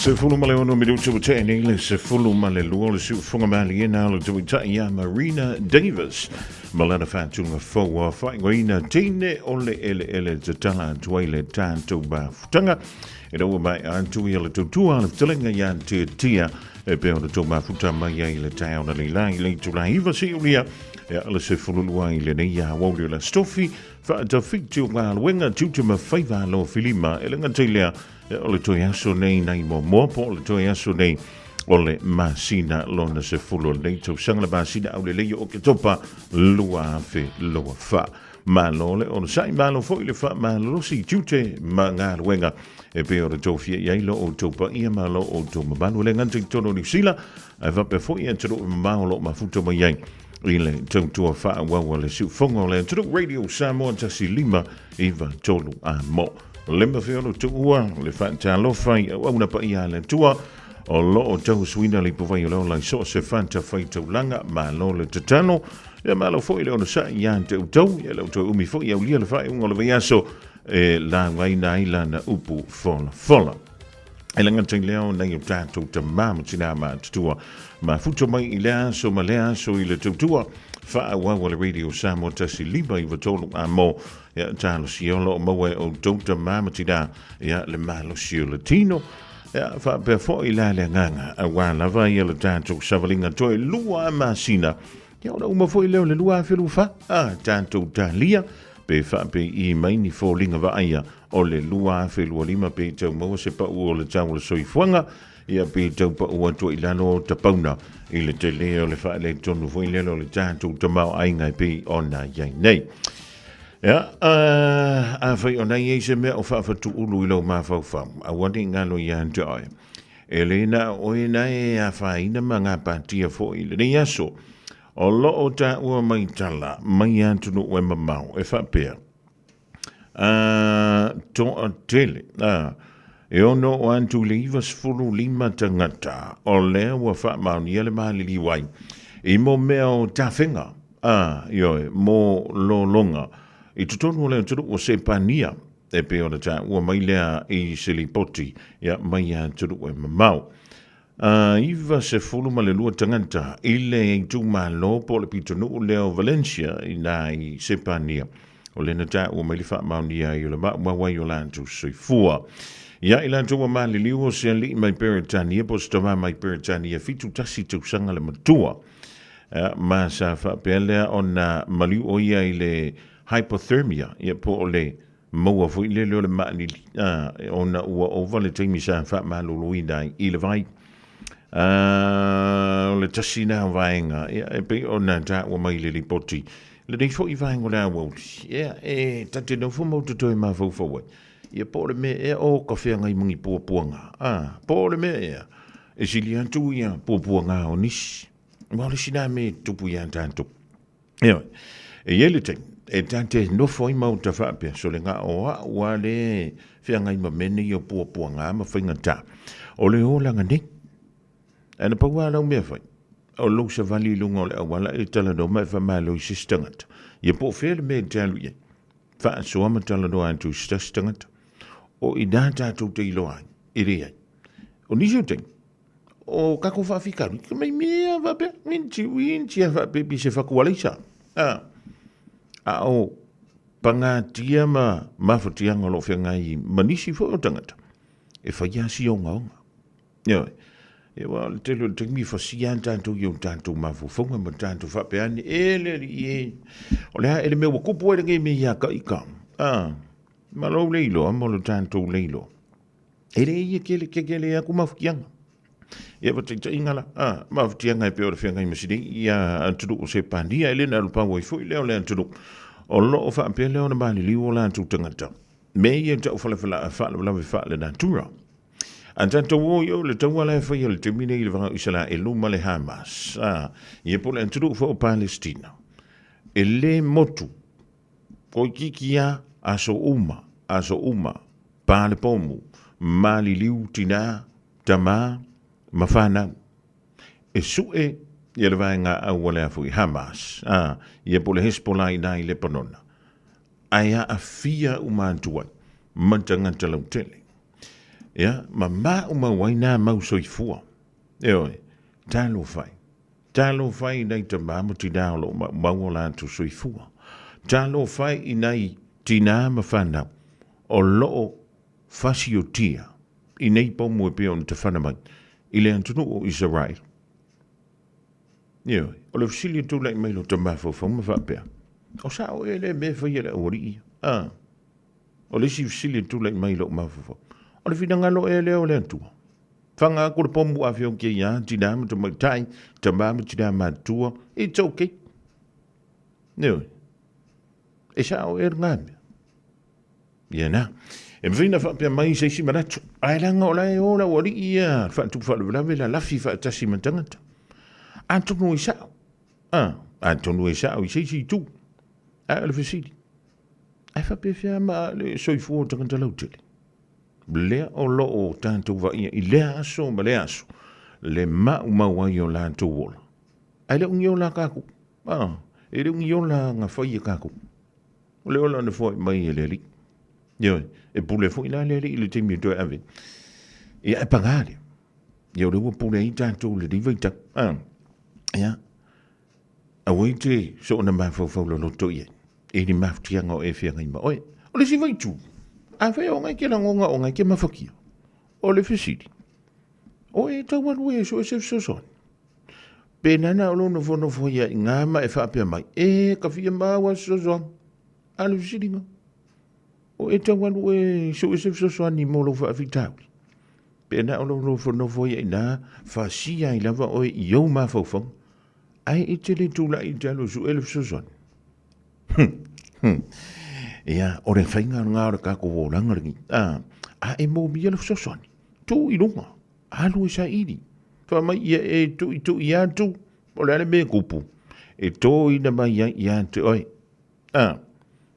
16 minuti ua tea nei le 12 o le siufofoga malie na le tauitai ia Marina Davis ma lana faatuga fou a faaigoaina teine o le eleele tatala atu ai le tatou mafutaga ina ua maea atu ia le tautua a le fetalaiga ia te tia e pei ona tou mafuta mai ai le taeao na leila i le itula 9 seia ia le 12 i lenei aoauli o le Aso Tofi faatafiti o galuega tiute ma faiva alofilima e le gata i lea o le toe aso nei nai muamua po o le toe aso nei o le masina lona 10 o lenei tausaga le masina aulelei o Oketopa 2024. Malo le onosai, malo foi le faamalolosi i tiute ma galuega e pei ona tofia i ai lo outou paia ma lo outou mamalu. E le gata i totonu o Niu Sila, ae faapea foi atunuu e mamao o lo o mafuta mai ai i le tautua faaauau a le siufofoga o le atunuu Radio Samoa 1593 a mo. Le mafai ona tuua le faatalofa i auauna paia a le Atua o lo o tauasuina le ipuvai o le ola i so o se fatafaitaulaga. Malo le tatalo, ia malo foi le onosai ia te outou, ia le outou umi foi aulia le faaiuga o le vaiaso e laugaina ai lana upu folafola. E le gata i lea o nai o tatou tamā ma tinā matutua mafuta mai i lea aso ma lea aso i le tautua faaauau a le Radio Samoa 1593 a mo ia talosia o lo o maua e outou tamā ma tinā ia le malosi o le tino ia faapea foi la le agaga aua lava ia le tatou savaliga toe 2 masina ia ona uma foi lea o le 2024 a tatou talia pe faapei mai ni foliga vaaia o le 2025 pe tau maua se pau o le tau o le soifuaga, ia pe tau pau atu ai i lalo o tapauna i le tele o le faaletonu foi lele o le tatou tamaoaiga e pei ona i ai nei. Ia, afai ona i ai se mea o faafatuulu i lou mafaufau, aua ne i galo ia te oe. E le na o oe na e afaina ma gapatia foi i lenei aso. O lo o taua mai tala mai atunuu e mamao e faapea, A, toatele, a, e ono oo atu i le 95 tagata o lea ua faamaonia le maliliu ai i mo mea o tafega, a, ioe, mo lologa i totonu o le atunuu o Sepania, e pei ona taua mai lea i se lipoti, ia, mai atunuu e mamao. A 92 tagata i le itumalo po o le pitonuu lea o Valencia i ina i Sepania, o lea na taua mai le faamaonia ai o le maumau ai o latou soifua. Ia i latou ua maliliu o se alii mai Peretania po o se tama mai Peretania 71 tausaga le matua. Ma sa faapea lea ona maliu o ia i le hypothermia, ia po o le Maua foi lele o le maanili, a, ona ua ova le taimi sa faamaloloina ai i le vai. A, o le tasi lena o vaega, ia, e pei ona taua mai i le lipoti, lenei foi vaega o le aoauli, ia, e ta te nofo ma uta toe mafaufau ai, ia po o le mea ea o ka feagai ma ni puapuaga, a, po o le mea ea e sili atu ia puapuaga o nisi. Aua o le isi lena mea e tupu ia tatou. Ioe. E i ai le taimi, e ta te nofo ai ma uta faapea, sole na o au a le feagai ma mea nei o puapuaga ma faigata o le olaga nei. Ae na pau lava lau mea fai, o lou savali i luga o le auala e talanoa ma e faamalo i se isi tagata. Ia po o fea le mea e te alu i ai, faasoa ma talanoa atu i se tasi tagata. O i ina tatou te iloa ai, e leai. O nisi o taimi, o tatou faafitauli, ka mai mea faapea, inchi, inchi a faapea pi se fatualaisa. A, a o pagatia ma mafatiaga o lo o feagai ma nisi foi o tagata, e fai lava si ogaoga. Ioe. Ia aua o le tele o le taimi e fasia lava tatou i o tatou mafaufauga ma tatou faapea ane, e le alii e, o le a ea le mea ua tupu ai lenei mea ia ka ika. A, ma lou le iloa ma lo tatou le iloa. E le ia kele kekele atu mafutiaga. Ia faataitaiga la, a, mafutiaga e pei o le feagai ma sinei ia atunuu o Sepania, e le na alu pau ai foi lea o le atunuu. O lo o faapea lea ona maliliu o latou tagata. Mea ia e tau faalavelave faale-natura. A tatou o i o le taua la e faia i le taimi nei i le vaa o Isaraelu ma le Hamas, a, ia po o le atunuu foi o Palestina. E le motu Toeitiiti a aso uma, aso uma, pa le pomu, maliliu tinā, tamā, ma whanau. E suʻe ia le vaega au a le a foi Hamas, a, ia po o le Hezbollah i ina i Lepanona, ae aafia uma atu ai ma tagata lautele. Ia, ma maumau ai nā mau soifua. Ioe, talofa e. Talofa e i nai tamā ma tinā o lo o maumau o latou soifua. Talofa e i nai tinā ma fanau o lo o fasiotia i nei pomu e pei ona tafana mai i le atunuu o Isaraelu. Ioe, o le fesili e tulai mai lo ta mafaufau ma faapea, o sao ea lea mea e fai e le aualii ia? A, o le isi fesili e tulai mai i lou mafaufau, o le finagalo ea lea o le Atua? Faga aku le pomu afioki ai a tinā ma tamaitai, tamā ma tinā matutua, it's okay. Ioe, e sao ea lena mea? Ia na. E mafai ona faapea mai se isi manatu, ae leaga o la e o le aualii ia le faatupu faalavelave lalafi faatasi ma tagata. Atonu e sao. A, atonu e sao i se isi itu. Ae o le fesili, ae faapefea ma le soifua o tagata lautele? Lea o lo o tatou vaaia i lea aso ma lea aso, le maumau ai o latou ola. Ae le o ni ola a kakou. A, e le o ni ola na fai e kakou. O le ola na foai mai e le Alii. Ioe, e pule foi la le Alii i le taimi e toe ave. Ia, e pagā lea. Ia, o lea ua pule ai tatou i lenei vaitau. A, ia, aua e te soona mafaufau loloto i ai, i ni mafatiaga o e feagai ma oe. O le isi vaitū, afai o ngai ke lagona o ngai ke mafakia, o le fesili, o e tau alu e so e se fesoasoani. Pe nana o lou nofonofo ia i ngā ma e faapea mai, e ka fia mau a fesoasoani. A le fesiliga, o e tau alu e so e se fesoasoani mo lou faafitauli. Pe na o lou nofonofo ia i nā, fasia ai lava oe i ou mafaufauga, ae e te le tulai i te alu e suʻe le fesoasoani. Ia, o le faiga lena o le tatou olaga lenei. A, a e mōmia le fesoasoani, tuu i luga. Alu e saili. Fai mai ia e tuitui atu, o le a le mea e kupu, e tōina mai ai ia te oe. A,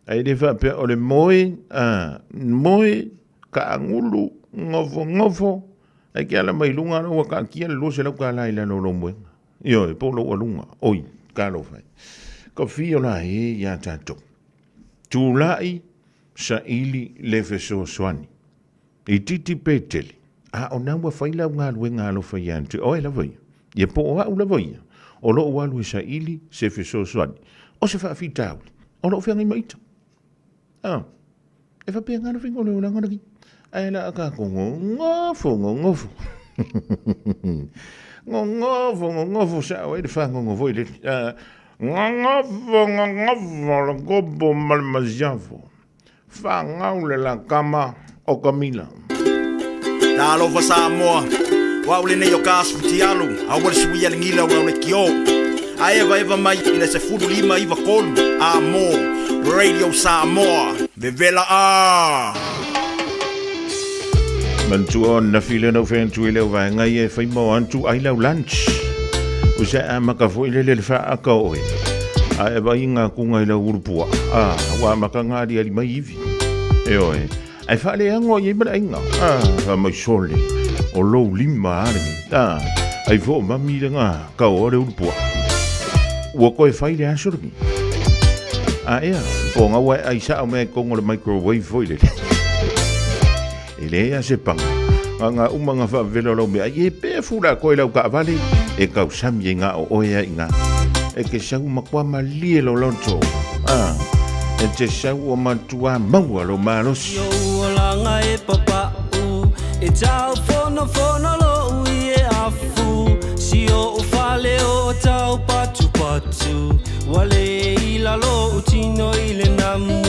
ae le faapea o le moe, a, moe, kaagulu, ngofongofo, ae ke ala mai luga ala ua kaatia le 200 kālā i lalo o lou moega. Ioe, po o lou aluga. Oi, talofa e. Ka fio la e iā tātou. Tulai, saili le fesoasoani. Itiiti pe tele, a o na ua fai lau galuega alofa ia te oe lava ia, ia po o au lava ia, o lou alu e saili se fesoasoani, o se faafitauli, o lou feagai ma ita. A, e faapena le faiga o le olaga lenei. Ae la a tatou gogofo, gogofo. Gogofo, gogofo, sao ai le fagogo foi lele. A, gogofo, gogofo, le kopo ma le masiofo. Fagau le lakama o ka mila. Talofa Samoa, o au lenei o ka asu fitialu, aua le suia le gila o lau lekiō. A evaeva mai i le 15 93 a mo Radio Samoa, vevela a! Manatua o nafi le nau whentu i leo vaenga ia e whai mau antu ai lau lunch. O se a maka foi lele le whaaka oe. A e vai ngā kunga i lau urupua. A, ua maka ngā ali mai ivi. E oe. Ai whaaleango i ei mara inga. A, wha mai sole. O lou lima a lengi. A, ai fo mami le ngā ka o le urupua. Ua koe whai le aso lengi. A ea, po ngā wai ai sa o mea kongo le microwave foi lele. E leai a se panga. Nga nga uma nga whaawelo lau mea, ai e pē fura koe lau kaavale, e kau sami e ngā o oe ai ngā. E ke sau makua malie lo loto. Ah, e te sau o matua maua lo malosi. I ou olaga e papau, e tau fonofono lou i e afu, si ou fale o tau patupatu, ua le i lalo ou tino i le namu,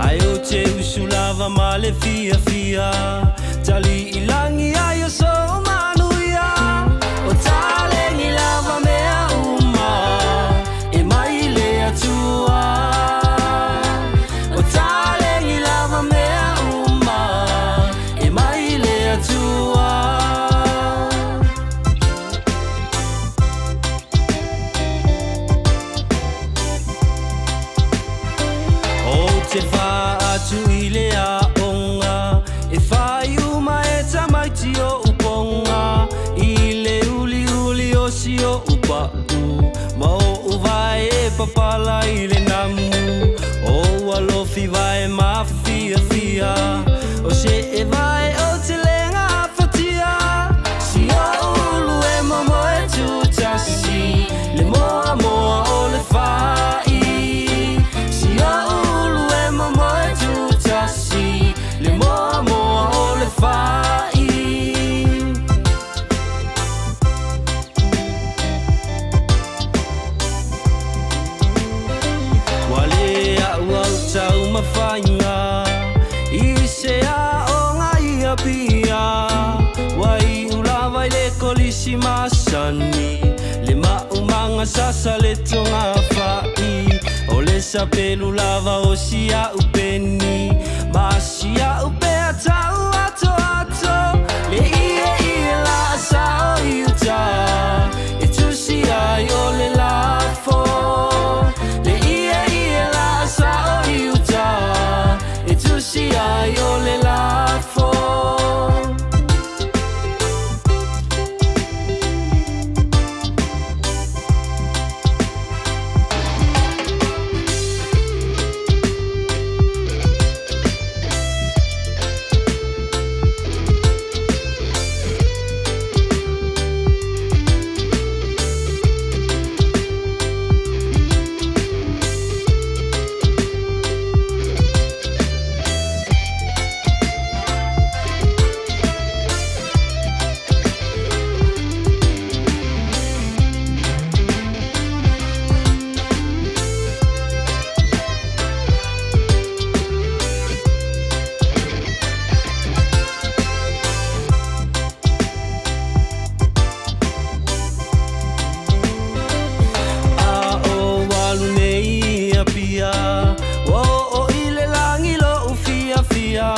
ae ou te usu lava ma le fiafia, tali i lagi ai o sou manuia, o taleni lava mea uma e mai le Atua, o taleni lava mea uma e mai le Atua. Ou te wha atu i le aoga, e whai uma e tamaiti o uponga, i le uliuli o si o upa'u, ma oʻu vae e papala i le namu, o ua lofi vae mafiafia, o se e vae o te lenga. kaisi masani le maumaga sasa le togafa'i o le sapelu lava o si a'u peni ma si a'u pea ta'u atoato le ieie la'asa o i uta e tusi ai o le lafo le ieie la'asa o i uta e tusi ai o le lafo. A o alu nei i Apia, ua oo i le lagi lo'u fiafia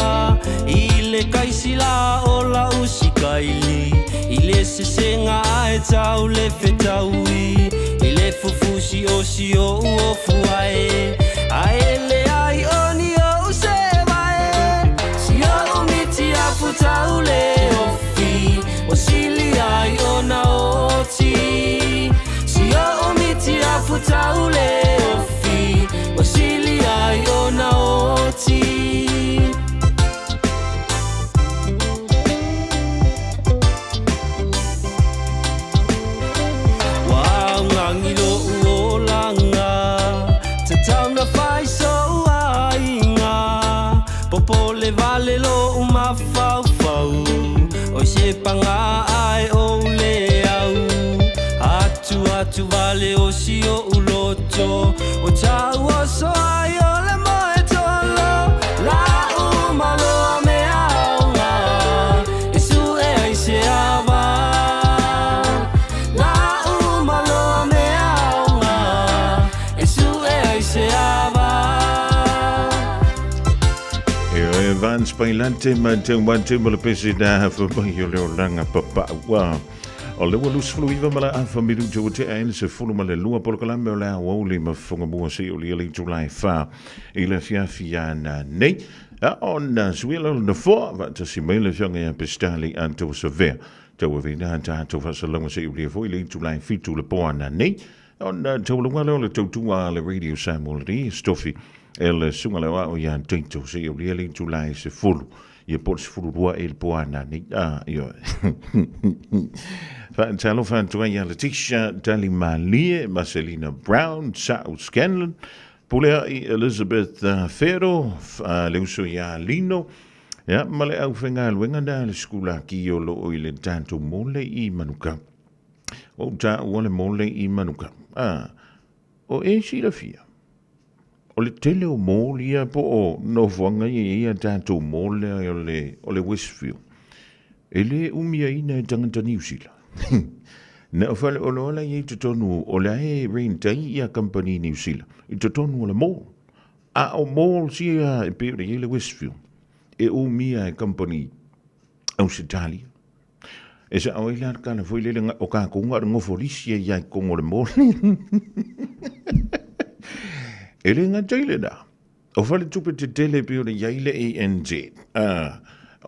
i le kaisi la o la'u sikaili i le sesega ae tau le fetaui i le fufusi o si o'u ofu ae ae leai o ni o'u sevae si o'u miti afu tau le ofi ua sili ai ona oti si o'u miti afu tau le ofi ua sili ai ona oti. Ua augagi lo'u olaga tatau na fai so'u aiga popole vale lo'u mafaufau oi se paga ae ou le au atu atu vale o si o'u loto o tau oso ai o le moe tolo la'u maloa mea aoga e su'e ai se ava la'u maloa mea aoga e su'e ai se ava. E Evans Pailante ma te wante mo le pese na hafa mai o le olaga papau. O le ua 29 ma le afa minuta ua tea ai le 12 polokalame o le aoauli ma fofoga se o le itula e 4 i le afiafi ana nei. A ona suia lalo na foa vaatasi mai le afioga ia Pesitali Anto Savea. Tau avena tatou faasalalauga se i o le foi le itula e 7 le po ana nei. Ona taualuga lea o le tautua a le Radio Samoa le Stofi e le suga leo ao ia Taito se i aulia le itula e 10 ia po o le 12 e le po ana nei. A, ioe. Faatalofa atu ai ia Letitia Talimalie, Marcelina Brown, Sa'u Scanlon, Pulea'i Elizabeth Fero, le uso ia Lino, ia, ma le aufaigaluega na le Sikulaki o loo i le tatou mole i Manukau. Ua ou taua le mole i Manukau. A, o e silafia, o le tele o mall ia po o nofoaga ia e i ai a tatou mall lea o le, o le Westfield, e le umiaina e tagata Niu Sila. Na o faleoloa la i ai i totonu o la e rent ai ia kamupani Niu Sila i totonu o le mall. A o malls ia e pei ona i ai le Westfield, e umia e kamupani Ausetalia. E sao ai la le tala foi lele o kākou na o le nofo lisi ai i totonu o le moli. E le gata i lena, o faletupe tetele e pei ona i ai le ANZ,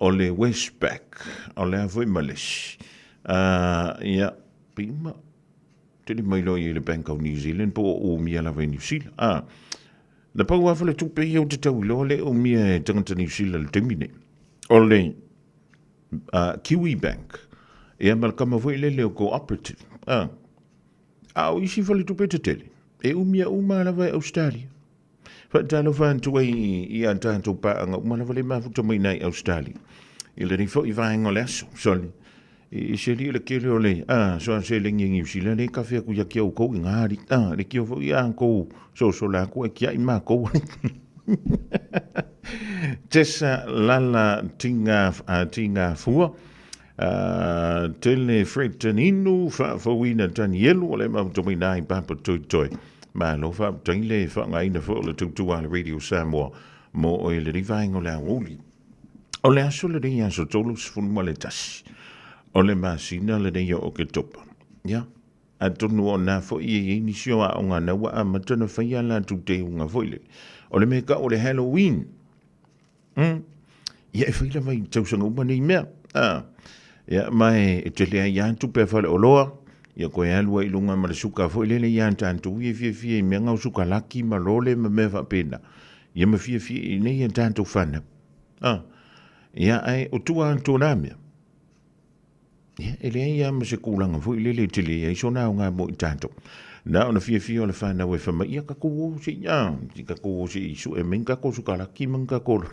o le Westpac, o le a foi ma le isi, ia, pei uma, tele mai loa i ai le Bank of New Zealand po o umia lava i Niu Sila. Na pau lava faletupe ia ou te tau iloa le umia e tagata Niu Sila i le taimi nei, o le Kiwi Bank, ia ma le kama foi lele o Cooperative. A, a o isi faletupe tetele, e umia uma lava e Australia. Faatalofa atu ai i a tatou paaga uma lava le mafuta mai nai Australia. I lenei foi vaega o le aso, sorry. I se li le kele o le, a, so a se lengi Niu Sila le kafe aku ia ki au kou i ngā a, le kio foi a kou so so la ku e kia i mā kou. Tessa Lala Tinga, Tinga Fua. Tele Fred Taninu, faafouina Tanielu, o le mafutomaina ai Papa Toetoe. Malo faafetai le faaaogaina foi o le tautua a le Radio Samoa mo oe i lenei vaega o le aoauli. O le aso lenei aso 31 o le masina lenei o Oketopa. Ia, atonu o na foi e i ai nisi o aoga na ua amata ona faia a latou teuga foi lele. O le mea e tau o le Halloween. Ia e fai lava i tausaga uma nei mea. Ia, ma e tele ai lava tupe a faleoloa, ia toe alu ai i luga ma le suka foi lele ia tatou ia e fiafia i mea na o sukalaki ma lole ma mea faapena. Ia ma fiafia i nei a tatou fanau. Ia, ae o tua atu o na mea, Ia, e leai lava ma se tulaga foi lele e tele ai sona aoga mo i tatou. Na ona fiafia o le fanau e fai mai, ia tatou o se i, a, tatou o se i sue mai ni tatou sukalaki ma ni tatou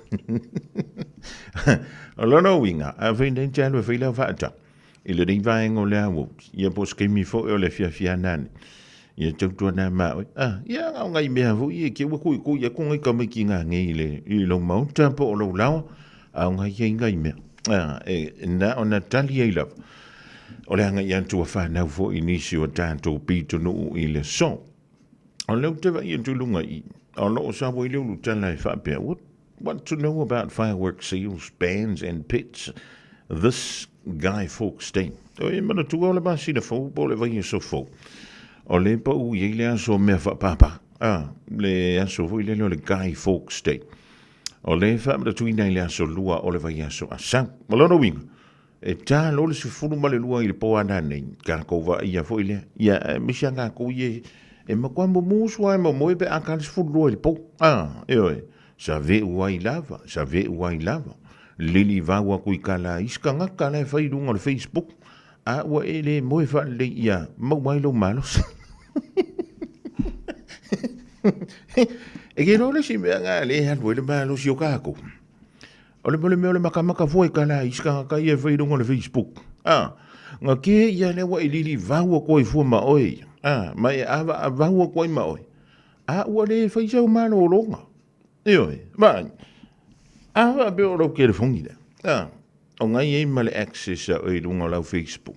O lona uiga, afai nei te alu e fai lau faatau i lenei vaega o le aoauli, ia po o se taimi foi o le afiafi a nane, ia tautuana ma oe, a, ia na o nai mea foi ia e te ua tuitui atu nai tamaiti nanei i le, i lou maota po o lou laoa, a o nai ai nai mea, a, e na ona tali ai lava, o le agai atu a fanau foi i nisi o tatou pitonuu i le aso. O lea ou te vaai atu i luga i i, o lo o sau ai le ulutala e faapea, what, what to know about fireworks seals, bans and pets this Guy Fawkes Day. O e manatua o le masina fou po o le vaiaso fou. O le pau i ai le aso mea faapapa. Ah, le aso foi lele o le Guy Fawkes Day. O le faamanatuina i le aso lua o le vaiaso a sau. O lona uiga, e ta loa le 12 i le po a nanei, tatou vaaia foi lea. Ia, aemaise lava tatou ia e matua mumusu lava e momoe pe a ta le 12 i le po. A, ioe, save'u ai lava, save'u ai lava. Lilivau atu i tala a isi tagata la e fai i luga o le Facebook, a ua e le moe faalelei ia maua ai lou malosi. E ke iloa le isi mea na lea e alu ai le malosi o tatou. O le mea o le makamaka fua i tala a isi tagata ia e fai i luga o le Facebook. A, na ke ia lea ua e lilivau atu ai fua ma oe ia. A, ma e avaavau atu ai ma oe. A ua le fai sau malologa. Ioe, vaai, a faapea o lau telefoni lea, a, o na i ai ma le access a oe i luga o lau Facebook.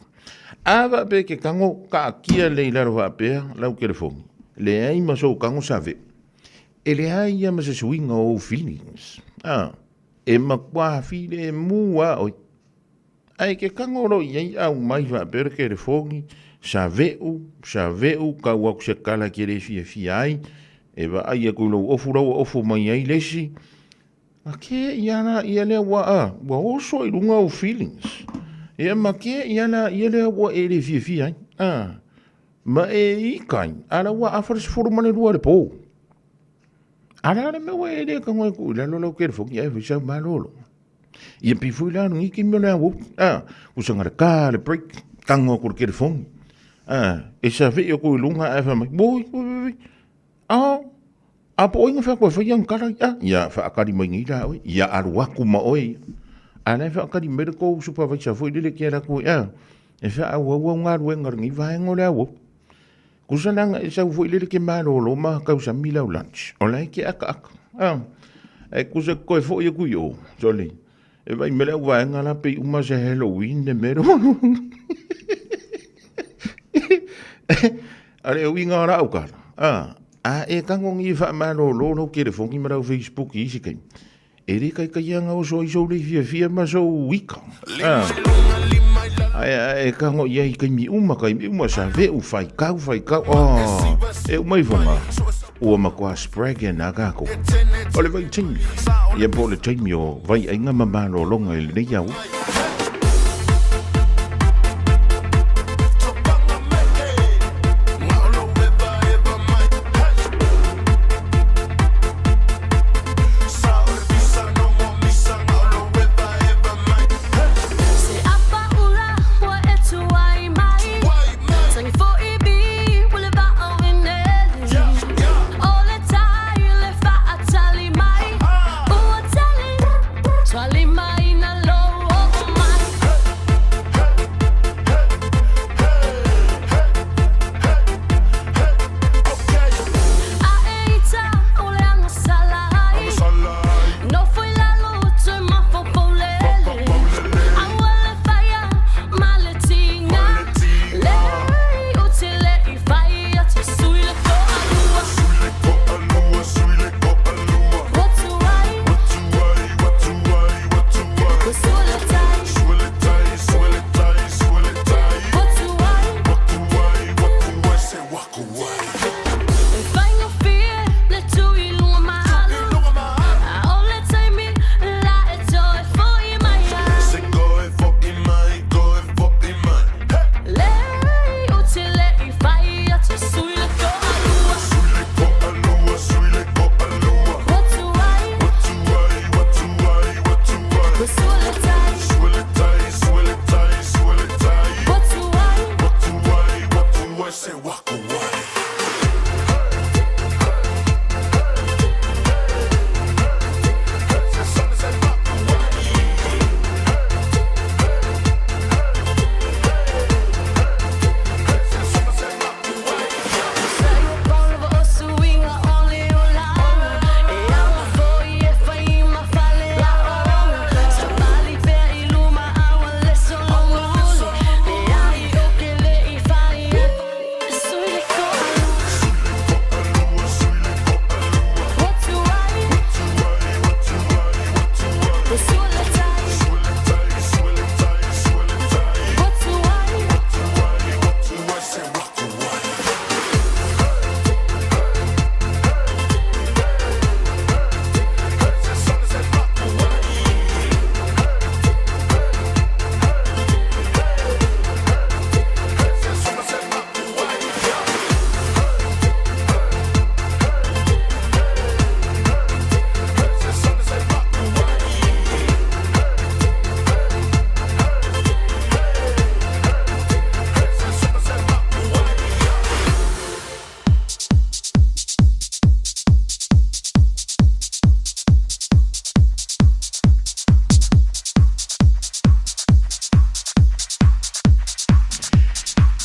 A faapea e te tago taatia lelei i lalo faapea lau telefoni, leai ma sou tago save, e leai lava ma se suiga o ou feelings. A, e matua filemu lava oe. Ae ke tago loa i ai aumai faapea le telefoni, save'u, save'u, tau atu se tala e te le fiafia ai, e vaai atu i lou ofu la ua ofu mai ai le isi, a ke ia la ia lea ua a, ua oso i luga ou feelings. Ia ma ke ia la ia lea ua e le fiafia ai. A, ma e ikai, a la ua afa le 12 i le po. A la le mea ua e le tago e tuu i lalo lau telefoni ae fai sau malolo. Ia pei foi la lenei taimi o le auau, a, usa le ka le break, tago atu i le telefoni, a, e savei atu i luga ae fai mai, oi, oi, oi, a, a po o ai na fai atu e fai ana tala, a, ia faatali mai nei la oe, ia alu atu ma oe ia. A la e faatali mai le tou supervisor foi lele e te alu atu ai, a, e faaauau au galuega i lenei vaega o le auau. Tusa leaga e sau foi lele ke malolo ma tausami lau lunch. O la e te akaaka. Ah, e tusa toe foi aku i o. Sole, e vai mele au vaega la pei uma se Halloween le mea A le uiga o lau tala. Ah, a e tago ni faamalolo lau telefoni ma lau Facebook i isi taimi. E le taitaia na oso ai sou le fiafia ma sou ika. Ah. Ae, ae tago i ai i taimi uma, taimi uma, save'u, faitau, faitau. Oh, e uma ifoga. Ua matua spragan a kākou. O le vaitaimi. Ia po o le taimi o vaiaiga ma malologa i lenei au.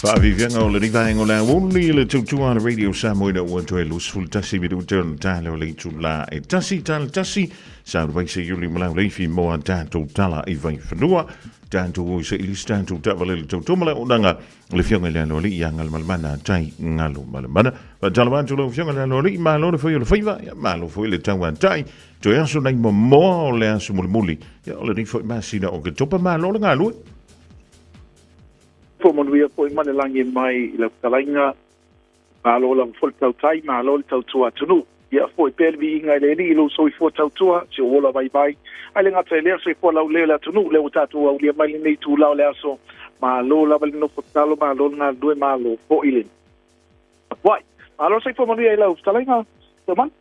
Faaviaviaga o lenei vaega o le aoauli i le tautua a le Radio Samoa ina ua toe 21 minute o le taeao o le itulā e 1.1 sa le vaise iuli ma lauleifi mo a tatou tala i Vaifanua. Tatou o i se ilisi tatou taavale le tautua ma le auaunaga le Afioga i le Aloalii ia Galumalemana Tai Galumalemana. Faatalofa atu lau Afioga i le Aloalii, malo le fai o le faiva, ia malo foi le tauatai. Toe aso nai momoa o le aso mulimuli, ia o lenei foi masina o Oketopa, malo le galue. Fo manuia foi ma le lagi mai i lau fetalaiga. Malo lava foi le tautai, malo le tautua atunuu. Ia foi pea le viiga i le Alii i lou soifua tautua, si ou ola vaivai. Ae le gata i lea, soifua laulelei o le atunuu, lea ua tatou aulia mai lenei itula o le aso. Malo lava le nofo tatalo, malo le galulue, malo foi le tapuai. Malo le soifua manuia i lau fetalaiga, Teuman.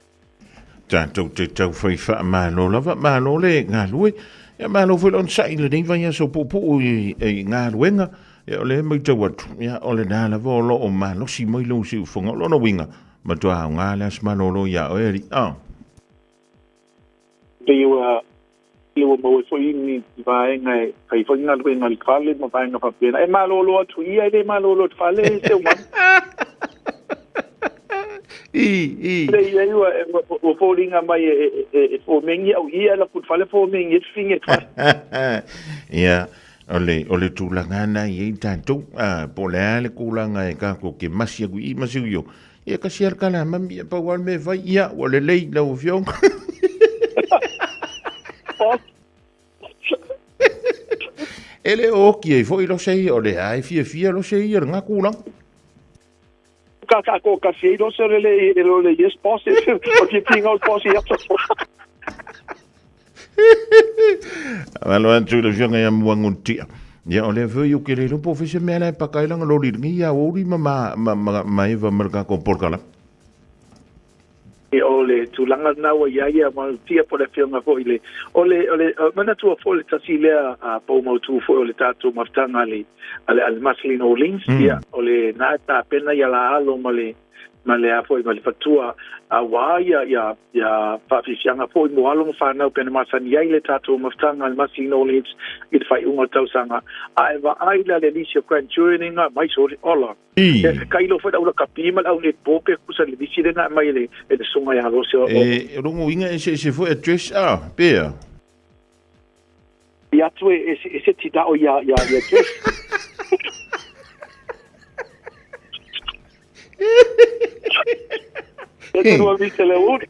Tatou te taufai faamalo lava, malo le galue. Ia malo foi le onosai i lenei vaiaso puupuu i, i galuega. Ia o lea e matau atu, ia o lena lava o lo o malosi mai lou siufofoga. O lona uiga, matua aoga le aso malolo iā oe alii. Ah. Pei ua ua maua foi ni vaega e fai foi galuega i le fale ma vaega faapena. E malolo atu ia, e le malolo i le fale, Seumanu. I, i. Le ia ua, ua foliga mai e, e, e fomengi au ia la put fale fomengi e finge fale. Ia, o le, o le tulaga na i ai tatou, a, po o le a le tulaga e tatou te masi atu i i masi atu i o, ia kasi lava le tala a mami, ia pau lava le mea e fai, ia, ua lelei lau afioga. E le o oki ai foi lose ia, o lea e fiafia lose ia i lena tulaga. Ka ka ko ka fie lose le le le le yes boss o ti pinga o boss ia. Malo atu i le afioga ia Muagutia. Ia o lea foi o ke le iloa po o fea se mea la e paka ai lana loli i lenei aoauli ma ma ma ma, ma Eva ma le tatou polokalame. O le tulaga lena ua i ai ia Manutia po o le afioga foi i le o le o le manatua foi le tasi lea pou mautu foi o le tatou mafutaga a le a le, a le Marceline Orleans ia o le na e tapena ia la alo ma le ma le a foi ma le fatua aua ia ia ia faafiafiaga foi mo alo ma fanau pe na masani ai le tatou mafutaga a le Marceline Orleans i le faaiuga o le tausaga a e vaai la le lisi o Grand Jury nga mai soli ola I. Ka ilo foi le au lakapi ma le au netball pe kusa le lisi lena e mai e le e le susuga ia Rose o E lona uiga eseese foi address a, pea? I atu e e se tinao ia ia ia address. E te rua mise le uri.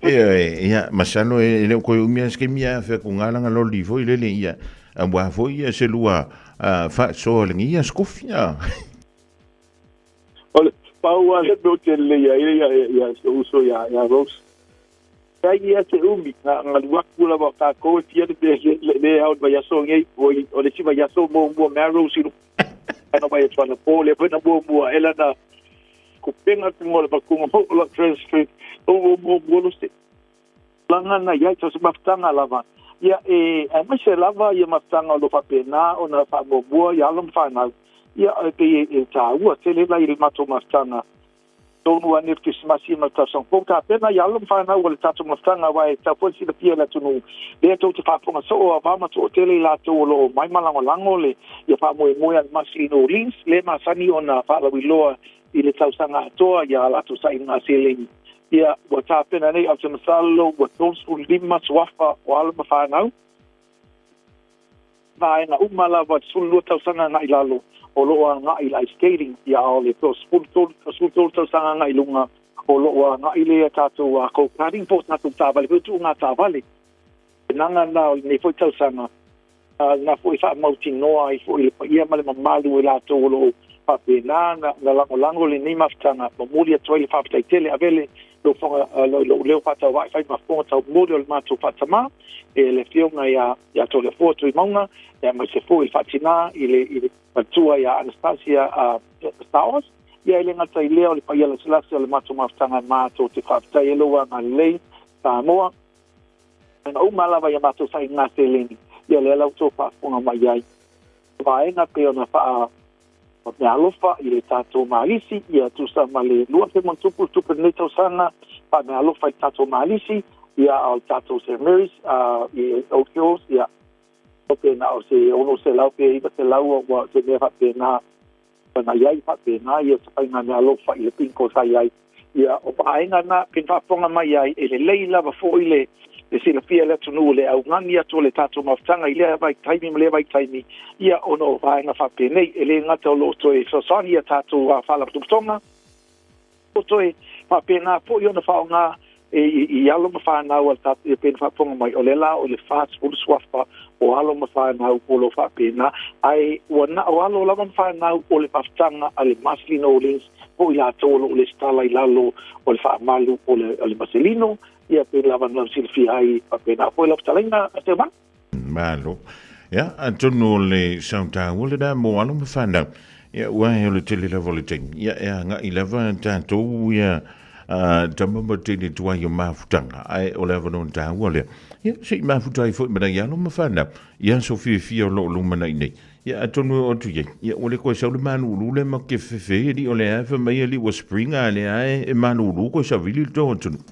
Ioe, ia, masalo e le o koe umi a se taimi a fea ku ngā langa loli foi lele ia, auā foi ia se lua faasoa lenei ia skofi a. O le pau lava le mea ou te lelei ai ia ia si ou uso ia ia Rose. Leai ia se umi, na alu atu lava o tatou e fia le mea le le ao i le vaiaso lenei, oi o le isi vaiaso muamua mea Rose i luma. Ana mai atu anapo lea foi na muamua ae lana kupenga kuga o le matuga o la transfer o muamua lo se tulaga na i ai so se mafutaga lava ia e aemaise lava ia mafutaga o lo o faapena ona faamuamua ia alo ma fanau ia e pei e taua tele la i le matou mafutaga tonu ane le Kerisimasi ma le tausaga fou tapena ia alo ma fanau o le tatou mafutaga aua e tatau foi ona silafia e le atunuu lea tou te faafofoga soo a va ma toatele i latou o lo o mai ma lagolago le ia faamoemoe a le Marceline Orleans le masani ona faalauiloa i le tausaga atoa ia latou sailiga seleni ia ua tapena nei ou te masalo ua 35 suafa o alo ma fanau vaega uma lava 12 tausaga agai i lalo o lo o agai i le ice skating, ia a o le 13 13 tausaga agai i luga o lo o agai le tatou go karting po o tatou taavale foi tuuga taavale. Naga na o lenei foi tausaga na foi faamautinoa ai foi le paia ma le mamalu o i latou o lo o faapena na lagolago lenei mafutaga, momoli atu ai le faafetai tele ave le lou fofoga lou leo faatauvaai fai ma fofoga taumoli o le matou faatamā e le afioga ia ia Toleafoa Tuimauga, aemaise foi le faatinā i le i le matua ia Anastasia Stowers. Ia e le gata i lea o le paia lasilasi o le matou mafutaga matou te faafetai ai lou agalelei Samoa. Na uma lava ia matou sailiga seleni, ia lea la ua outou faafofoga mai ai. Vaega pei ona faa meaalofa i le tatou malisi, ia tusa ma le 20 ma tupu le tupe lenei tausaga, faameaalofa i le tatou malisi, ia a o le tatou St Mary's i Oak Hills, ia pe na o se 600 pe 900 ua se mea faapena. Na iai faapena ia se faiga meaalofa i le piko sa iai. Ia o vaega na pe faafofoga mai ai e lelei lava foʻi le le silafia le atunuu le augani atu o le tatou mafutaga i lea vaitaimi ma lea vaitaimi ia ona o vaega faapenei e lē gata o loo toe fesoasoani ia tatou faalapotopotoga o toe faapena foʻi ona faaaogā e i alo ma fanau a le tatou pe na faafofoga mai o lea la o le 40 suafa o alo ma fanau o lo faapena ae ua na o alo lava ma fanau o le mafutaga a le Marcelino Holdings po i latou o loo lesitala i lalo o le faamalu o le Marcelino ia pe lava na silafia ai faapena foi lau fetalaiga a Teomanu. Malo. Ia, atonu o le sautaua lena mo alo ma fanau. Ia, ua e o le tele lava o le taimi. Ia, e agai lava tatou ia tama ma teine tuai o mafutaga, ae o le avanoa taua lea. Ia, se i mafuta ai foi ma nai alo ma fanau i aso fiafia o lo o lumanai nei. Ia, atonu e oo atu i ai, ia, ua le koe sau le malulu lea ma ke fefe, alii o lea e fai mai alii ua spring a lea e malulu koe savili le tou atunuu.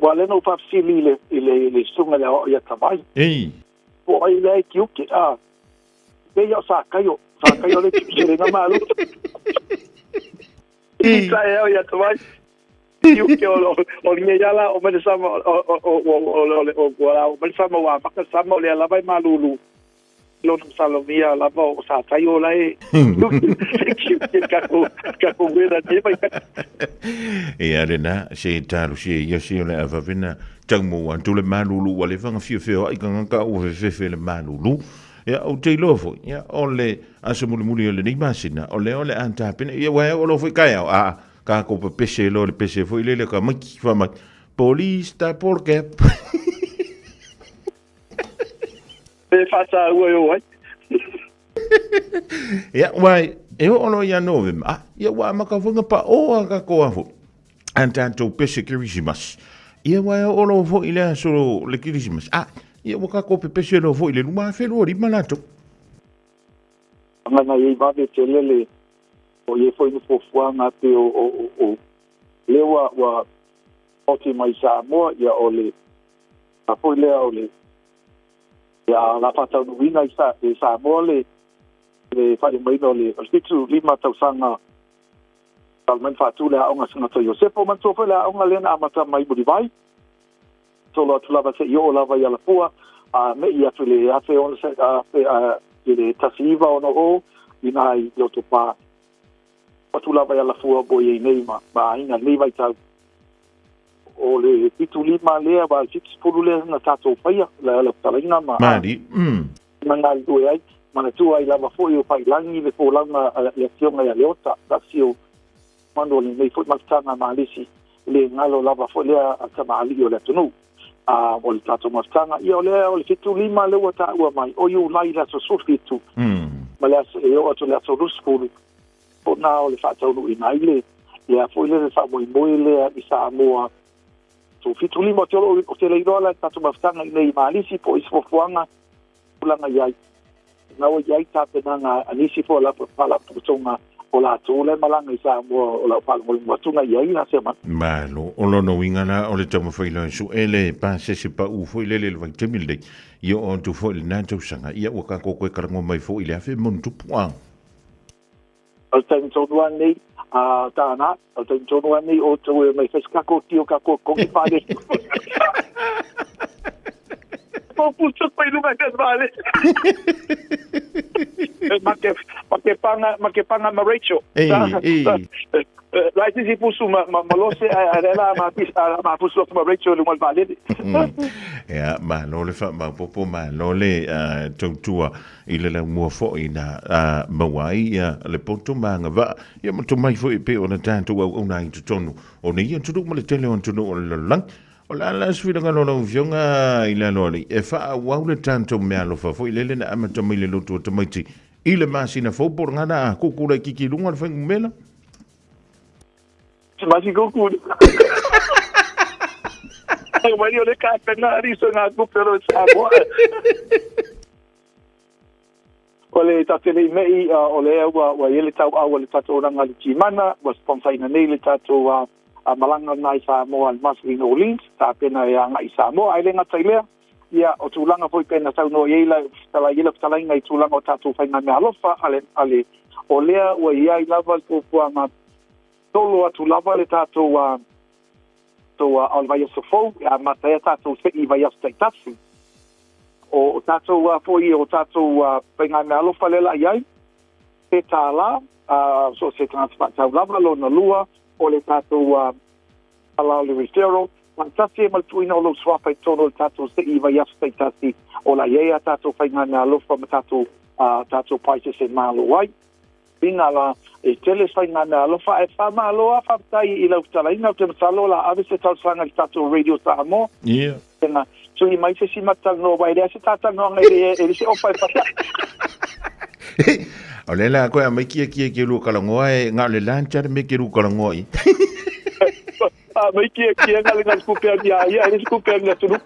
Ua lea na ou faafesili i le, i le, i le susuga i le aoao ia Tavai. Ei. Po o ai lea e tiute, a. Pei o Sakaio, Sakaio le tiute le na malu. I tae au ia Tavai. Tiute o o le ia la o mele sama o o o o o o o o mele sama ua maka sama o lea lava e malulu. Lona masalomia lava o sa tai o lae. Kako wera te mai. Ia lena se talosia ia se o le a vavena tau mo atu le malulu ua leva na fiafia ai tagata ua fefefe le malulu. Ia ou te iloa foi, ia o le aso mulimuli o lenei masina, o lea o le a tapena, ia ua e o lo foi taeao, a kākou pepese loa le pese foi lele ka maiki fai mai, Police ta polo cap. E whātāua e o ai. Ia, wai, e oo loa ia November, ah, ia ua amata foi na pa o a kākou a foi. A tātou pese Kirisimas. Ia wai, e oo loa foi i le aso le Kirisimas. Ah, ia ua kākou pepese loa foi i le 2025 latou. Ngana i vave te lele o ie foi no fuafuaga pe o o o o lea ua ua oti mai Samoa ia o le a foi lea o le ia la faataunuuina i sa i Samoa le le faaiumaina o le o le 75 tausaga talu mai na faatu le aoga Senator Iosepo manatua foi le aoga lea na amata mai Mulivai solo atu lava se'i oo lava i Alafua a me'i atu i le 1000 i le 1960 i ina i Lotopa atu lava i Alafua mo i ai nei ma ma aiga i lenei vaitau o le 75 lea ma le 70 lea na tatou faia la la fetalaiga ma Mali. Ma galulue ai manatua ai lava foi o Faiilagi le folauga a le afioga ia Leota tasi o manu o lenei foi mafutaga Malisi le galo lava foi lea a tamalii o le atunuu a o le tatou mafutaga ia o lea o le 75 lea ua taua mai o Iulai le aso 17 ma le aso e oo atu i le aso 20 o na o le faataunuuina ai le lea foi lea le faamoemoe lea i Samoa tu 75 o te olo o te le iloa la tatou mafutaga i nei Malisi po o isi fuafuaga tulaga i ai na ua i ai tapenaga a nisi foi o la faalapotopotoga o latou la e malaga i Samoa o lau faalogologo atu na i ai la se mana. Malo, o lona uiga la o le taumafai loa e suʻe le pasese paʻu foi lele i le vaitaimi lenei, ia oo atu foi i lena tausaga, ia ua tatou toe talanoa mai foi i le 1000+. A. O le taimi tonu lava lenei, a tāna, o le taimi tonu lava lenei o outou e omai fai se kako tio kako kogi faalele. Mo puso koe i lunga i te vaalele. Ma ke, ma ke panga, ma ke panga ma Rachel. Ei, ei. Lai sisi pusu ma, ma, ma Lose, a lea la ma, ma pusu atu ma Rachel i lunga o le vaalele. Ia, malo le faamaopoopo, malo le tautua i le laumua foi na maua ai ia le poto ma agavaa, ia ma tomai foi e pei ona tatou auauna ai i totonu o nei atunuu ma le tele o atunuu o le lalolagi. O le a la se finagalo o lau Afioga i le aloalii e faaauau le tatou meaalofa foi lele na amata mai le lotu o tamaiti i le masina fou po o le gana a kuku laitiiti i luga o le fuainumera? Se masi kuku. Ai mai o le kapena ari so ngā kupe o Samoa. O le tatou le mei o lea ua ua i ai le tauau a le tatou olaga i le Timana ua sponsor-ina nei le tatou malaga lena i Samoa i le Marceline Orleans tapena e agai i Samoa ae le gata i lea ia o tulaga foi pei ona saunoa i ai lau fetalai i lau fetalaiga i tulaga o tatou faiga meaalofa a le a le O lea ua i ai lava le fuafuaga tolo atu lava le tatou o le vaiaso fou e amata ai a tatou se'i i vaiaso taitasi. O tatou foi o tatou faigameaalofa lea la i ai, se $1 so o se tagata faatau lava, lona lua o le tatou ala o le referral, faatasi ai ma le tuuina o lou suafa i totonu o le tatou se'i i vaiaso taitasi, o la i ai a tatou faigameaalofa ma tatou prizes e malo ai. Uiga la, e tele faigameaalofa, ae faamalo lava faafetai i lau fetalaiga. Ou te masalo o le a ave se talosaga i le tatou Radio Samoa. Tena, tui mai se isi matalanoa, aua e leai se talanoaga e le se ofa e fai ai. O le la koe a mai kia kia ke lua kalangoa e ngā le lan chara me ke lua kalangoa i. A mai kia kia ngā le ngā kupe a ia ia, e le se kupe a ia tunu.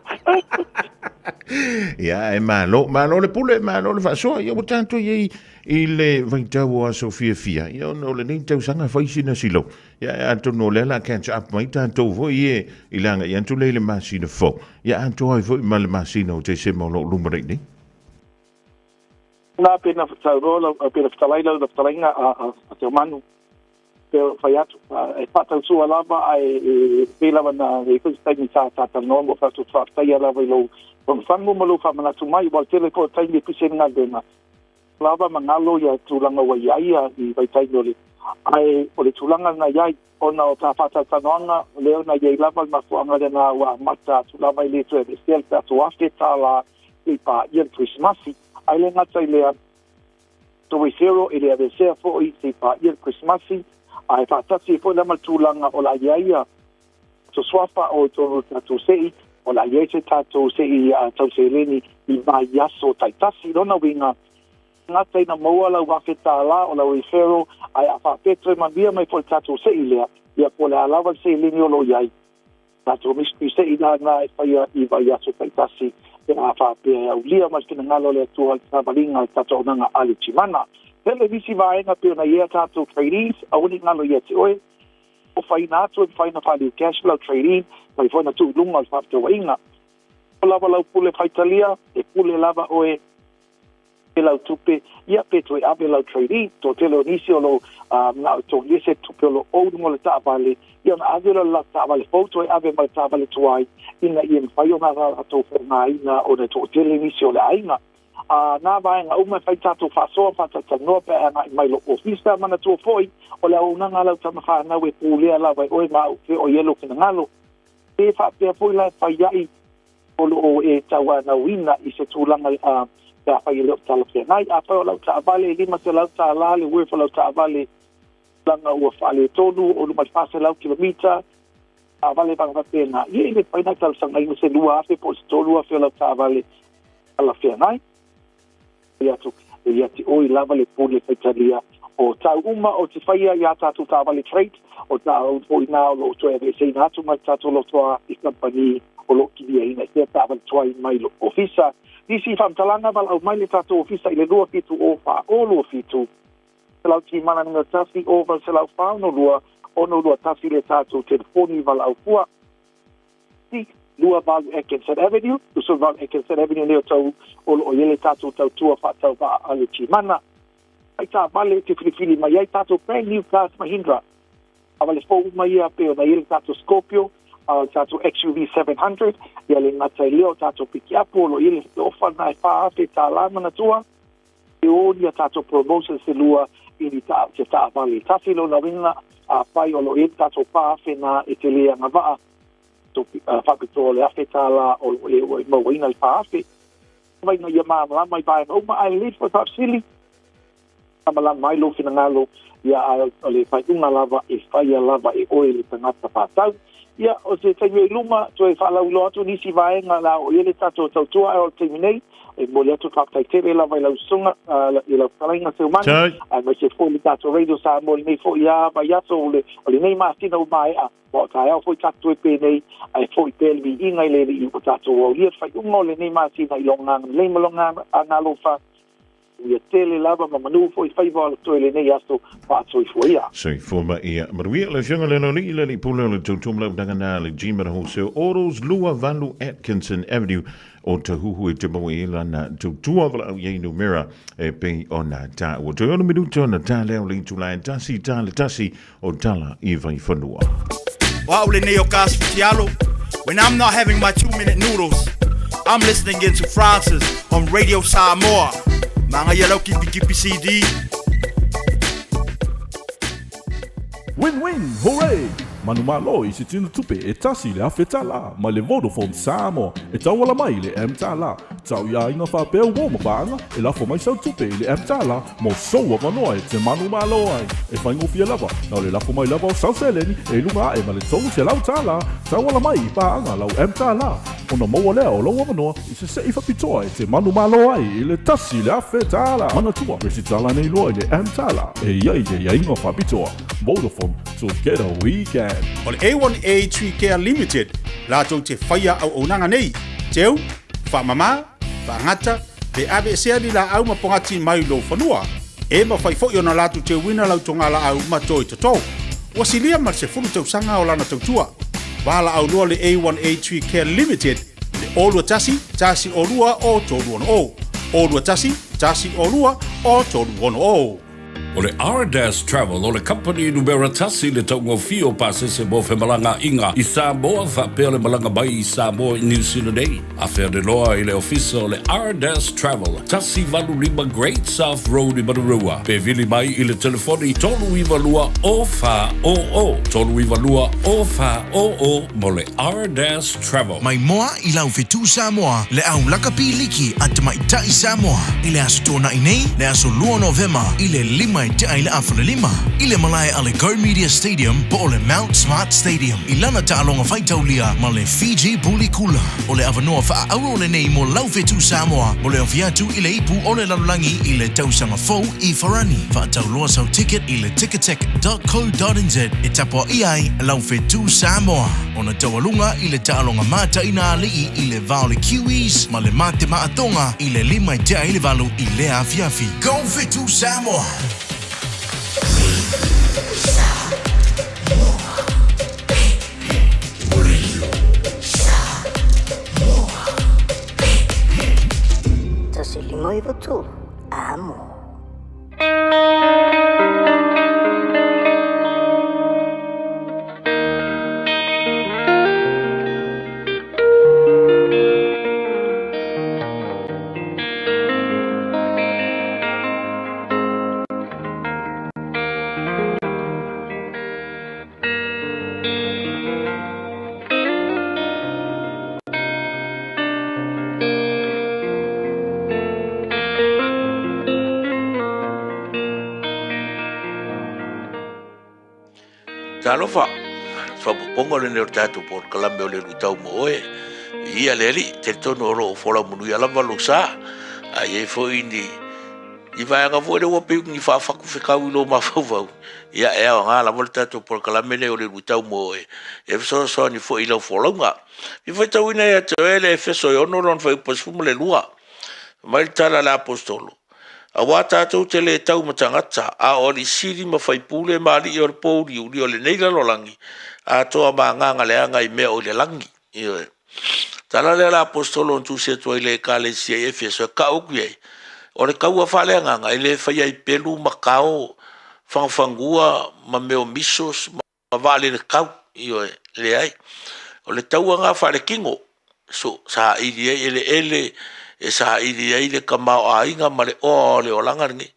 Ia, e malo, malo le pule, malo le faasoa, ia ua tātou i ei i le vaitau o aso fiafia, ia ona o lenei tausaga fai sina silau. Ia, e atonu o lea la catch up mai tātou foi e i le agai atu lea i le masina fou. Ia, atoa ai foi ma le masina o Tesema o lo o luma nei nei. Nā, pena tauroa lau, pena fetalai lau na fetalaiga a Te Omanu. Pe fai atu, e whaatautua lava, ae e pei lava na e foi se taimi sa talanoa mo whātou whaafetaia lava i lou whangu ma lou whaamanatu mai, ua tele foi o taimi e pise ni galuega. Lava ma galo ia tulaga ua i ai ia i vaitaimi o le ae o le tulaga na i ai ona o ta faatalatalanoaga lea na i ai lava le mafuaaga lena ua amata atu lava i le toe aveesea le tatou $1,000 i paia le Kerisimasi. Ae le gata i lea, toe zero e le aveesea foi se i paia le Kerisimasi, ae faatasi ai foi la ma le tulaga o le a i ai ia suafa o i totonu o le tatou se'i, o le a i ai se tatou se'i tau seleni i vaiaso taitasi. Lona uiga, gata ina maua lau $1,000 o lau referral, ae a faapea toe manuia mai foi le tatou se'i lea, ia po o le a lava le seleni o lo o i ai, tatou mystery se'i lana e faia i vaiaso taitasi, pe a faapea e aulia mai le finagalo o le Atua i le savaliga o le tatou auaunaga a le Timana. Tele nisi vaega pei ona i ai a tatou trainees, aua ne i galo ia te oe, ofaina atu e mafai ona faaliu cash lau trade-in, mafai foi ona tuu i luga o le faafetauaiga. O lava lau pule faitalia, e pule lava oe i lau tupe, ia pe toe ave lau trade-in. Toatele o nisi o lo mana'o e togia se tupe o lo o i luga o le taavale, ia ona ave lea o le latou taavale fou toe ave ma le taavale tuai, ina ia mafai ona latou faaaogaina ona e toatele nisi o le aiga. A nā vaega uma e fai tātou faasoa faatalatalanoa pe a agai mai lou ofisa. Manatua foi, o le auaunaga a lau tama fanau e pulea lava e oe ma au feoi ai lou finagalo. E faapea foi la e fai ai o lo o e tauanauina i se tulaga pe afai e le o talafeagai. Afai o lau taavale e $500 le worth o lau taavale, tulaga ua faaletonu o luma i le 400 kilomita, taavale vaga faapena, ia e le mafai ona talosagaina se 2,000 po o se 3,000 o lau taavale talafeagai. Fai atu, e ia te oe lava le pule faitalia o tau uma o te faia i a tātou taavale trade, o tāu foi nā o lo o toe aveeseina atu mai le tātou lotoa i kamupani o lo o kiliaina i sea taavale tuai mai lo ofisa. Nisi faamatalaga, valaau mai le tātou ofisa i le 27 o 4 o 27 selau timana numera tasi o 842 621 le tātou telefoni valaau fua. 28 Atkinson Avenue, 28 Atkinson Avenue nei o tau o lo o i ai le tātou tautua faatauvaa a le Timana. Ai taavale te filifili mai ai tātou brand new cars Mahindra. Taavale fou uma ia pei ona i ai le tātou Scorpio, a o le tātou XUV 700, ia le gata i lea o tātou pikiapu o lo o i ai le ofa lena e $4,000 manatua. E o ni a tātou promotions e lua i ni ta, te taavale. Tasi lona uiga, afai o lo o i ai le tātou $4,000 nā e te le agavaa, faapitoa o le $1,000 o lo o e ua i mauaina le $4,000. Mai ina ia malamalama i vaega uma, ae lelei foi faafesili, malamalama ai lou finagalo, ia ae o le faaiuga lava e faia lava e oe le tagata faatau. Ia, o se taimi o i luma, toe faalauiloa atu nisi vaega la o i ai le tatou tautua, ae o le taimi nei, e momoli atu le faafetai tele lava i lau susuga, i lau fetalaiga Seumanu, aemaise foi le tatou Radio Samoa i lenei foi lava vaiaso o lenei masina ua maea. Ua o taeao foi tatou e penei, ae foi pea le viiga i le Alii ua tatou aulia le faaiuga o lenei masina i lona agalelei ma lona agaalofa. Manuia tele lava ma manu foi faiva o totoe i lenei aso faasoifua ia. Soifua ma ia manuia le Afioga i le Aloalii, le Alii Pule o le Tautua ma le Auaunaga le G ma le Wholesale Autos, 28 Atkinson Avenue o Tahuhu e te maua i ai lana tautua valaau i ai numera e pei ona taua. Toe ono minuta ona ta lea o le itula e tasi ta le tasi o tala i Vaifanua. O au lenei o Gus Fitialo. When I'm not having my 2-minute noodles, I'm listening in to Francis on Radio Samoa. Magaia lau kipikipi CD. Win win! Hooray! Manumalo i se tino tupe e 1,000 tala mai le Vodafone Samoa e tauala mai i le mTala. Tau i aiga faapea uo ma paaga e lafo mai sau tupe i le mTala mo sou avanoa e te manumalo ai. E faigofie lava, na o le lafo mai lava o sau seleni e i luga ae ma le 300 tala. Tauala mai i paaga lau mTala ona maua lea o lou avanoa i se se'i faapitoa e te manumalo ai i le 1,000 tala. Manatua, resitala nei loa i le mTala e i ai aiaiga faapitoa. Vodafone, together we can. O le A1A Tree Care Limited latou te faia auaunaga nei, teu, faamama, faagata, pe aveesea ni laau ma pogati mai lou fanua. E mafai foi ona latou teuina lau togalaau ma toi toto. Ua silia ma le 10 tausaga o lana tautua. Valaau loa le A1A Tree Care Limited i le 021 102 o 360. 021 102 o 360. O le Ardas Travel o le kamupani numera tasi i le taugofie o pasese mo femalagaaiga i Samoa faapea le malaga mai i Samoa i Niu Sila nei. Afea le loa i le ofisa o le Ardas Travel, 185 Great South Road i Manurewa, pe vili mai i le telefoni 392 0400, 392 0400 mo le Ardas Travel. Mai moa i lau fetu Samoa le au lakapi liki a Tamaitai Samoa i le Aso Tuanai nei, le aso 2 Novema i le 5 e tea i le 1:30 i le malae a le Go Media Stadium po o le Mount Smart Stadium i lana taaloga faitaulia ma le Fiji Buli Kula. O le avanoa faaauro lenei mo lau fetu Samoa mo le ofi atu i le ipu o le lalolagi i le tausaga fou i Farani. Faatauloa sau ticket i le ticketek.co.nz e tapuaia ai lau fetu Samoa. Ona taualuga i le taaloga mataina alii i le va o le Kiwis ma le Mate Maatonga i le 5 e tea i le 8 i lea afiafi. Go Fetu Samoa! 1 5 9 3, amo. Talofa, faapopoga lenei o le tatou polokalame o le luitau mo oe. I ia le alii, talitonu o lo o folau manuia lava lou sa. A i ai foi ni i vaega foi lea ua pei ni faafatu fekau i lou mafaufau, ia e aoga lava le tatou polokalame lenei o le luitau mo oe e fesoasoani foi i lau folauga. I faitauina ia te oe le Efeso e 6 lona fuaiupu 12. Fai mai le tala a le Aposetolo, Auā tatou te le tau ma tagata, a o alii sili ma faipule ma alii o le pōuliuli o lenei lalolagi, atoa ma agaga leaga i mea o i le lagi. Ioe. Tala lea a le Aposetolo na tusi atu ai i le Ekalesia i Efeso e kau atu i ai, o le taua faaleagaga e le faia i pelu ma kao, fagafagua ma mea o missiles ma vaalele kau, ioe, leai. O le taua lena faaletino, so, saili ai eleele, e saili ai le tamaoaiga ma le oa o le olaga lenei.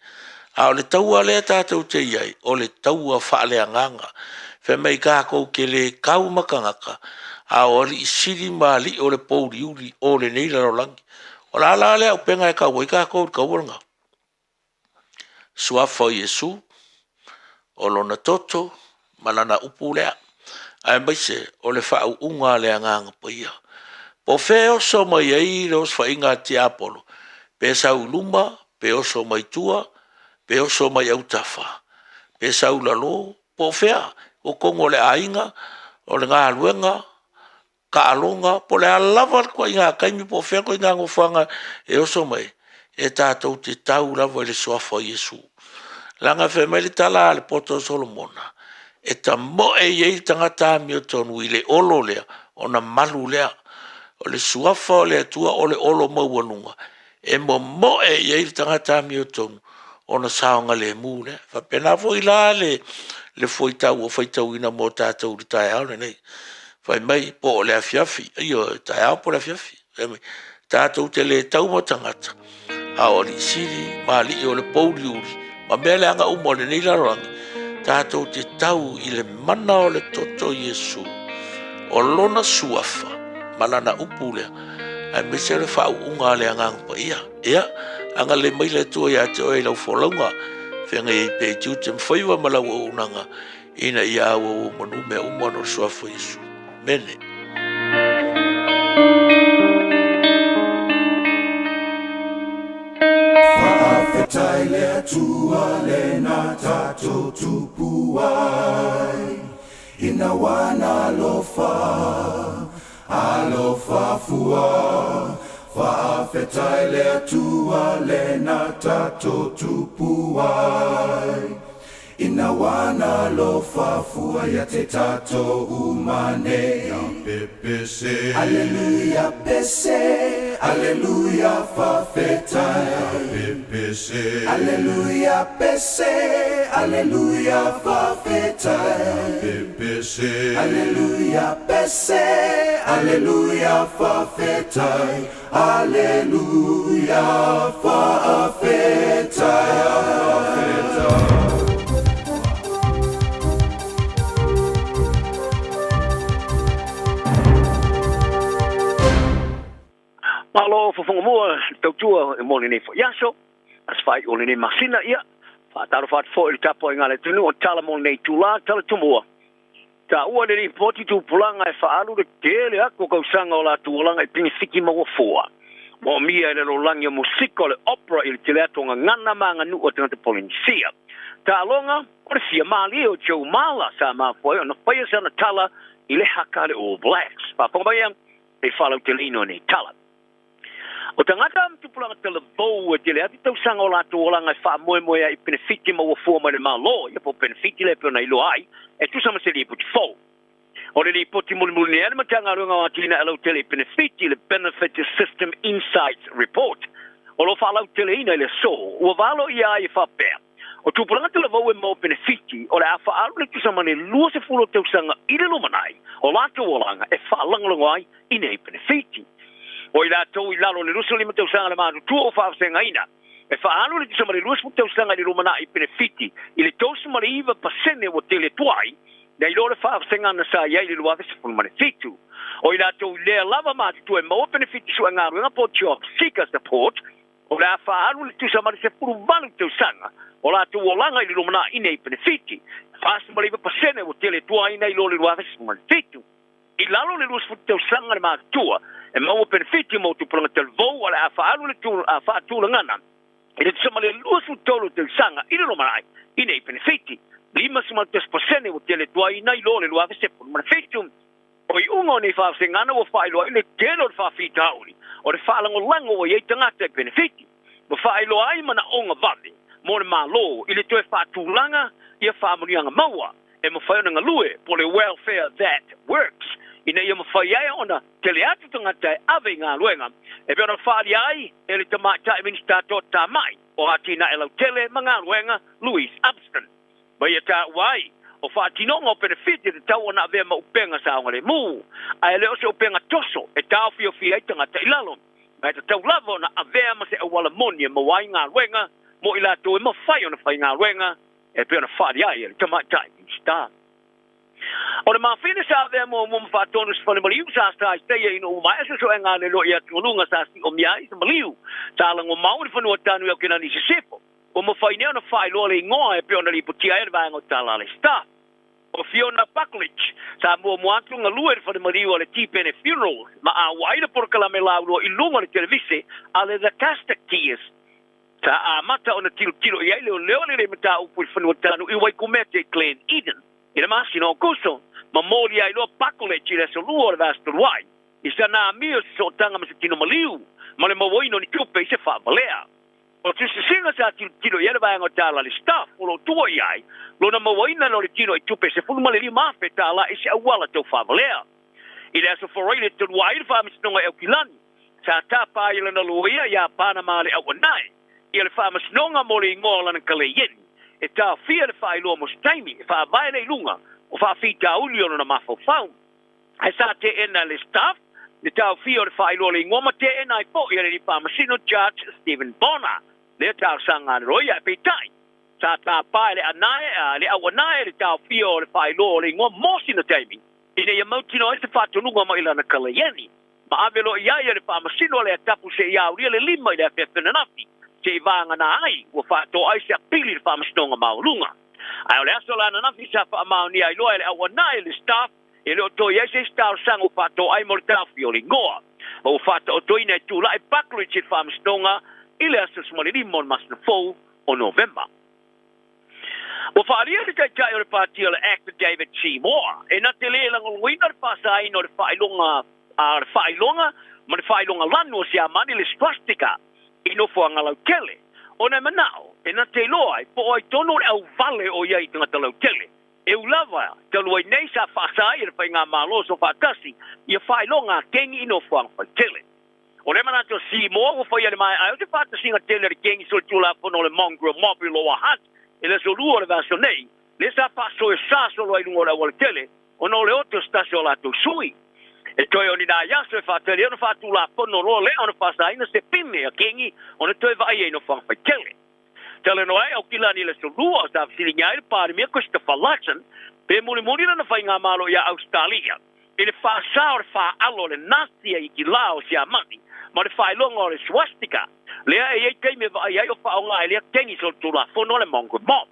A o le taua lea tatou te i ai, o le taua faaleagaga. Fai mai tatou te le kau ma tagata, a o alii sili ma alii o le pouliuli o lenei lalolagi. O le a la lea auupega e kau ai tatou i le taua lena? Suafa o Iesu, o lona toto ma lana upu lea, aemaise o le faauuga a le Agaga Paia. Po o fea e oso mai ai le osofaiga a tiapolo, pe sau i luma, pe oso mai tua, pe oso mai autafa, pe sau i lalo, po o fea, o totonu o le aiga, o le galuega, taaloga, po o le a lava le ituaiga taimi po o fea ituaiga nofoaga e oso mai, E tatou te tau lava i le suafa o Iesu. Leaga fai mai le tala a le poto o Solomona, e tamoe i ai le tagata amiotonu i le olo lea, ona malu lea. O le suafa o le Atua o le olo maualuga, e momoe i ai le tagata amiotonu, ona saogalemu lea. E faapena foi la le, le fuaitau ua faitauina mo tatou i le taeao lenei. Fai mai po o le afiafi, ioe, taeao po o le afiafi. Fai mai, tatou te le tau ma tagata, a o alii sili ma alii o le pouliuli ma mea leaga uma o lenei lalolagi, tatou te tau i le mana o le toto Iesu, o lona suafa ma lana upu lea, aemaise o le faauuga a le Agaga Paia. Ia, agalelei mai le Atua ia te oe i lau folauga, feagai ai pea i tiute ma faiva ma lau auaunaga, ina ia auauau manu mea uma ona o le suafa o Iesu. Mene. Faafetai le Atua lena tatou tupu ai Ina wana alofa, alofa fua Faafetai le Atua lena tatou tupu ai Ina wana alofa fua ia te tatou uma nei. Ia pepese. Aleluia pese, aleluia fafetai. Ia pepese. Aleluia pese, aleluia fafetai. Ia pepese. Aleluia pese, aleluia fafetai. Aleluia fafetai. Malo fofoga mua le tautua e mo lenei foi aso, aso faaiu o lenei masina, ia, faatalofa atu foi i le tapuaiga a le atunuu o tala mo lenei itula, tala tumua. Taua le lipoti tupulaga e faaalu le tele atu o tausaga o latou olaga i penefiti maua fua. Moomia e le lalolagi o musika o le opera i le tele atu o gagana ma aganuu a tagata Polenisia. Taaloga, o le fia malie o Joe Marler sa mafua ai ona faia sana tala i le haka a le All Blacks. Faafofoga mai ia e faalauteleina o nei tala. O tagata ma tupulaga talavou e tele atu tausaga o latou olaga e faamoemoe ai i penefiti maua fua mai le Malo, ia po o penefiti lea e pei ona iloa ai, e tusa ma se lipoti fou. O le lipoti mulimuli nei a le Matagaluega o Atinae Lautele i Penefiti, le Benefit System Insights Report, o lo o faalauteleina i le aso, ua valoia ai e faapea, o tupulaga talavou e maua penefiti o le a faaalu le tusa ma le 20 o tausaga i le lumanai o latou olaga e faalagolago ai i nei penefiti. O i latou i lalo o le 25 tausaga le matutua ua faavasegaina, e faaalu le tusa ma le 20 tausaga i le lumanai i penefiti i le 39% ua tele tuai nai lo le faavasegana sa i ai i le 2017. O i latou i lea lava matutua e maua penefiti suegaluega po o job seeker support, o le a faaalu le tusa ma le 18 tausaga o latou olaga i le lumanai i nei penefiti, 49% ua tele tuai nai lo le 2017. I lalo o le 20 tausaga le matutua e maua penefiti mo tupulaga talavou o le a faaalu le faatulagana i le tusa ma le 23 tausaga i le lumanai i nei penefiti. 51% ua tele tuai nai lo le 2017. O iuga o nei faavasegana ua faailoa ai le tele o le faafitauli o le faalagolago ua i ai tagata i penefiti, ma faailoa ai manaoga vave mo le Malo i le toe faatulaga ia faamanuiaga maua e mafai ona galue po o le welfare that works ina ia mafai ai ona tele atu tagata e ave i galuega e pei ona faaalia ai e le Tamaitai Minisita Toatamai o Atinae Lautele ma Galuega Louise Upston. Ma ia taua ai, o faatinoga o penefiti e tatau ona avea ma upega saogalemu, ae le o se upega toso e taofiofia ai tagata i lalo, ma e tatau lava ona avea ma se auala moni e maua ai galuega mo i latou e mafai ona faigaluega e pei ona faaalia ai e le Tamaitai Minisita. O le mafine sa avea muamua ma faatonu se fale maliu sa sa i teia ina ua maea suesuega a le loia atugaluga sa siomia ai se maliu sa lagomau i le fanua tanu i Aukilani i Sisifo. Ua mafai nei ona faailoa le igoa e pei ona lipotia ai e le vaega o Tala a le Star. O Fiona Buckledge sa muamua atu galue i le fale maliu a le Tipene Funerals ma āua ai le polokalame laulua i luga o le televise a le The Castateers. Sa amata ona tilotilo i ai leoleo lenei mataupu i le fanua tanu i Waikumete i Glen Eden i le masina o Aokuso ma molia ai loa Buckledge i le aso Lua o le vaiaso talu ai i sana amio i se sootaga ma se tino maliu ma le mauaina o ni tupe i se faavalea. O se sisiga sa tilotilo i ai le vaega o tala a le staff o lo o tua i ai lona mauaina o le tino i tupe $15,000 tala i se auala tau faavalea. I le aso Faraile talu ai le Faamasinoga i Aukilani, sa tapa ai e lana loia iā Panama le Auanae ia le Faamasinoga mo le igoa o lana kaleieni e taofia le faailoa mo se taimi e faavae lea i luga o faafitauli o lona mafaufau. Ae sa teena e le staff le taofia o le faailoa o le igoa ma teena ai foi e le alii faamasino Judge Stephen Bonner lea talosaga a le loia. Ae peitai, sa tapa e le anae le auanae le taofia o le faailoa o le igoa mo sina taimi ina ia mautinoa ai se faatonuga mai lana kaleieni ma ave loa i ai e le faamasino a le atapu seia aulia le lima i le afeafe ananafi seia vagana ai ua faatoa ai se apili i le Faamasinoga Maualuga. Ae o le aso la ananafi sa faamaonia ai loa e le auanae le staff e le o toe i ai se isi talosaga ua faatoa ai mo le taofia o le igoa ma ua faataotoina e tulai Buckledge i le Faamasinoga i le aso 15 o le masina fou o Novema. Ua faaalia le Taitai o le Pati o le Act David Seymour e na te lē lagolagoina le faasaina o le faailoga a le faailoga ma le faailoga lanu o Siamani le swastika i nofoaga lautele ona e manao e na te iloa ai po o ai tonu le auvale o ia i tagata lautele. E u lava talu ai nei sa faasa ai e le Faigamalo Soofaatasi ia faailoga a kengi i nofoaga faitele. O lea manatu o Seymour ua faia le maeaea o se faatasiga tele a le kengi solitulafono o le Mongrel Mob i Lower Hutt i le aso Lua o le vaiaso nei, lea sa faasoesa solo ai i luga o le aualatele ona o le ote o se tasi o latou sui. E toe o ni nai aso e faatali ai ona faatulafono loa lea ona faasaina se pine a kengi ona toe vaaia i nofoaga faitele. Talanoa ai Aukilani i le aso Lua sa fesiligia ai le Palemia Christopher Luxon pe mulimuli lana faigamalo ia Ausetalia i le faasa o le faaalo o le Nazi i Kilā o Siamani ma le faailoga o le swastika lea e i ai taimi e vaai ai o faaaoga ai lea kengi solitulafono a le Mongrel Mob.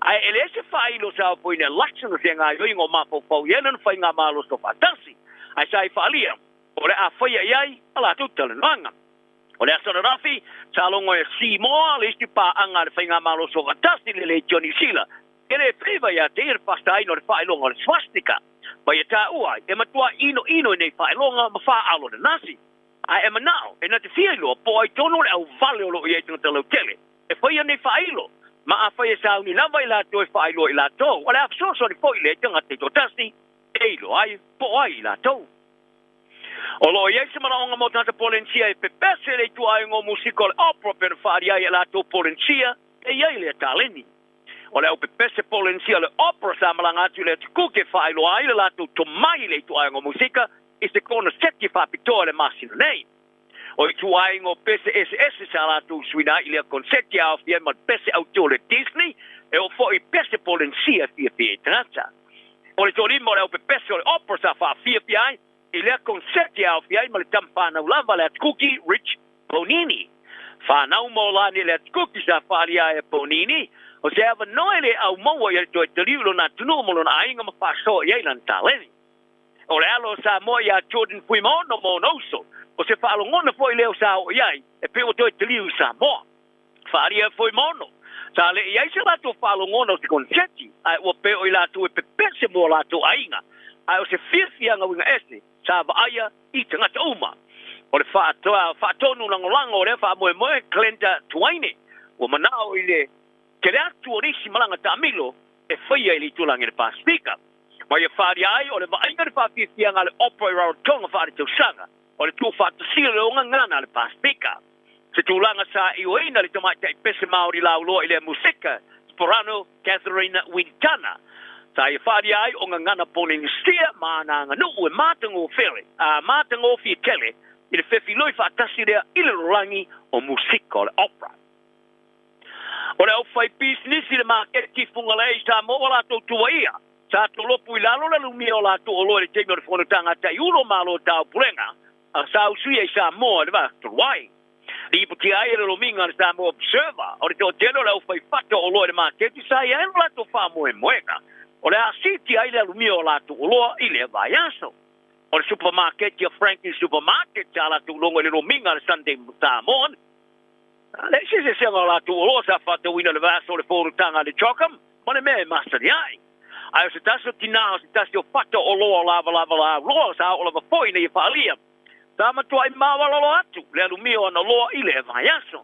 Ae e leai se faailo sa ofoina e Luxon o se gaoioiga o mafaufau i ai lana faigamalo soofaatasi ae sa i faaalia o le a faia i ai a latou talanoaga. O le aso ananafi, sa logo e Seymour le isi paaga a le Faigamalo Soofaatasi le Leitio Niu Sila e le feva ia te ia le faasaina o le faailoga o le swastika. Ma ia taua ai, e matua inoino i nei faailoga ma faaalo le Nasi. Ae e manao e na te fia iloa po o ai tonu le auvale o lo o i ai tagata lautele e faia nei faailo. Ma afai e sauni lava i latou e faailoa i latou, o le a fesoasoani foi lea i tagata i toatasi e iloa ai po o ai i latou. O lo o i ai se manaoga mo tagata Polenisia e pepese le ituaiga o musika o le opera pei ona faaalia ai e latou Polenisia e i ai lea taleni. O le au pepese Polenisia o le opera sa malaga atu i le Atu Kuki e faailoa ai le latou tomai i le ituaiga o musika i se koneseti faapitoa i le masina nei. O ituaiga o pese eseese sa latou suina ai i lea koneseti e aofia ai ma le pese autū o le Disney e oo foi i pese Polenisia e fiafia ai tagata. O le toalima o le aupepese o le opera sa faafiafia ai i lea koneseti e aofia ai ma le tama fanau lava a le Atukuki, Rich Ponini. Fanau ma ola nei le Atukuki sa faaalia ai e Ponini, o se avanoa e le aumaua i ai le toe taliu i lona atunuu ma lona aiga ma faasoa i ai lana taleni. O le alo o Samoa ia Jordan Fuimaono ma ona uso, o se faalogona foi lea o sa oo i ai e pei ua toe taliu i Samoa. Faaalia e Fuimaono, sa le i ai se latou faalogona o se koneseti, ae ua pei o i latou e pepese mo latou aiga, ae o se fiafiaga uiga ese sa vaaia i tagata uma. O le faatonu lagolago o lea faamoemoe Glenda Tuaine, ua manao i le tele atu o nisi malaga taamilo e faia i le itulagi o le Pasefika. Ma ia faaalia ai o le vaaiga le faafiafiaga a le Opera i Rarotonga faaletausaga o le tuufaatasia o le ogagana a le Pasefika. Se tulaga sa ioeina le tamaitai pese Māori lauloa i lea musika, soprano Catherine Wintana, sa ia faaalia ai o gagana Polenisia ma ana aganuu e matagofele, a matagofie tele i le fefiloi faatasi lea i le lolagi o musika o le opera. O le aufaipisinisi i le maketi Fugalei i Samoa ua latou tuaia, sa tolopu i lalo le lumia o latou oloa i le taimi o le fonotaga a Taiulu o Malo Taupulega a sa usuia i Samoa i le vaa talu ai. Lipotia ai e le lomiga a le Samoa Observer o le toatele o le aufaifata o oloa i le maketi sa i ai lo latou faamoemoega o le a siitia ai le alumia o latou oloa i lea vaiaso. O le supamaketi a Frankie's Supermarket sa latou logo i le lomiga a le Sunday Samoan. A leai se eseesega o latou oloa sa faatauina i le vaiaso o le fonotaga a le CHOGM ma le mea e masani ai. Ae o se tasi o tinā o se tasi o fata o oloa o lavalava lauloa sa oo lava foi ina ia faaalia, sa matuai maualalo atu le alumia o ana oloa i lea vaiaso.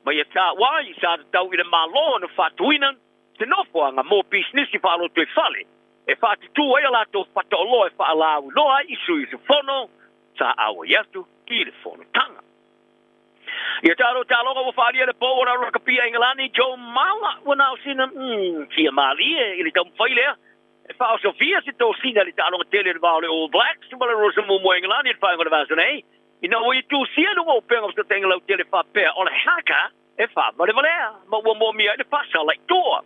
Ma ia taua ai, sa tatau i le Malo ona faatuina se nofoaga mo pisinisi faalotoifale e faatutū ai a latou fataoloa e faalauiloa ai i sui usufono sa auai atu i le fonotaga. Ia talo taloga ua faaalia le pou o le au lakapi a Ingelani, Joe Mala, ua na o sina fia malie i le taumafai lea e faaosofia se tosina i le taaloga tele i le va o le All Blacks ma le Rosa Muamua a Ingelani i le faaiuga o le vaiaso nei, ina ua ia tusia i luga o upega o fesootaiga lautele faapea o le haka e faavalevalea ma ua moomia ai le faasala i tua.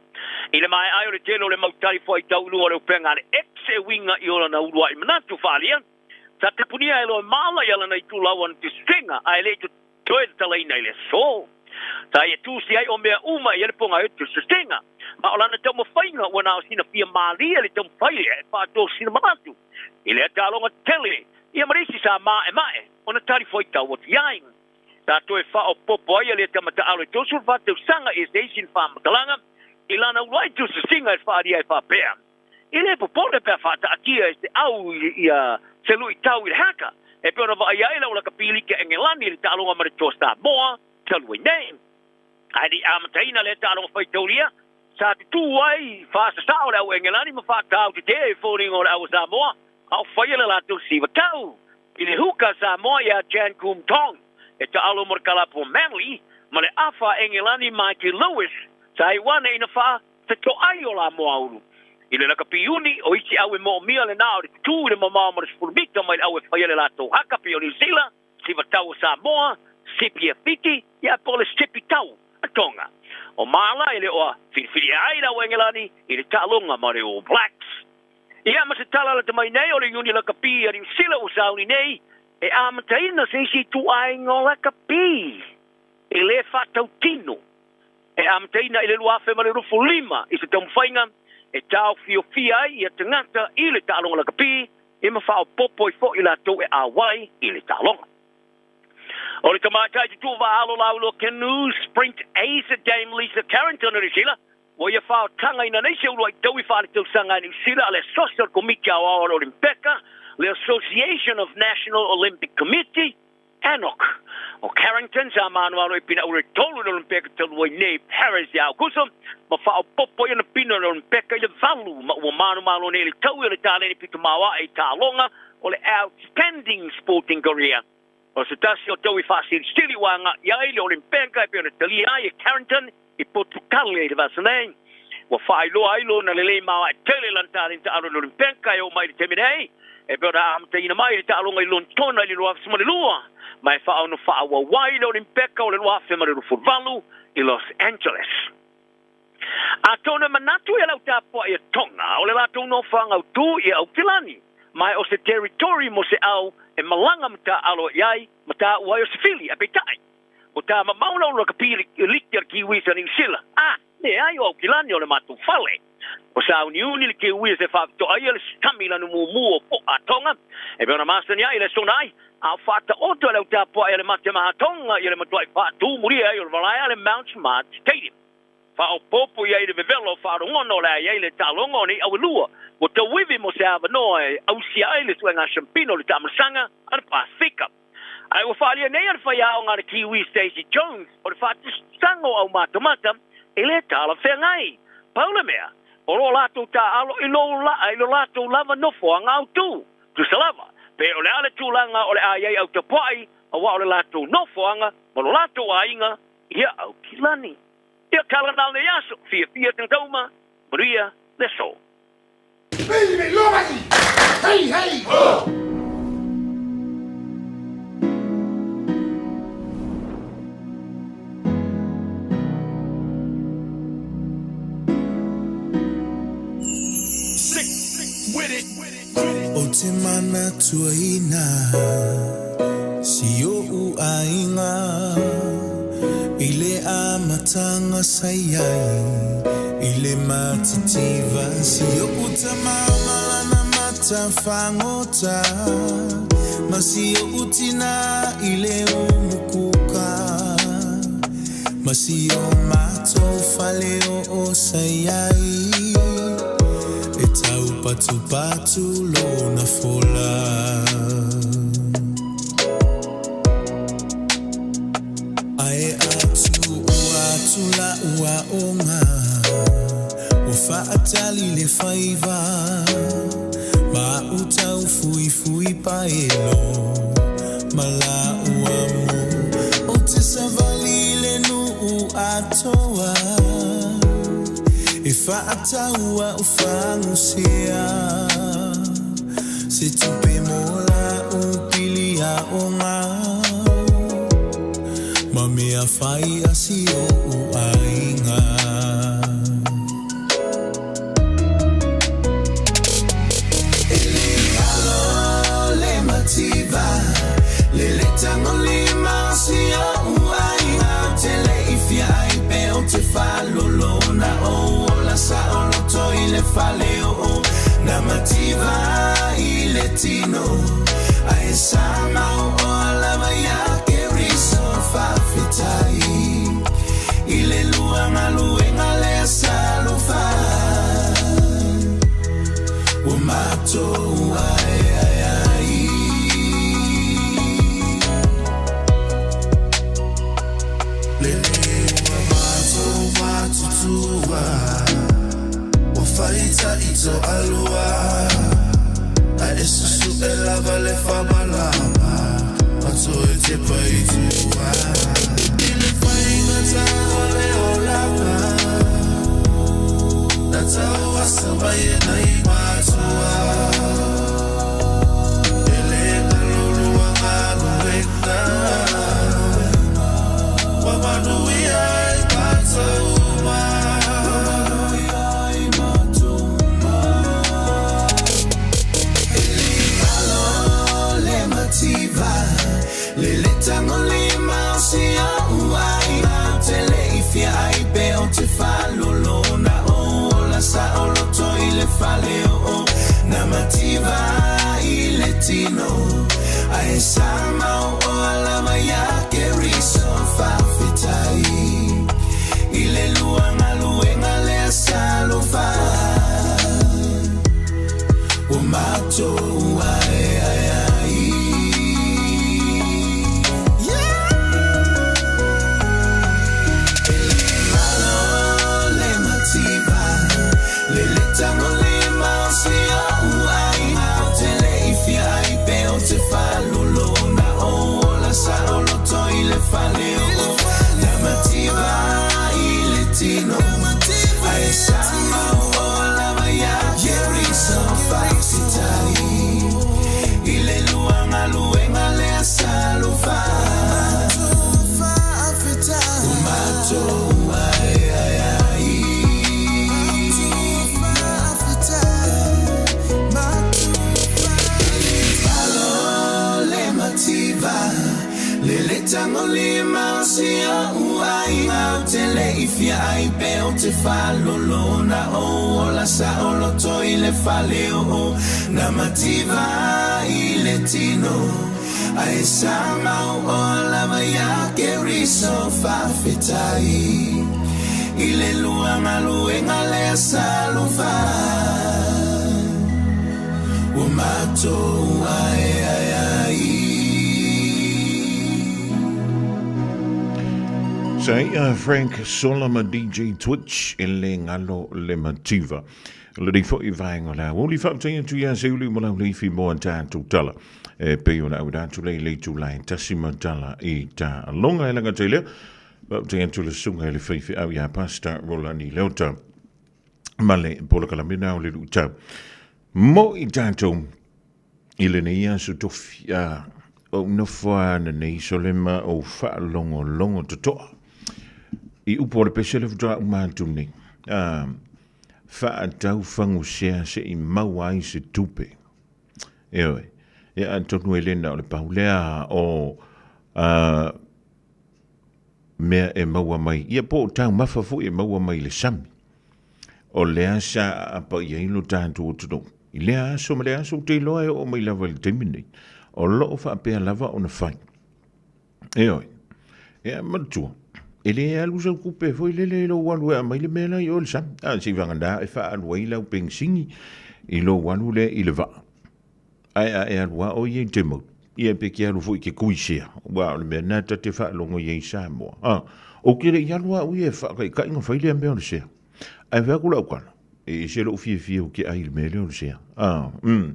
I le maea ai o le tele o le mau tali fuaitau i luga o le upega a le X e uiga i ona uluai manatu faaalia, Sa tapunia e loa mala i alana itulau ana tusega ae le i toe tatalaina i le aso. Sa ia tusi ai o mea uma i ai le pogai o tusega. Ma o lana taumafaiga ua na o sina fia malie le taumafai lea e faatosina manatu i lea taaloga tele ia ma le isi sa maemae ona tali fuaitau atu i ai. Sa toe faaopoopo ai lea tama taalo i 34 tausaga i se isi faamatalaga i lana uluai tusasiga e faaalia ai faapea, E le popole pe a faataatia e se au ia se luitau i le haka, e pei ona vaaia ai le au lakapi liki a Engelani i le taaloga ma le Toa Samoa talu ai nei. Ae le i amataina lea taaloga faitaulia, sa tutū ai faasasao le au Engelani ma faatautetē i foliga o le au a Samoa a o faia le latou siva tau i le huka Samoa iā Jan Kum Tong e taalo mo le kalapu o Manly ma le afa a Engelani Mikey Lewis sa iu ane ina faa Fetoai o la Moaulu. I le lakapi Iuni, o isi au e moomia lena o le tutū i le mamao ma le 10 mita mai le au e faia le latou haka pei o Niu Sila, siva tau o Samoa, sipi a Fiti, ia po o le sipi tau a Tonga. O Mala e le o a filifilia ai le au Engelani i le taaloga ma le All Blacks. Ia ma se tala lata mai nei o le Iuni lakapi a Niu Sila ua sauni nei e amataina se isi ituaiga o lakapi e le faatautino e amataina i le 2025 i se taumafaiga e taofiofia ai ia tagata i le taaloga lakapi ia ma faaopoopo ai foi latou e auai i le taaloga. O le tamaitai tutuu vaaalo lauiloa canoe sprint ace Dame Lisa Carrington o Niu Sila ua ia faotagaina nei se uluai taui faaletausaga a Niu Sila a le Asosi o le Komiti Aoao o le Olimpeka, le Association of National Olympic Committee, ANOC, o Carrington sa manualo i pinaura e tolu i le Olimpeka talu ai nei i Paris ia Aukuso, ma faaopoopo ai ona pina o le Olimpeka i le valu ma ua manumalo nei i le taui o le taleni pito maoae i taaloga o le Outstanding Sporting Career. O se tasi o taui faasilisili ua agai ai le Olimpeka e pei ona talia ai e Carrington i Potukale i le vaiaso nei. Ua faailoa ai lona lelei maoae tele i lana taleni taalo i le Olimpeka e oo mai i le taimi nei, e pei ona amataina mai i le taaloga i Lonetona i le 2012, ma e faaono faaauau ai le Olimpeka o le 2028 i Los Angeles. Atonu e manatu ia lau tapuai a Tonga o le latou nofoaga autū i Aukilani, ma e o se territory mo se au e malaga ma taaalo i ai ma taua ai o se fili, ae peitai, Ko tā mamao na ula ka pili liki a le Kiwis a Niu Sila, a, leai o Aukilani o le matou fale. Ua sauniuni le Kiwis e faapitoa ia le sami lanu mumu o Po'a Tonga, e pei ona masani ai le Sonai, a o faataoto e le au tapuai a le mate maha Tonga ia le matuai faatumulia ai o le malae a le Mount Smart Stadium. Faaopoopo i ai le vevela o faalogona o le a i ai le taaloga o nei auelua ua tauivi mo se avanoa e ausia ai le suega siampina o le taamalasaga a le Pasefika. Ae ua faaalia nei a le faiaoga a le Kiwi Stacey Jones o le faatusaga o aumatamata e le talafeagai. Pau le mea, o lo latou taaalo i lou laa i lo latou lava nofoaga autū. Tusa lava, pe o le a le tulaga o le a i ai au tapuai aua o le latou nofoaga ma lo latou aiga ia Aukilani. Ia tala na lenei aso, fiafia tagata uma, manuia le aso. Ou te manatuaina si oʻu aiga I le amataga sa i ai i le matitiva Si oʻu tama ma lana mata fagota Ma si oʻu tina i le umukuka Ma si o matou fale oo sa i ai E taupatupatu lona fola. Ae atu. manatu la'u aoga Ua fa'atali le faiva Ma a'u taufuifui paelo Ma la'u amo Ou te savali i le nu'u atoa E fa'atau a'u fagusea Se tupe mo la'u pili aoga Ma mea fai a si o'u aiga. E le alo le mativa Le le tagolima o si o'u aiga Ou te le i fia ai pe ou te faalolo Na ou ola saoloto i le fale o'o Na mativa i le tino Ae sa mau oa lava ia Keriso Faafetai i le lua galuega lea sa alofa Ua matou aeae ai. Lele ua matou matutua, ua faitaʻi toalua, A e susue lava le faamalama, ma toe tepa i tua. I le faigata o le olaga, Na tauasa mai e nai matua. E le galo lua galuega, Ua manuia ai matou uma. E le alo le mativa Le le tagolima o si o'u aiga Ou te le i fia ai pe ou te faalolo Na ou ola saoloto i le fale o'o Na mativa i le tino Ae sa mau oa lava ia Keriso Faafetai i le lua galuega lea sa alofa Ua matou aeae ai. E le galo le mativa Le le tagolima o si o'u aiga Ou te le i fia ai pe ou te faalolo Na ou ola saoloto i le fale o'o Na mativa i le tino Ae sa mau oa lava ia Keriso Faafetai i le lua galuega lea sa alofa Ua matou aeae ai. Alo le mativa Le le tagolima o si o'u aiga Ou te le i fia ai pe ou te faalolo Na ou ola saoloto i le fale o'o Na mativa i le tino Ae sa mau oa lava ia Keriso Faafetai i le lua galuega lea sa alofa Ua matou aeae ai. Sa ia Frank Sola ma DJ Twitch e le galo le mativa. Lenei foi vaega o le aoauli faafetai atu ia Seiuli ma lau leifi mo a tatou tala. E pei ona auina atu lea i le itula e tasi ma tala i taaloga e lagata i lea. Faafetai atu le susuga i le faifeau ia Pastor Rolani Leota ma le polokalame na o le luitau. Mo i tatou i lenei aso tofi a ou nofo ana nei solema ou faalogologo totoa i upu o le pese le faatoa uma atu nei. A, faatau fagusea se i maua ai se tupe. Ioe. Ia atonu e le na o le pau lea o mea e maua mai, ia po o taumafa foi e maua mai i le sami. O lea sa aapa i ai lo tatou atunuu. I lea aso ma lea aso, ou te iloa e oo mai lava i le taimi nei, o lo o faapea lava ona fai. Ioe. Ia, manatua, e le alu sau tupe foi lele i lou alu e aumai le mea la i o i le sami. A, seivagana e faaalu ai lau penisini i lou alu lea i le vaa. Ae a e alu lava o ia i te mau, ia pe te alu foi i te kuisea, aua o le mea lena ta te faalogo i ai i Samoa. A, Ou te le i alu au ia e faataitai ona fai lea mea o le sea. Ae fai atu lau tala, e ese lou fiafia ou te ai i le mea lea o le sea. Ah, mm.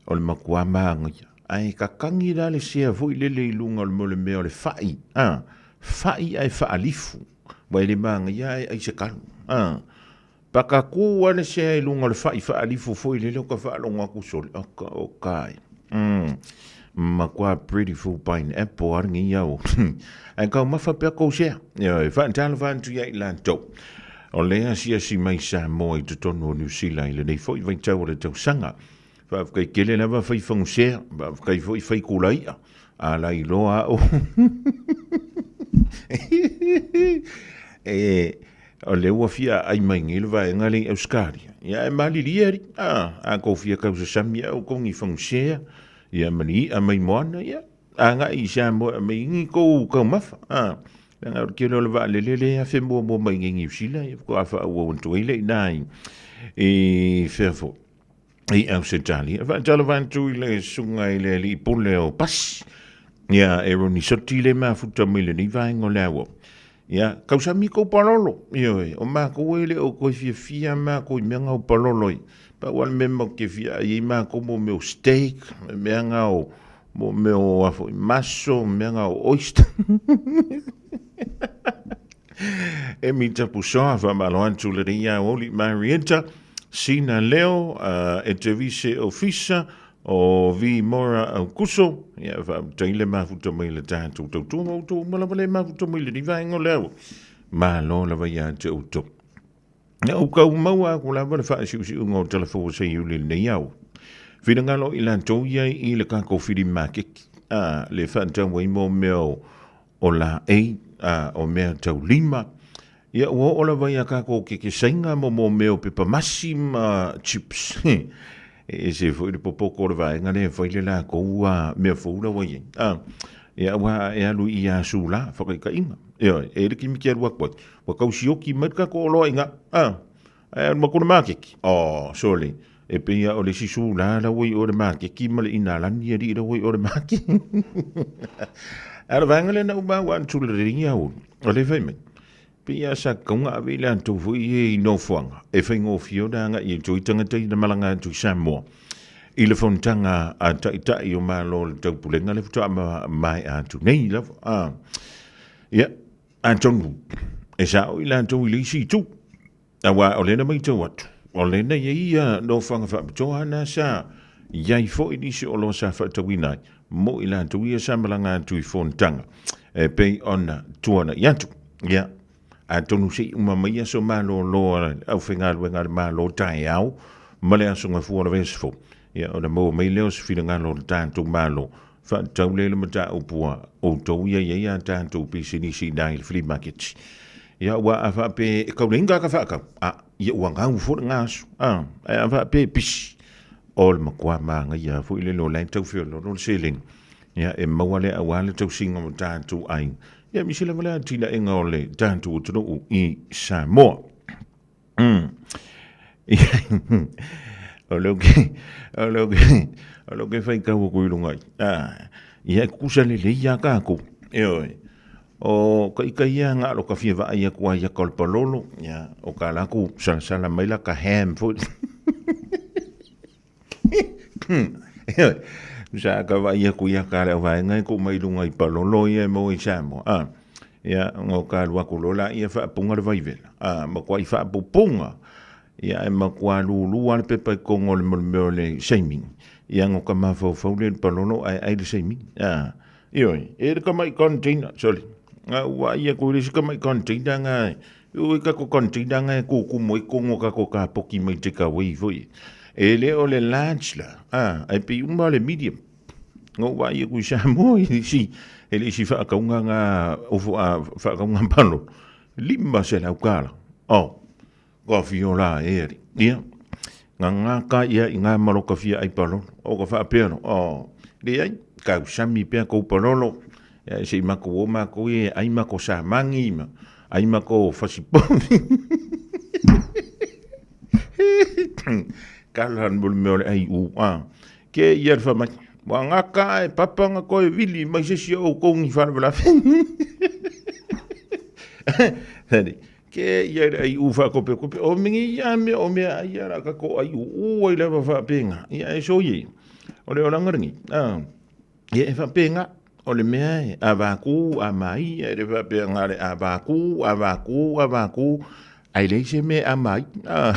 O le matua manaia. Ae tatagi la le sea foi lele i luga o le mea o le mea o le fai. Ah, fai ae faalifu. Ua e le manaia ae ai se kalu. Ah. Pakakū a le sea i luga o le fai faalifu foi lele o ka faalogo atu sole. O ka e. Mm. Matua pretty full pineapple a lenei au. Ae taumafa pea kou sea. Ioe, faatalofa atu ia i latou. O lea asiasi mai Samoa i totonu o Niu Sila i lenei foi vaitau o le tausaga. Faafetai tele lava fai fagusea, faafetai foi fai kulaia. A lailoa au. E, o lea ua fia aai mai nei le vaega lea i Ausetalia. Ia ae malilie alii. A, a tou fia tausasami au tou ni fagusea, ia ma ni i'a mai moana, ia, agai i Samoa e aumai ai ni tou taumafa. A, leaga o le tele o le vaalele lea e afe muamua mai nei i Niu Sila, ia faatoa faaauau atu ai lea i ina i fea foi. I Ausetalia. Faatalofa atu i le susuga i le alii pule o Pasi. Ia, e Roni Soti le mafuta mai lenei vaega o le auau. Ia, tausami kou palolo. Ioe, o makou e le o toe fiafia makou i mea na o palolo i. Pau lava le mea matou te fia ai ai makou mo mea o steak, mea na o mo mea o a foi mussel, mea na o oyster. E mita pusoa, faamalo atu lenei aoauli Marietta. Sina Leo, e te vise ofisa o Vi Mora Aukuso, ia faafetai le mafuta mai le tatou tautua ma outou uma lava le mafuta mai lenei vaega o le ao. Malo lava ia te outou. Ia ou kau maua aku lava le faasiusiuga o Talafou o Seiuli lenei ao. Finagalo i latou ia i le kakou fili maketi, a, le faatau ai mo mea o laei, a, o mea taulima. Ia, ua oo lava ia kakou kekesaiga mo mo mea o pepa masi ma chips. E ese foi le popoko o le vaega lea e fai le lakou mea fou la ua i ai. A, ia, aua e alu i ia asu la, whakaikaiga. Ioe, e le kimi ke alu atu ai. Ua kau sioki mai le kakou oloa i ngā. A, ae alu ma kona makeki. Oh, sole, e pei a o le isi sula la ua i o le makeki ma le inalani alii la ua i o le makeki. A o le vaega lea na uma au a atu le ringi au, o le fai mai. Pei a sa kaunga ave i le atu foi e i nofoaga, e faigofie ona agai e toi tagata i na malaga atu i Samoa. I le fonotaga a Taitai o Malo o le Taupulega le faatoa maea atu nei lava. A, ia, atonu e sao i latou i le isi itu. Aua o lea na matau atu, o lea na i ai ia nofoaga faapitoa na sa i ai foi nisi o oloa sa faatauina ai mo i latou ia sa malaga atu i fonotaga e pei ona tuanai atu. Ia, atonu se i uma mai aso malolo a le aufaigaluega a le Malo taeao ma le aso Gafua o le vaiaso fou, ia ona maua mai lea o se finagalo o le tatou Malo faatatau lea i le mataupu a outou ia i ai a tatou pisinisi i ina i le flea market. Ia ua a faapea e kau le inga ka whaakau, a, ia ua ngau fo le ngasu, a, ae a faapea e pisi, o le matua māngaia foi le lo lai tau feololo le seleni. Ia e maua le aua le tausiga o tatou aiga. Ia misi lava le atinaega o le tatou atunuu i Samoa. O lea ke, o lea ke, o lea ke whaikau o koe lunga i. Ah, ia e kusa le lei a kākou. E oi, o ka ika ia ngā alo ka fia vaai aku ai a ka o le palolo, ia, o ka lākou salasala mai la ka ham foi. E oi, sa ka vaai aku ia ka le au vaega e ko mai lunga i palolo ia e maua i Samoa. Ah, ia, ngo ka alu aku loa la ia faapunga le vaivela. Ah, makuai faapupunga. Ia e makuā lūlū lava le pepa i kogo o le mea o le seimini. Ia ngo ka mafaufau lea i le palolo ae ai le seimini. Ah, ioe, e le kamai container, sorry. Nga ua vaai aku i le isi kamai container nga, ui kako container nga e kukumu ai kogo o kako kapoki mai take away foi. E le o le large la, ah, ae pei uma o le medium. Nga ou vaai aku i Samoa i le isi, e le isi faakauga nga ofo a faakauga palolo, $500. Oh. Ka whio la e ari. Ia, nga ngā ka ia i ngā maro ka whia ai palolo. O ka whaapea no, o, le ai, ka usami pea kou palolo, ia, se i mako o mako e, ai mako sa mangi, ma, ai mako fasipovi. Ka la mo le mea o le ai u, a, ke ia le whamai, wa ngā ka e papa nga koe vili mai se si o kou ngi whalawalawe. Ke ia le ai u whakope kope o mingi ia mea o mea ai ara ka ko ai u u ai lava whaapenga. Ia e so ye. O le oranga ringi. Ah. Ia e whaapenga o le mea e a vaku a mai e le whaapenga le a vaku a vaku a vaku ai le se me a mai. Ah.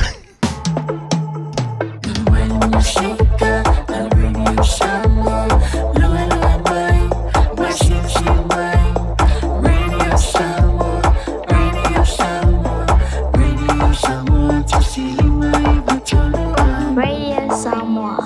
Radio Samoa.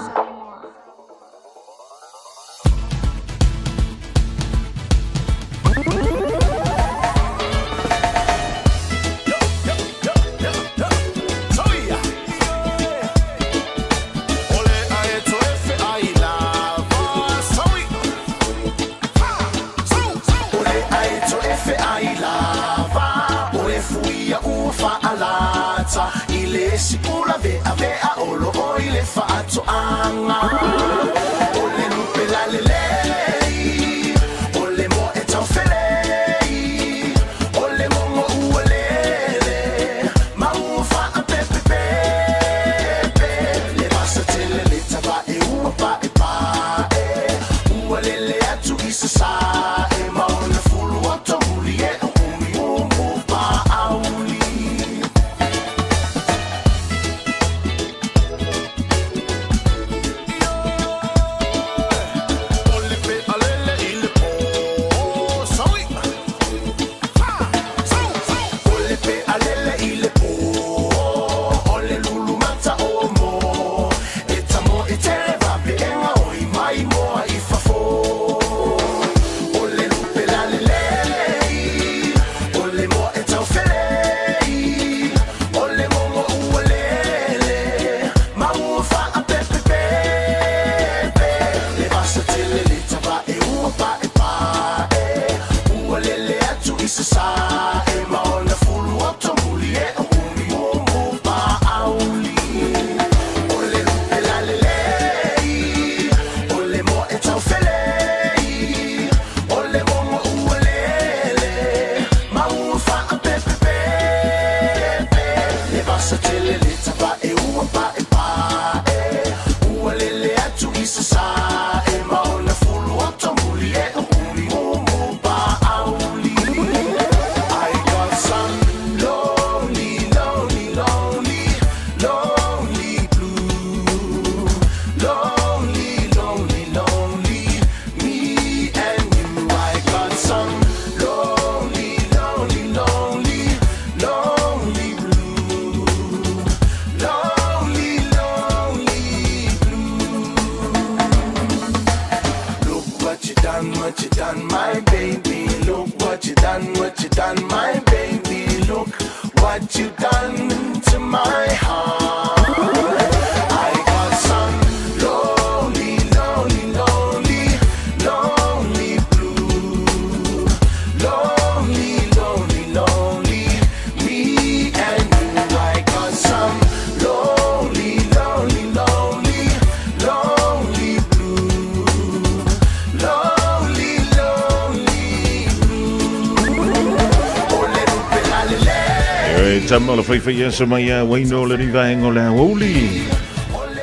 Tama o le whaiwhai asa mai a waino le rivaenga o le aouli.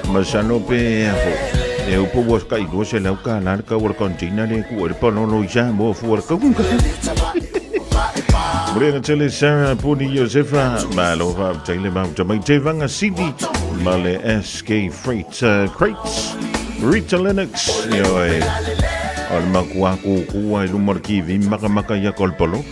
Masano pe afo. E upo ua kai lua se lau ka la ka ua container le ku le panono i sa mo fu le kaunga. Mure tele Sarah Puni Josefa ma lo fa tele ma mai te vanga Sidi ma le SK Freight Crates Rita Lennox ioe o le makua kukua i luma o le kiwi makamaka ia kolpolo.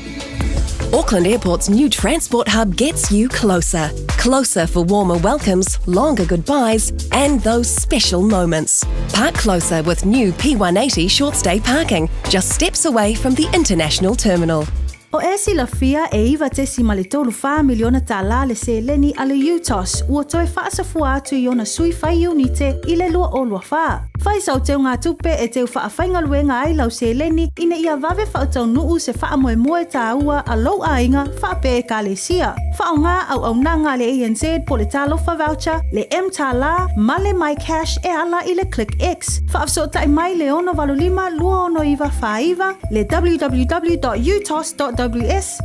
Auckland Airport's new transport hub gets you closer. Closer for warmer welcomes, longer goodbyes, and those special moments. Park closer with new P180 short stay parking, just steps away from the international terminal. O e silafia e 9.34 miliona tālā le seleni a le UTOS ua toe faasafua atu i ona sui fai iunite i le 2024. Fai sau teugatupe e teu faafaigaluega ai lau seleni ina ia vave faataunuu se faamoemoe tāua a lou aiga faapea Ekalesia. Faaaoga auaunaga a le ANZ po o le Talofa Voucher, le mTālā ma le MyCash e ala i le ClickX. Faafesootai mai le 685 269 49, le www.utos.ws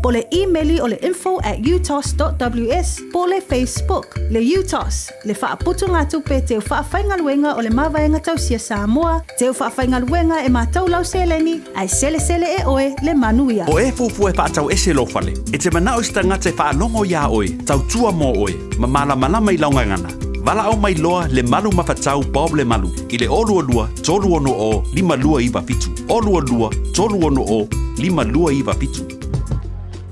po o le imeli o le info at utos.ws po o le Facebook, le UTOS, le Faaputugatupe Teu Faafaigaluega o le Mavaega Tausia Samoa, Teu Faafaigaluega e matou lau seleni, ae selesele e oe le manuia. O e fuafua e faatau ese lou fale, e te manao i se tagata e faalogo iā oe, tautua mo oe, ma malamalama i lau gagana. Valaau mai loa Lemalu Mafatau Bob Lemalu i le 022 360 5297, 022 360 5297.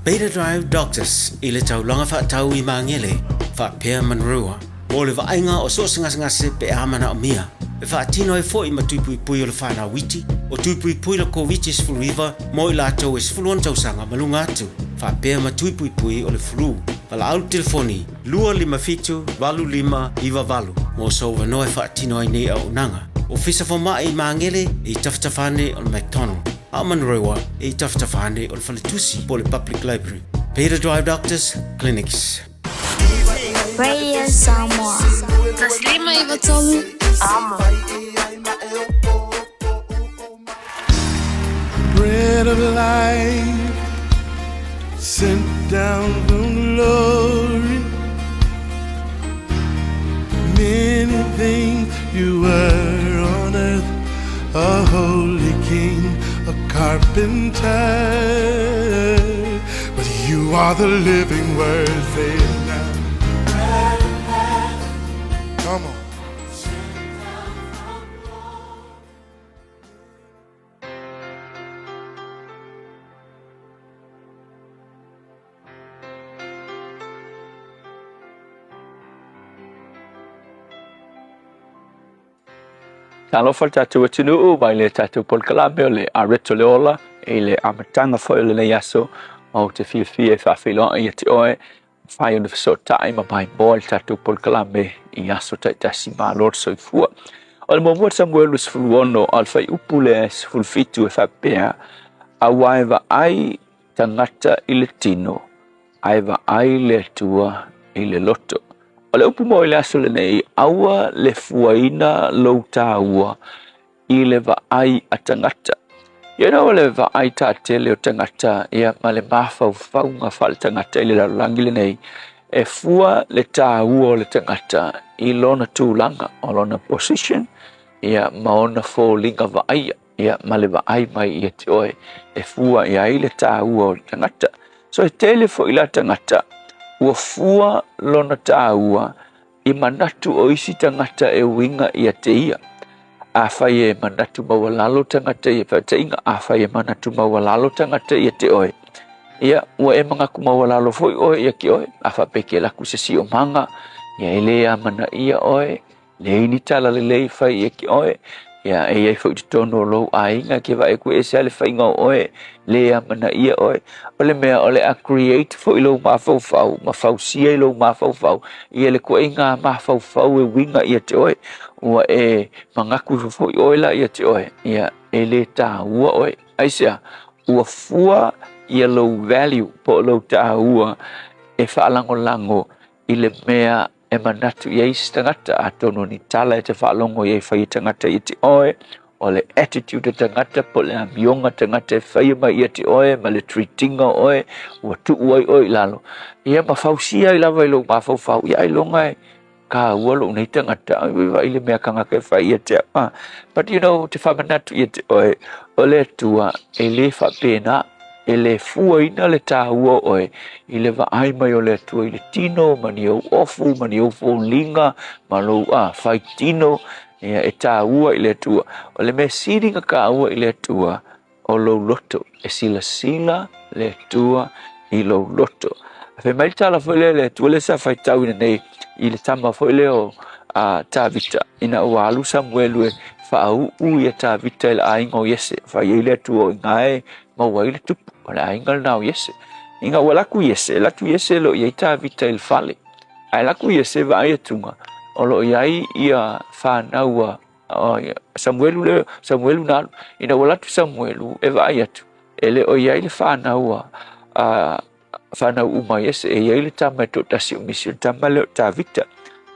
Beta Drive Doctors i le taulaga faatau i Magele, faapea Manurewa, mo le vaaiga o so o se gasegase pe a manaomia. E faatino ai foi ma tui puipui o le whanau iti, o tui puipui le Koviti-19 mo i latou e 16 tausaga ma luga atu, faapea ma tui puipui o le flu. Valaau le telefoni 257 8598 mo sou avanoa e faatino ai nei auaunaga. Ofisa Fomai i Magele i tafatafa ane o le McDonald. A o Manurewa e i tafatafa ane o le faletusi po o le Public Library. Beta Drive Doctors Clinics. Radio Samoa. 153 Amo. Bread of life sent down from glory. Many things you were on earth, a holy king, a carpenter. But you are the living word, say it now. Come on. Talofa le tatou atunuu mai le tatou polokalame o le Areto le Ola i le amataga foi o lenei aso ou te fiafia e faafeiloai ia te oe mafai ona fesootai ma maimoa le tatou polokalame i aso taitasi malo le soifua. O le muamua Samuelu 16 a o le fuaiupu lea 17 e faapea, Aua e vaai tagata i le tino, ae vaai le Atua i le loto. O le upu mo i le aso lenei, aua le fuaina lou tāua i le vaai a tagata. You know, le vaai tātele o tagata, ia, ma le mafaufauga faaletagata i le lalolagi lenei, e fua le tāua o le tagata i lona tulaga, o lona position, ia, ma ona foliga vaaia. Ia, ma le vaai mai ia te oe e fua i ai le tāua o le tagata. So e tele foi la tagata ua fua lona tāua i manatu o isi tagata e uiga ia te ia. Afai e manatu maualalo tagata ia faataiga, afai e manatu maualalo tagata ia te oe, ia, ua e mangaku maualalo foi oe ia ke oe. A faapea ke laku se siomaga, ia e le amanaia oe, Leai ni tala lelei fai ia ki oe, ia e iai foi totonu o lou aiga ke vaai aku ese le faiga o oe, le amanaia oe. O le mea o le a create foi lou mafaufau, ma fausia i lou mafaufau, ia le koaiga mafaufau e uiga ia te oe. Ua e mangaku ifo foi oe la ia te oe, ia e le tāua oe. Aisea? Ua fua ia lou value po o lou tāua e faalagolago i le mea e manatu i ai isi tagata, atonu o ni tala e te faalogo i ai fai e tagata ia te oe, o le attitude a tagata po o le amioga tagata e faia mai ia te oe ma le treatinga o oe ua tuu ai oe i lalo. Ia ma fausia ai lava i lou mafaufau, ia ailoga e kāua lou nei tagata, ai vaai le mea kangaka e fai ia te au. Ah, but you know, te faamanatu ia te oe, o le Atua e le faapena. E le fuaina le tāua o oe i le vaai mai o le Atua i le tino ma ni ou ofu ma ni ou foliga ma lou a fai tino ia e tāua i le Atua. O le mea sili na kāua i le Atua o lou loto. E silasila le Atua i lou loto. Fai mai le tala foi lea le Atua lea sa faitauina nei i le tama foi lea o a Tavita ina ua alu Samuelu e faauu ia Tavita i le aiga o Iese. Fai ai le Atua o iga e maua ai le tupu o le aiga lena o Iese. Ina ua laku Iese, laku Iese lo i ai Tavita i le fale. Ae laku Iese vaai atuga o lo o i ai ia whanau a O ia, Samuelu le, Samuelu na alu. Ina ua alu atu Samuelu e vaai atu, e le o i ai le fanau a, a fanau uma a Iese, e i ai le tama e toatasi o misi, o le tama lea o Tavita.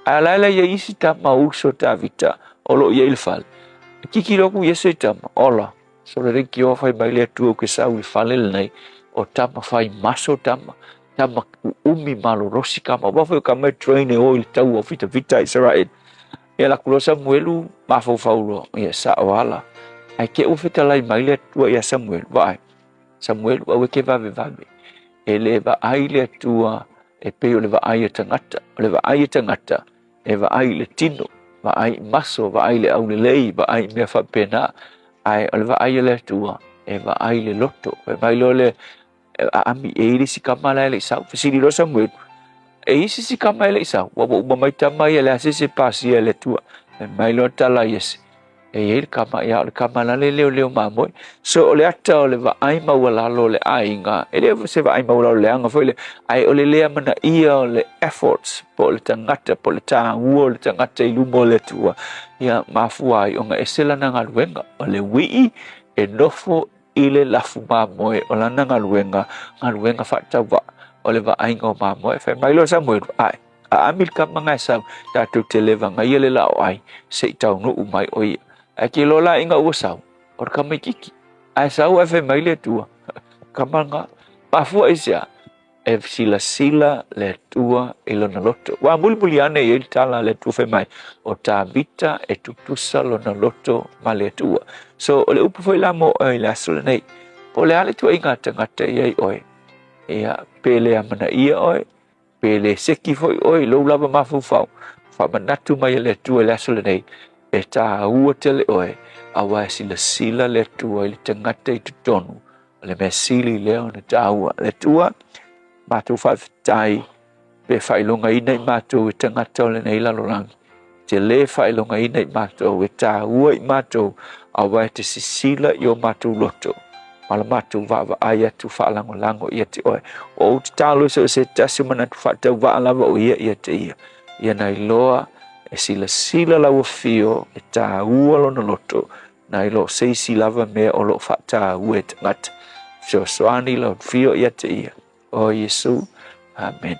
Ae o la e la i ai isi tama uso o Tavita o lo o i ai i le fale. E kikilo aku Iese i tama, ola, solo leitioa fai mai le Atua ou ke sau i le fale lenei, o tama fai maso tama, tama uumi malolosi kama. Aua foi o kama e train e o i le taua o fitafita a Isaraele. Ia alu atu loa Samuelu mafaufau loa, ia sao ala. Ae te i ua fetalai mai le Atua ia Samuelu, vaai, Samuelu aua e te vavevave. E le vaai le Atua e pei o le vaai a tagata. O le vaai a tagata, e vaai i le tino, vaai i maso, vaai i le aulelei, vaai i mea faapena. Ae o le vaai a le Atua, e vaai i le loto. Fai mai loa le aami, e i ai le isi kama la e le i sau. Fesili loa Samuelu, e i ai se isi kama e le i sau? Ua uma mai tama ia, le a se isi e pasia e le Atua. Fai mai loa tala a Iese, e i ai le kama, ia o le kama la le leoleo mamoe. So o le ata o le vaai maualalo o le aiga, e le o se vaai maualalo leaga foi le, ae o le le amanaia o le efforts po o le tagata, po o le taua o le tagata i luma o le Atua, ia mafua ai ona ese lana galuega. O le uii e nofo i le lafu mamoe o lana galuega, galuega faatauvaa o le vaaiga o mamoe. Fai mai loa Samuelu, Ae, aami le kama nga e sau, tatou te le vagaia le la o ai, se i taunuu mai o ia. Ae ke loa la ina ua sau, o le kamaitiiti. Ae sau ae fai mai le Atua, Kama nga, mafua i se a? E silasila le Atua i lona loto. Ua mulimuli ane i ai le tala a le Atua fai mai, o Tavita e tutusa lona loto ma le Atua. So, o le upu foi la mo oe i le aso lenei, po o le a le tuuaiga a tagata i ai oe, ia, pe le amanaia oe, pe le seki foi oe i lou lava mafaufau, faamanatu mai e le Atua i le aso lenei, e tāua tele oe, aua e silasila le Atua i le tagata i totonu O le mea sili lea ona taua. Le Atua, matou faafetai pe faailogaina i matou e tagata o lenei lalolagi. Te lē faailogaina i matou, e taua i matou, aua e te sisila i o matou loto, ma la matou vaavaai atu faalagolago ia te oe. Ua ou tatalo i so o se tasi o manatu faatauvaa lava o ia ia te ia. Ia na iloa e silasila lau afio e taua lona loto, Nai lo se isi lava mea o lo o faataua e tagata. Fesoasoani lau afio ia te ia. O Iesu. Amen.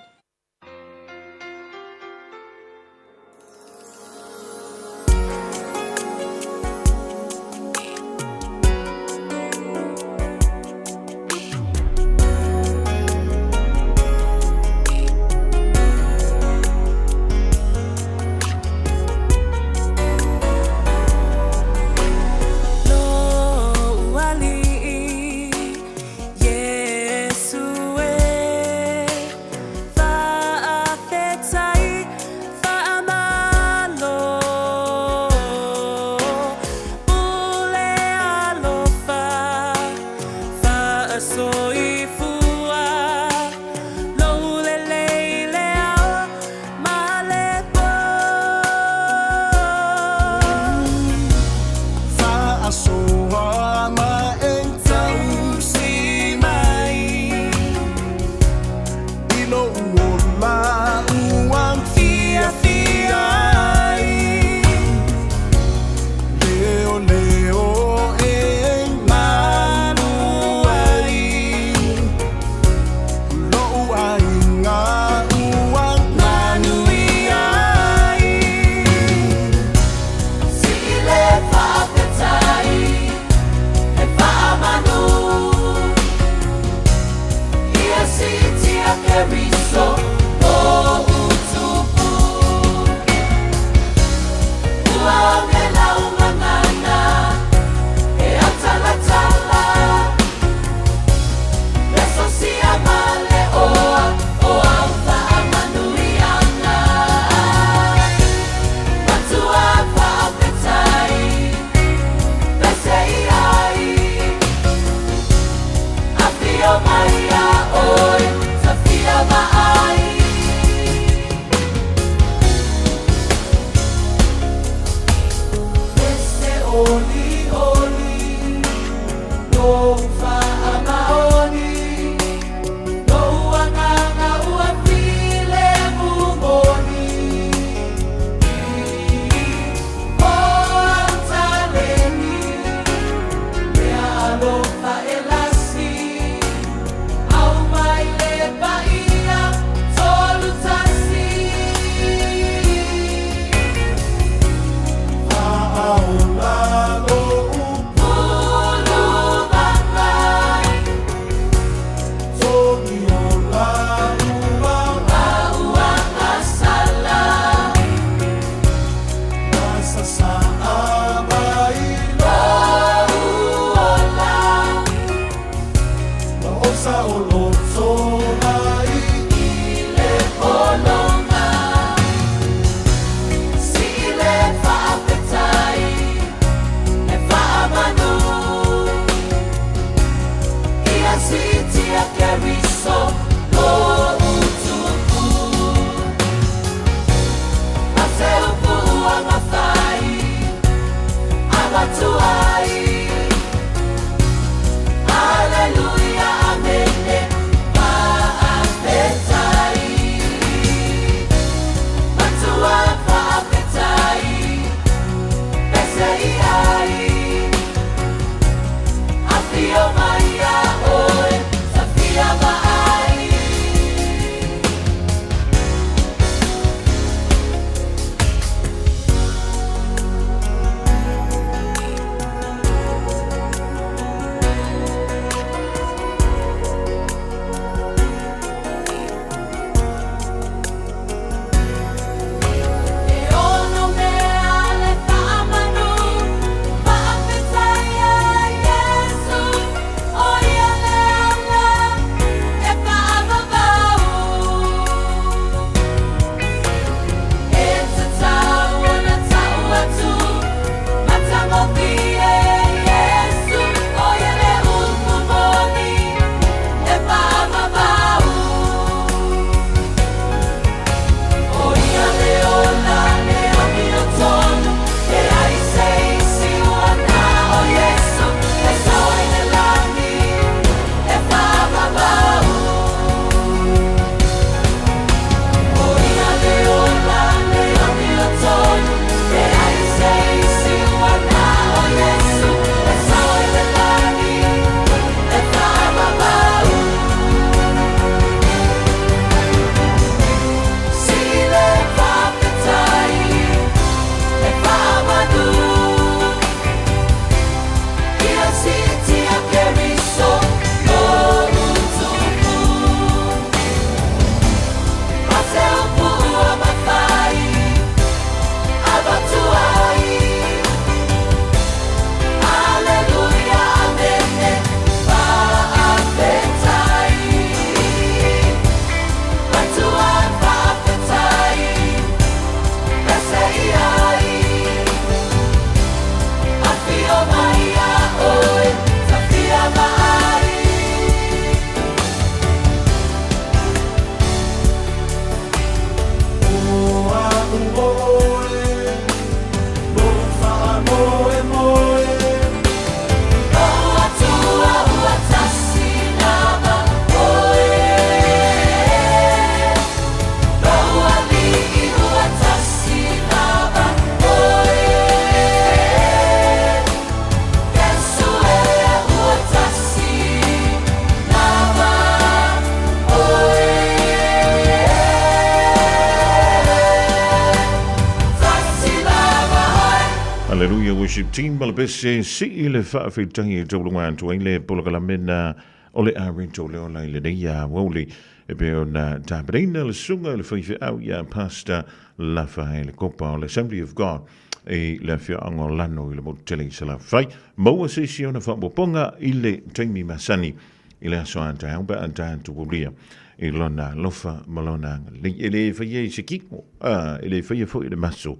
Hallelujah Worship Team ma le pese sii le faafetai e taulunga atu ai le polokalame na o le a rento le ola i lenei aoauli e pei ona tapenaina le susuga i le faifeau ia Pastor Lafaele Kopa o le Assembly of God i le afioaga o Lano i le motu tele i Salafai. Maua se isi ona faaopoopoga i le taimi masani i le aso a taeao pe a tatou aulia i lona alofa ma lona agalelei. E le faia i se kino, a, e le faia foi i le maso,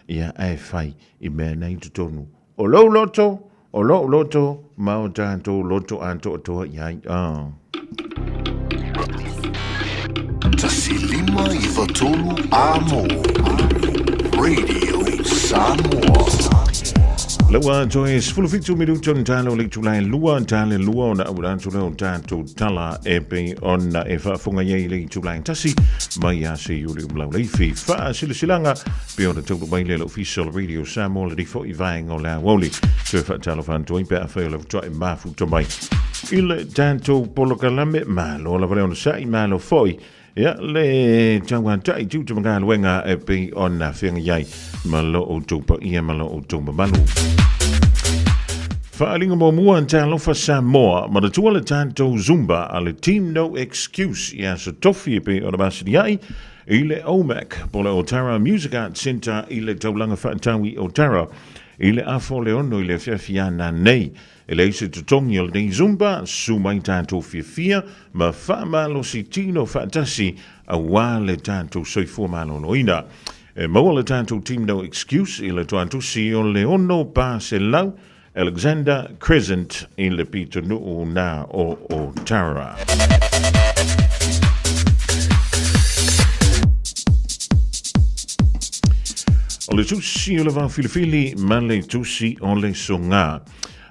ia ae fai i mea na i totonu o lou loto, o lou loto, ma o tatou loto atoatoa i ai. A. 1593 Amo Radio Samoa. Laua toe 17 minuta ona tala o le itula e lua, tala e lua ona auala atu lea o tatou tala e pei ona e faafofoga i ai i le itula e tasi mai ia se Iuli Umlauleifi. Faasilasilaga pei ona taulu mai lea le Ofisa o le Radio Samoa lenei foi vaega o le aoauli. Toe faatalofa atu ai pe afai o le faatoa e mafuta mai i le tatou polokalame. Malo lava le onosai, malo foi ia le tauatai tiute ma galuega e pei ona feagai ai ma lo outou paia ma lo outou mamalu. Faaaliga muamua Talofa Samoa, manatua le tatou Zumba a le Team No Excuse i aso tofi e pei ona masani ai i le OMAC po le Otara Music Arts Centre i le taulaga faatau i Otara i le afa o le 6 i le afiafi a nanei. E leai se totogi o lenei Zumba, susu mai tatou fiafia ma faamalosi tino faatasi aua le tatou soifua maloloina. E maua le tatou Team No Excuse i le toatusi o le 6 400 Alexander Crescent i le pitonuu na o Otara. O le tusi o le vaofilifili ma le tusi o le soga.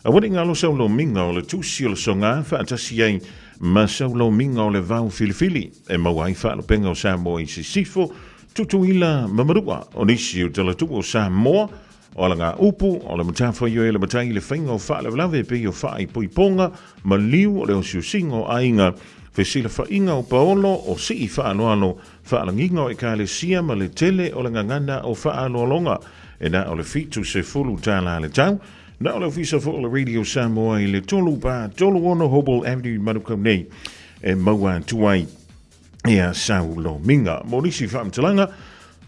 Aua ne i galo sau lomiga o le tusi o le soga faatasi ai ma sau lomiga o le vaofilifili e maua ai faalupega o Samoa i Sisifo, Tutuila ma Manua. O nisi o talatuu o Samoa, o alagaupu, o le matafaioi a le matai i le faiga o faalavelave e pei o faaipoipoga, maliu o le osiosiga o aiga, fesilafaiga o paolo, o sii faaaloalo, faalagiga o ekalesia ma le tele o le gagana o faaaloaloga e na o le $70 le tau. Na o le ofisa foi o le Radio Samoa i le 3 3 6 Hobble Avenue i Manukau nei e maua atu ai ia sau lomiga. Mo nisi faamatalaga,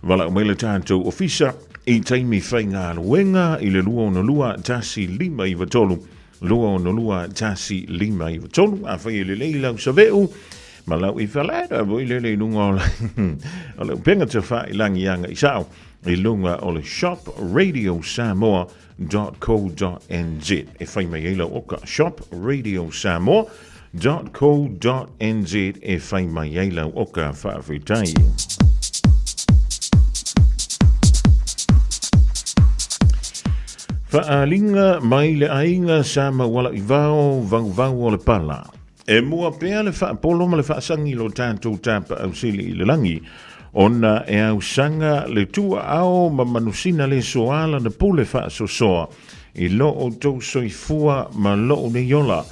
valaau mai le tatou ofisa i taimi faigaluega i le 262 1593, 262 1593. Afai e lelei lau saveu ma lau ifalada foi lele i luga o o le upega tafailagi agai sao i luga o le shopradiosamoa.co.nz e fai mai ai lau oka shopradiosamoa.co.nz e fai mai ai lau oka faafetai. Faaaliga mai le aiga sa Maualaivao vauvau o le pala. E mua pea le faapolo ma le faasagi i lo tatou tapaau sili i le lagi, ona e ausaga le tuaao ma manusina le soa lana pule faasoasoa i lo outou soifua ma lou nei ola.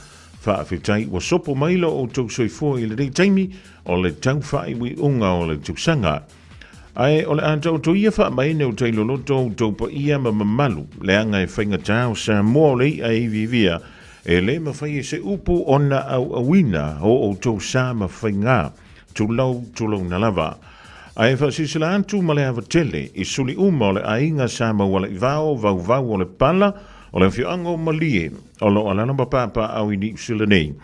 Faafetai ua sopo mai lo outou soifua i lenei taimi o le tau faaiuiuga o le tausaga. Ae o le a taoto ia faamaene o tailoloto outou paia ma mamalu, leaga e faigata o Samoa o le i'a e iviivia, e le mafai e se upu ona auauina o outou sa ma faigā, tulou tulouna lava. Ae faasilasila atu ma le ava tele i suli uma o le aiga sa Maualaivao, vauvau o le pala, o le afioaga o Malie, o lo o alaala ma papaaao i Niu Sila nei.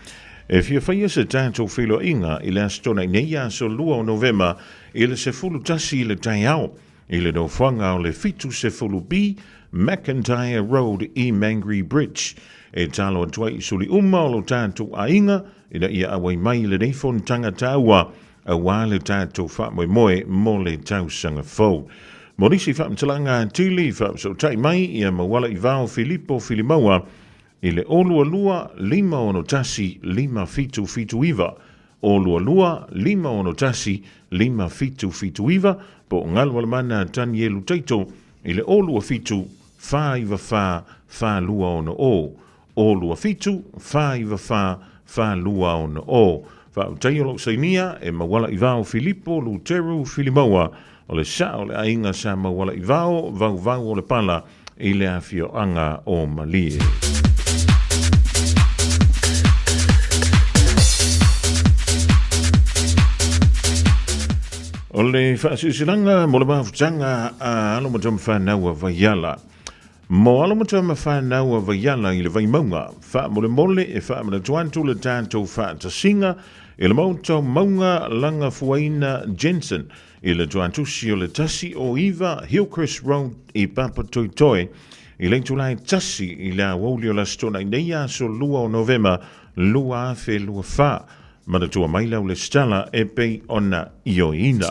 E fia faia se tatou feiloaiga i le Aso Toonai nei, aso 2 o Novema, i le 11 i le taeao, i le nofoaga o le 70B McIntyre Road i Mangere Bridge. E talo atu ai i suli uma o lo tatou aiga ina ia auai mai i lenei fonotaga taua aua le tatou faamoemoe mo le tausaga fou. Mo nisi faamatalaga atili, faafesootai mai ia Maualaivao Filipo Filimaua i le 022 561 5779, 022 561 5779, po o Galualemana Tanielu Taito i le 027 494 4260, 027 494 4260. Faafetai o lou sainia e Maualaivao Filipo Luteru Filimaua o le sao o le aiga sa Maualaivao, vauvau o le pala. i le afioaga o Malie. O le faasilasilaga mo le mafutaga a alo ma tama fanau a Vaiala. Mo alo ma tama fanau a Vaiala i le Vaimauga, faamolemole e faamanatu atu le tatou faatasiga i le Maota o Mauga Lagafuaina Jensen i le tuatusi o le 109 Hillcrest Road i Papatoetoe i le itula e 1 i le aoauli o le Aso Toonai nei aso 2 o Novema 2024. Manatua mai lau lesitala e pei ona ioeina.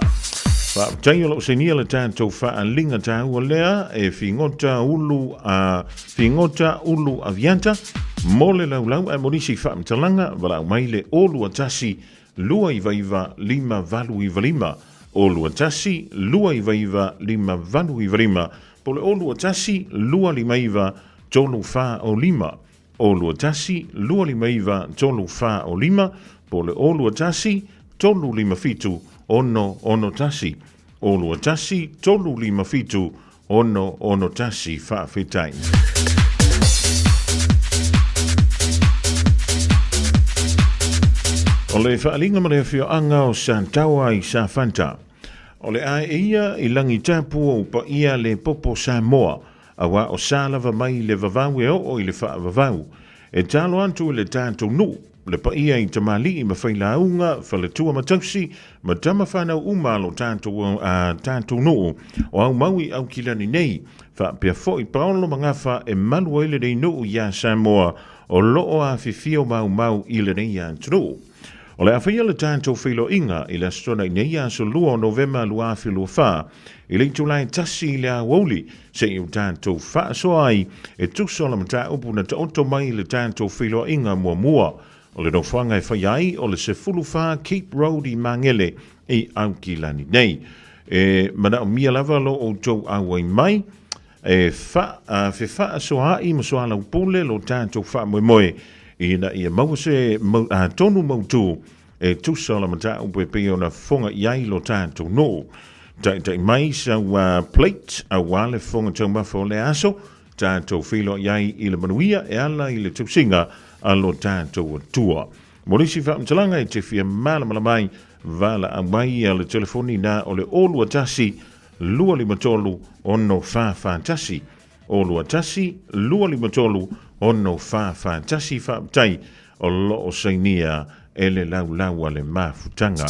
Faafetai o loo sainia le tatou faaaliga taua lea e figota ulu a figota ulu aviata mo le laulau ae mo nisi faamatalaga valaau mai le 021 299 5895, 021 299 5895, po o le 021 259 345, 021 259 345, po o le 021 357 661, 021 357 661. Faafetai. O le faaaliga ma le afioaga o Sataoa i Safata. O le ae ia i Lagitapu o paia le popo Samoa, auā o sa lava mai le vavau e oo i le faavavau. E talo atu i le tatou nuu, le paia i tamalii ma failauga, faletua ma tausi, ma tama fanau uma a lo tatou, a tatou nuu, o aumau i Aukilani nei, faapea foi paolo ma gafa e malu ai lenei nuu iā Samoa o loo afifio maumau i lenei atunuu. O le a faia le tatou feiloaiga i le Aso Toonai nei aso 2 o Novema 2024 i le itula e 1 i le aoauli seia o tatou faasoa ai e tusa o le mataupu na taoto mai i le tatou feiloaiga muamua. O le nofoaga e faia ai o le 14 Cape Road i Magele i Aukilani nei. E manaomia lava lo outou auai mai e fefaasoaai ma soalaupule lo tatou faamoemoe ina ia maua se tonu mautu e tusa o le mataupu e pei ona fofoga i ai lo tatou nuu. Taitai mai sau plate aua le fofoga taumafa o lea aso, tatou feiloai ai i le manuia e ala i le tausiga a lo tatou Atua. Mo nisi faamatalaga e te fia malamalama ai, valaau mai le telefoni na o le 021 253 6441, 021 253 6441. Faafetai o lo o sainia e le laulau a le mafutaga.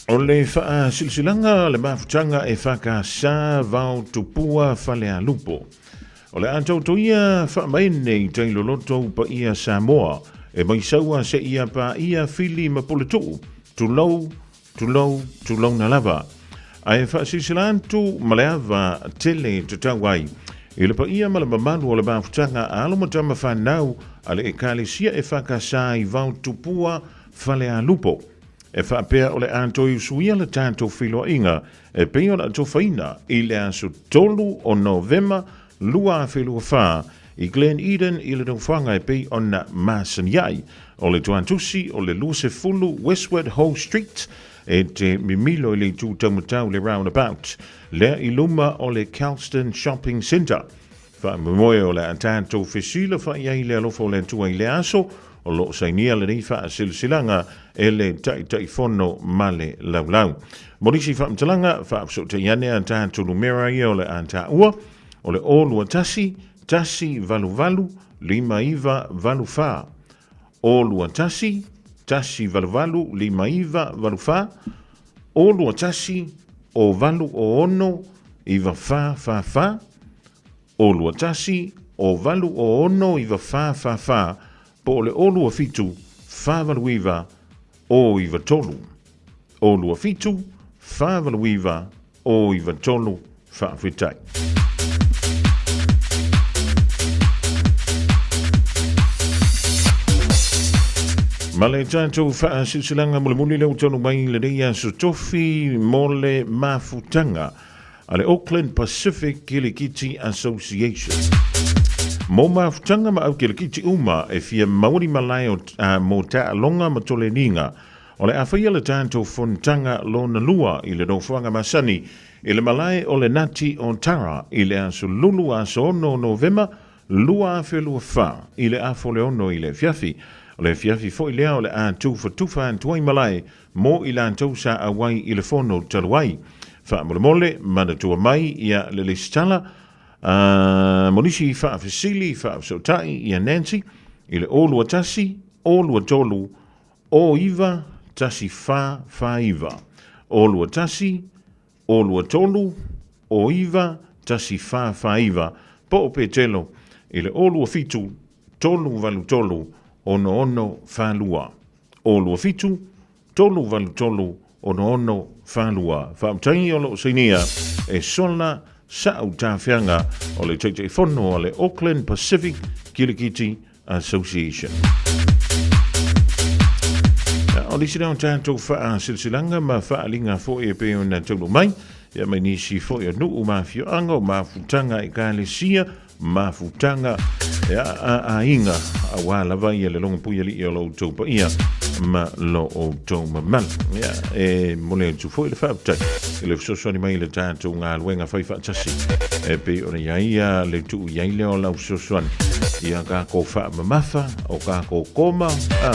O le faasilasilaga a le mafutaga e FKS Vao Tupua Falealupo. O le a tautoia faamaene i tai loloto paia Samoa e maisaua seia paia fili ma puletuu, tulou, tulou, tulouna lava. Ae faasilasila atu ma le ava tele tatau ai i le paia ma le mamalu o le mafutaga a alo ma tama fanau a le Ekalesia EFKS i Vaotupua, Falealupo. E faapea o le a toe usuia le tatou feiloaiga e pei ona atofaina i le aso 3 o Novema 2024 i Glen Eden i le nofoaga e pei ona masani ai. O le tuatusi o le 20 Westward Ho Street e te mimilo i le itu taumatau le roundabout lea i luma o le Kelston Shopping Centre. Faamoemoe o le a tatou fesilafai ai le alofa o le Atua i lea aso, o lo o sainia lenei faasilasilaga e le Taitaifono ma le Laulau. Mo nisi faamatalaga, faafesootai ane a tatou numera ia o le a taua, o le 021 188 5984, 021 188 5984, 021 086 9444, 021 086 9444, po o le 027 489 093. 027 489 093. Faafetai. Ma le tatou faasilasilaga mulimuli lea ua taunuu mai i lenei aso tofi mo le mafutaga a le Auckland Pacific Kilikiti Association. Mo mafutaga ma au kilikiti uma e fia maua ni malae o, mō taaloga ma toleniga. O le a faia le tatou fonotaga lona lua i le nofoaga masani i le malae o le Nati o Tara i le aso Lulu aso 6 Novema 2024 i le afa o le 6 i le afiafi. O le afiafi foi lea o le a tufatufa atu ai malae mo i latou sa auai i le fono talu ai. Faamolemole, manatua mai ia le lesitala mo nisi faafesili faafesootai ia Nancy i le 021 023 09 1449. 021 023 09 1449 po o Petelo i le 027 383 6642. 027 383 6642. Faafetai o lo o sainia e Sola Sa'u Tafeaga o le Taitaifono a le Auckland Pacific Kilikiti Association. O nisi lea o tatou faasilasilaga ma faaaliga foi e pei ona taunuu mai, ia mai nisi foi o nuu ma afioaga, o mafutaga ekalesia, mafutaga ia, a aiga, aua lava ia le logopuialii o lo outou paia ma lo outou mamalu. Ia, e momoli atu foi le faafetai i le fesoasoani mai i le tatou galuega fai faatasi e pei ona i ai ia le tuu i ai lea o lau fesoasoani ia kākou faamamafa o kākou koma a,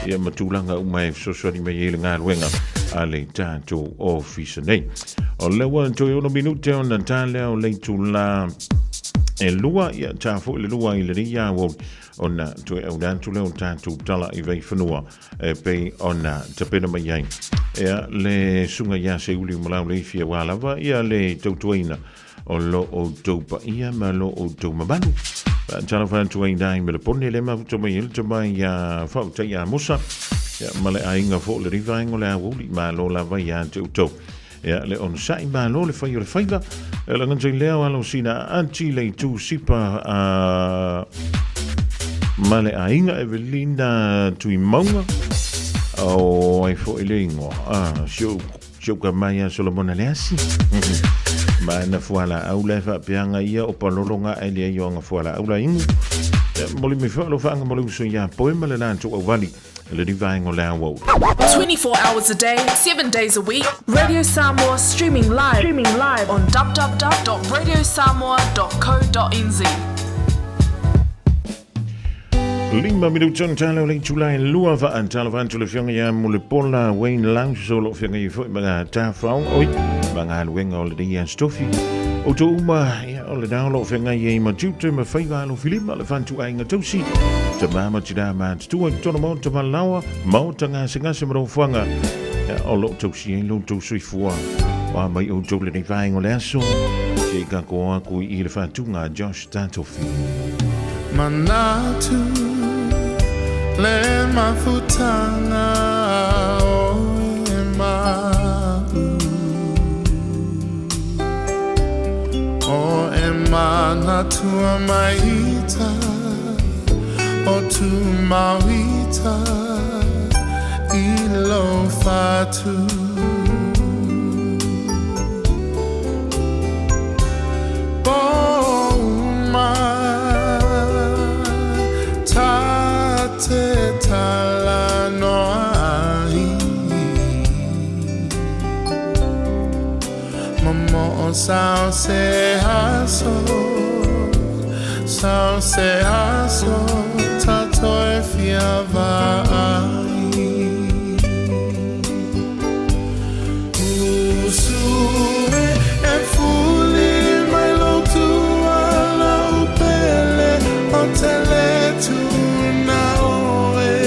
ia ma tulaga uma e fesoasoani mai ai le galuega a le tatou ofisa nei. O lea ua toe ono minute ona tā lea o le itulā e lua, ia tā foi le lua i lenei aoauli ona toe auina atu lea o tatou tala i Vaifanua e pei ona tapena mai ai. Ia le susuga ia Seiuli Malau Leifi aua lava ia le tautuaina o lo outou paia ma lo outou mamalu. Faatalofa atu ai nai me le pone le mafuta mai ai le tamai ia Faautai Amosa ia ma le aiga fo le rivaenga o le aoauli malo lava ia te outou. Ia le onosai malo le fai o le faiva. E laga tai lea o alo sina aati le itu sipa a ma le aiga Evelina Tuimauga o ai foi le ingoa a si ou si ou ka mai a Solomona Leasi ma na fuala au le faapeaga ia o palolo nga e le ioanga fuala au la ingu moli me fa lo faanga mo le uso ia poe ma le latou auvali le rivaenga o le aoauli. 24 hours a day, 7 days a week, Radio Samoa streaming live, streaming live on www.radiosamoa.co.nz. Lima minuta ona tala o le itula e lua faatalofa atu le afioga ia Mulipola Wayne Lounge o lo o feagai foi ma ngā tāwhao oi ma ngā luenga o lenei aso tofi. O tō uma ia, o le nao lo o feagai ai ma tiute ma faiva alo filima le whantu ainga tausi. Ta mama tina ma tutua i totonu maota ma laoa, maota gasegase ma nofoaga o lo o tausia ai lo outou soifua. O a mai outou lenei vaega o le aso, se i kako aku i le faatuga a Josh Tatofi. Manatu le mafutanga o e ma'u O e manatua maita O tu mauita i lo fatu Pouma ta te talanoa ai Momo'o sao se aso Sao se aso Tatou e fia vaai Usu e e fuli mai lou tuala u pele O te le tuna oe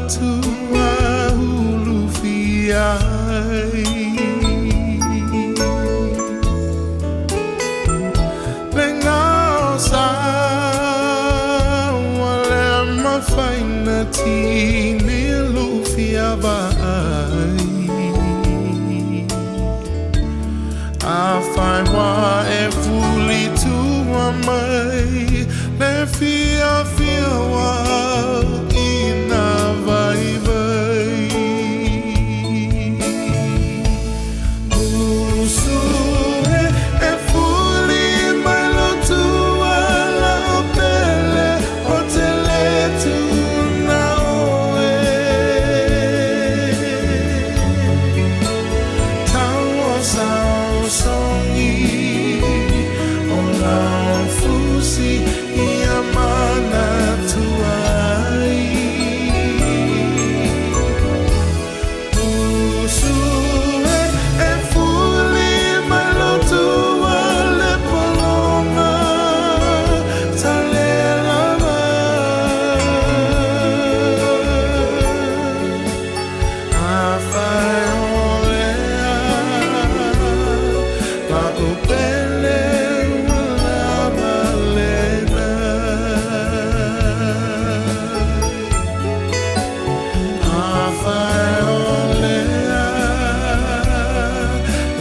tua ulufia ai. Le ngao sa ua le mafaina tini lufia vaai. Afai ua e fuli tua mai le fiafia ua ina vaivai. Musu e e fuli mai lo tua lau pele o te le tuna oe. Tau o sao songi o lau fusi ia mana tuai. Musu e e fuli mai lo tua le polonga talela Afai o lea la upele ua lava lena. Afai o lea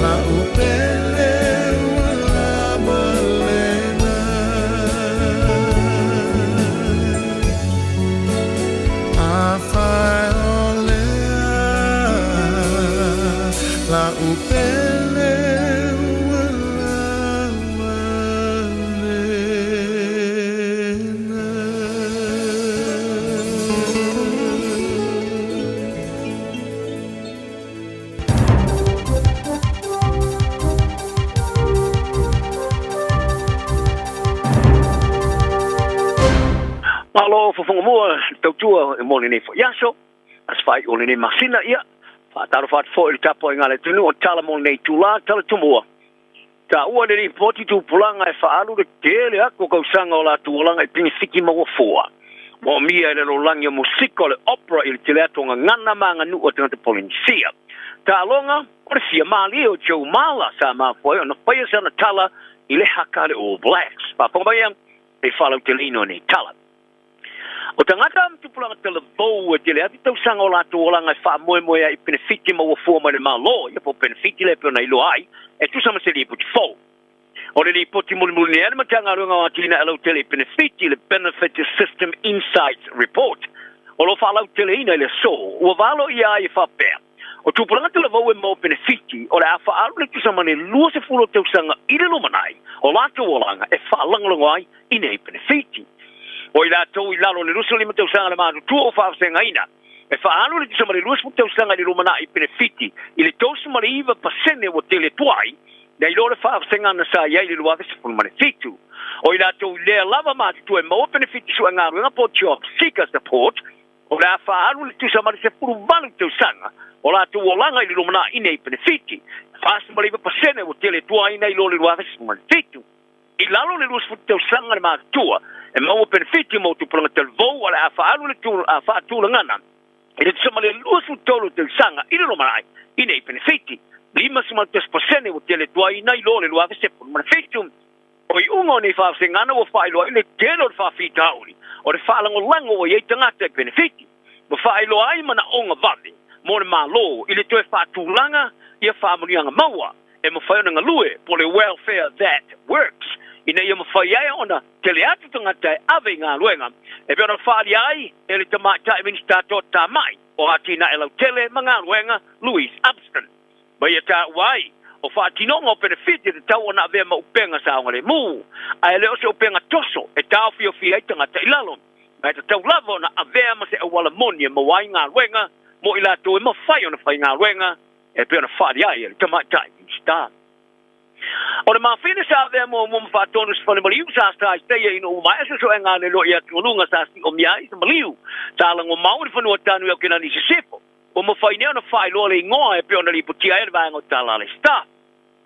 la upele ua lava lena. Afai o lea la upele ua lava lena. Malo fofoga mua le tautua e mo lenei foi aso, aso faaiu o lenei masina, ia, faatalofa atu foi i le tapuaiga a le atunuu o tala mo lenei itula, tala tumua. Taua le lipoti tupulaga e faaalu le tele atu o tausaga o latou olaga i penefiti maua fua. Moomia e le lalolagi o musika o le opera i le tele atu o gagana ma aganuu a tagata Polenisia. Taaloga o le fia malie o Joe Marler sa mafua ai ona faia sana tala i le haka a le All Blacks. Faafofoga mai ia e faalauteleina o nei tala. O tagata ma tupulaga talavou e tele atu tausaga o latou olaga e faamoemoe ai i penefiti maua fua mai le Malo, ia po o penefiti lea e pei ona iloa ai, e tusa ma se lipoti fou. O le lipoti mulimuli nei a le Matagaluega o Atinae Lautele i Penefiti, le Benefit System Insights Report, o lo o faalauteleina i le aso, ua valo ia ai e faapea, O tupulaga talavou e maua penefiti, o le a faaalu le tusa ma le 20 o tausaga i le lumanai o latou olaga e faalagolago ai i nei penefiti. O i latou i lalo o le 25 tausaga le matutua ua faavasegaina, e faaalu le tusa ma le 20 tausaga i le lumanai i penefiti i le 39% ua tele tuai nai lo le faavasegana sa i ai i le 2017. O i latou i lea lava matutua e maua penefiti suegaluega po o Job Seeker Support, O le a faaalu le tusa ma le 18 tausaga o latou olaga i le lumanai nei penefiti, e 49% ua tele tuai nai lo le 2017. I lalo o le 20 tausaga le matutua e maua penefiti mo tupulaga talavou, o le a faaalu le faatulagana i le tusa ma le 23 tausaga i le lumanai i nei penefiti, 51% ua tele tuai nai lo le 2017. O iuga o nei faavasegana ua faailoa ai le tele o le faafitauli o le faalagolago ua i ai tagata i penefiti, ua faailoa ai manaoga vave mo le Malo i le toe faatulaga ia faamanuiaga maua e mafai ona galue po o le welfare that works ina ia mafai ai ona tele atu tagata e ave i galuega e pei ona faaalia ai e le Tamaitai Minisita Toatamai o Atinae Lautele ma Galuega Louise Upston. Ma ia taua ai, o faatinoga o penefiti e tatau ona avea ma upega saogalemu, ae le o se upega toso e taofiofia ai tagata i lalo, ma e tatau lava ona avea ma se auala moni e maua ai galuega mo i latou e mafai ona faigaluega, e pei ona faaali ai e le Tamaitai Minisita. O le mafine sa avea muamua ma faatonu se fale maliu sa sa i taia ina ua maea suesuega a le loia atugaluga sa siomia ai se maliu sa lagomau i le fanua tanu i Aokenani i Sisifo. Ua mafai nei ona faailoa le igoa e pei ona lipotia ai le vaega o Tala a le Star.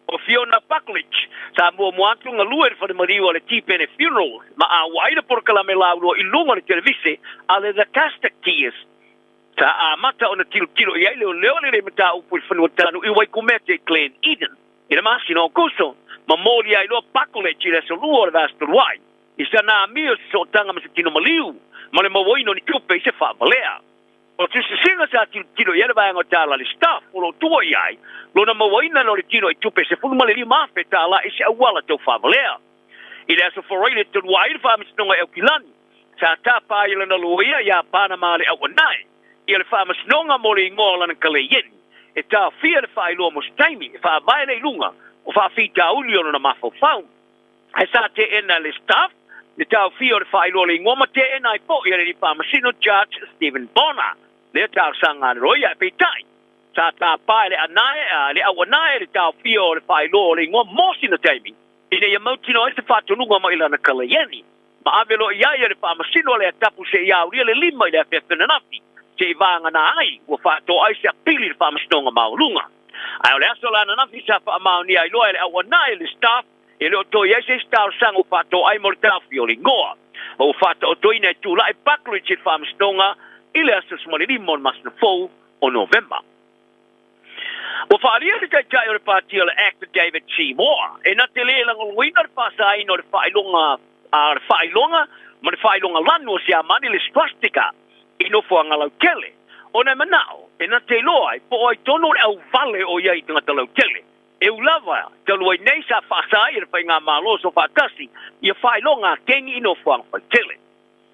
O Fiona Buckledge sa muamua atu galue i le fale maliu a le Tipene Funerals ma auai le polokalame laulua i luga o le televise a le The Castor Tears. Sa amata ona tilotilo i ai leoleo lenei mataupu i le fanua tanu i Waikumete i Glen Eden i le masina o Aokuso, ma moli ai loa Buckledge i le aso Lua o le vaiaso talu ai, i sana amio i se sootaga ma se tino maliu ma le mauaina o ni tupe i se faavalea. O se sisiga sa tilotilo i ai le vaega o tala le staff o lo o tua i ai lona mauaina o le tino i tupe $15,000 tala i se auala tau faavalea. I le aso Faraile talu ai le faamasinoga i Aukilani, sa tapa ai e lana loia ia Panama le Auanae ia le faamasinoga mo le igoa o lana kaleieni e taofia le faailoa mo se taimi e faavae lea i luga o faafitauli o lona mafaufau. Ae sa teena e le staff le taofia o le faailoa o le igoa ma teena ai foi e le alii faamasino Judge Stephen Bonner lea talosaga a le loia. Ae peitai, sa tapa e le anae le auanae le taofia o le faailoa o le igoa mo sina taimi ina ia mautinoa ai se faatonuga mai lana kaleieni ma ave loa i ai e le faamasino a le Atapu seia aulia le lima i le afiafi ananafi seia vagana ai ua faatoa ai se apili i le faamasinoga maualuga. Ae o le aso la ananafi sa faamaonia ai loa e le auanae le staff e le o toe i ai se isi talosaga ua faatoa ai mo le taofi o le igoa ma ua faataotoina e tulai Buckledge i le faamasinoga i le aso 15 o le masina fou o Novema. Ua faaalia le Taitai o le Pati o le act David Seymour e na te lē lagolagoina le faasaina o le faailoga a le faailoga ma le faailoga lanu o Siamani le swastika i nofoaga lautele ona e manao e na te iloa ai po o ai tonu le auvale o i ai i tagata lautele. E u lava talu ai nei sa faasa ai e le Faigamalo Soofaatasi ia faailoga a kengi i nofoaga faitele.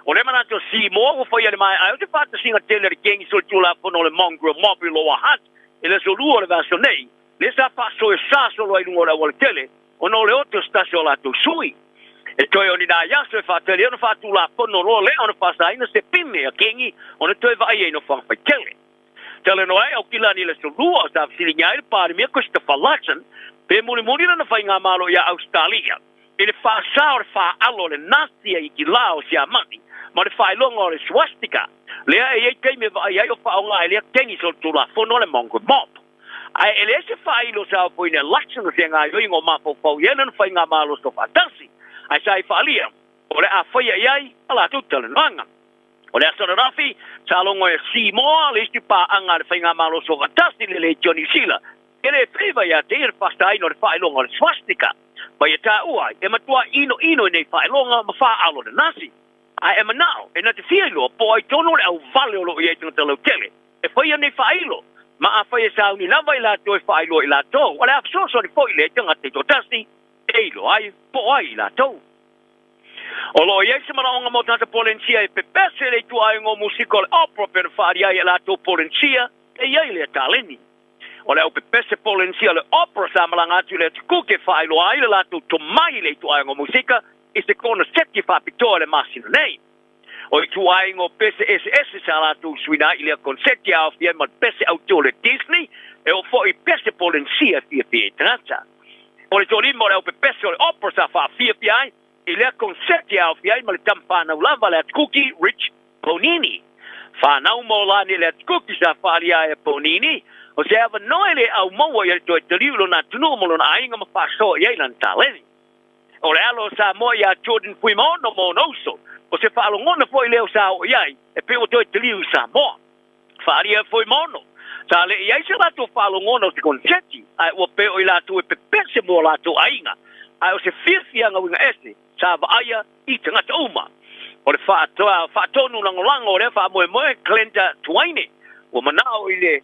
O le manatu o Seymour ua faia le maeae o se faatasiga tele a le kengi solitulafono o le Mongrel Mob i Lower Hutt i le aso Lua o le vaiaso nei, lea sa faasoesa solo ai i luga o le aualatele ona o le ote o se tasi o latou sui. E toe o ni nai aso e faatali ai ona faatulafono loa lea ona faasaina se pine a kengi ona toe vaaia i nofoaga faitele. Talanoa ai Aukilani i le aso Lua sa fesiligia ai le Palemia Christopher Luxon pe mulimuli lana faigamalo ia Ausetalia i le faasa o le faaalo o le Nasia i kilā o Siamani ma le faailoga o le swastika lea e i ai taimi e vaai ai o faaaoga ai lea kengi o le Tulafono a le Mongrel Mob. Ae e leai se faailo sa ofoina e Luxon o se gaoioiga o mafaufau i ai lana faigamalo soofaatasi ae sa i faaalia o le a faia i ai a latou talanoaga. O le aso ananafi, sa logo e Seymour le isi paaga a le Faigamalo Soofaatasi le Leitio Niu Sila e le faiva ia te ia le faasaina o le faailoga o le swastika. Ma ia taua ai, e matua inoino i nei faailoga ma faaalo le Nasi. Ae e manao e na te fia iloa po o ai tonu le auvale o lo o i ai tagata lautele e faia nei faailo, ma afai e sauni lava i latou e faailoa i latou, o le a fesoasoani foi lea i tagata i toatasi e iloa ai po o ai i latou. O lo o i ai se manaoga mo tagata Polenisia e pepese le ituaiga o musika o le opera pei ona faaalia ai e latou Polenisia e i ai lea taleni. O le au pepese Polenisia o le opera sa malaga atu i le Atukuke e faailoa ai le latou tomai i le ituaiga o musika i se koneseti faapitoa i le masina nei. O ituaiga o pese eseese sa latou suina ai i lea koneseti e aofia ai ma le pese autū o le Disney e oo foi i pese Polenisia e fiafia ai tagata. O le toalima o le aupepese o le opera sa faafiafia ai i lea koneseti e aofia ai ma le tama fanau lava a le Atukuki, Rich Ponini. Fanau ma ola ane le Atukuki sa faaalia ai e Ponini, o se avanoa e le aumaua i ai le toe taliu i lona atunuu ma lona aiga ma faasoa i ai lana taleni. O le alo o Samoa ia Jordan Fuimaono ma ona uso, o se faalogona foi lea o sa oo i ai e pei ua toe taliu i Samoa. Faaalia Fuimaono, sa le i ai se latou faalogona o se koneseti, ae ua pei o i latou e pepese mo latou aiga, ae o se fiafiaga uiga ese sa vaaia i tagata uma. O le faatonu lagolago o lea faamoemoe Glenda Tuaine, ua manao i le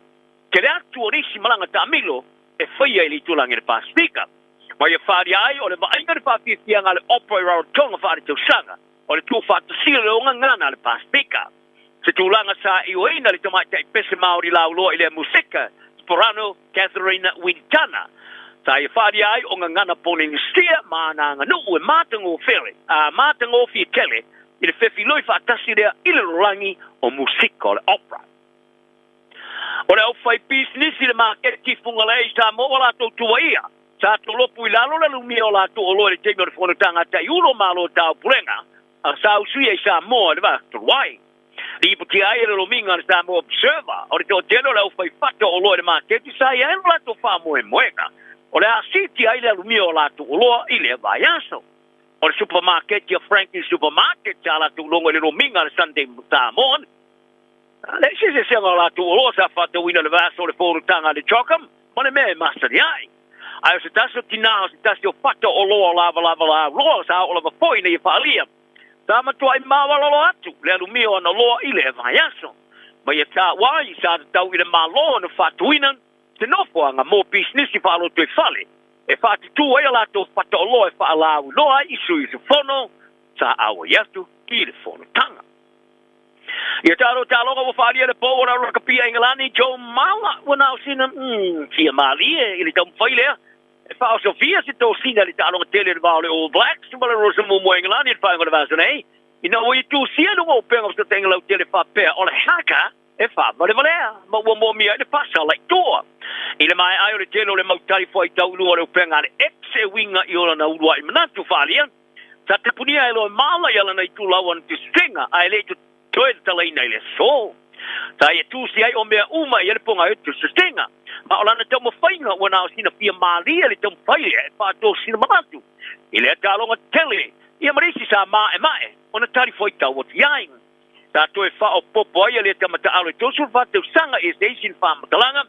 tele atu o nisi malaga taamilo e faia i le itulagi o le Pasefika. Ma ia faaalia ai o le vaaiga le faafiafiaga a le Opera i Rarotonga faaletausaga o le tuufaatasia o le ogagana a le Pasefika. Se tulaga sa ioeina le tamaitai pese Māori lauloa i lea musika, soprano Catherine Wintana, sa ia faaalia ai o gagana Polenisia ma ana aganuu e matagofele, a matagofie tele i le fefiloi faatasi lea i le lolagi o musika o le opera. O le aufaipisinisi i le maketi Fugalei i Samoa ua latou tuuaia, sa tolopu i lalo le lumia o latou oloa i le taimi o le fonotaga a Taiulu o Malo o Taupulega a sa usuia i Samoa i le vaa talu ai. Lipotia ai e le lomiga a le Samoa Observer o le toatele o le aufaifata o oloa i le maketi sa i ai lo latou faamoemoega o le a siitia ai le alumia o latou oloa i lea vaiaso. O le supamaketi a Frankie's Supermarket sa latou logo i le lomiga a le Sunday Samoan. Le isi eseesega o latou oloa sa faatauina i le vaiaso o le fonotaga a le CHOGM ma le mea e masani ai. Ae o se tasi o tinā o se tasi o fata oloa o lavalava lauloa sa oo lava foi ina ia faaalia. Sa matuai maualalo atu le alumia o ana oloa i lea vaiaso. Ma ia taua ai sa tatau i le Malo ona faatuina se nofoaga mo pisinisi faalotoifale e faatutū ai a latou fata oloa e faalauiloa ai i sui usufono sa auai atu i le fonotaga. Ia talo taloga ua faaalia le pou o le lakapi a Ingelani Joe Mala ua na o sina fia malie i le taumafai lea e faaosofia se tosina i le taaloga tele i le va o le All Blacks ma le Rosa Muamua a Ingelani i le faaiuga o le vaiaso nei ina ua ia tusia i luga o upega o fesootaiga lautele faapea o le haka e faavalevalea ma ua moomia ai le pasala i tua. I le maea ai o le tele o le mau tali fuaitau i luga o le upega a le X e uiga i ona uluai manatu faaalia, Sa tapunia e loa mala i alana itulau ana tusega ae le i toe tatalaina i le aso. Sa ia tusi ai o mea uma i ai le poga e tusega. Ma o lana taumafaiga ua na o sina fia malie le taumafai lea e faatosina manatu i lea taaloga tele ia ma le isi sa maemae ona tali fuaitau atu i ai. Sa toe faaopoopo ai a lea tama taalo i 34 tausaga i se isi faamatalaga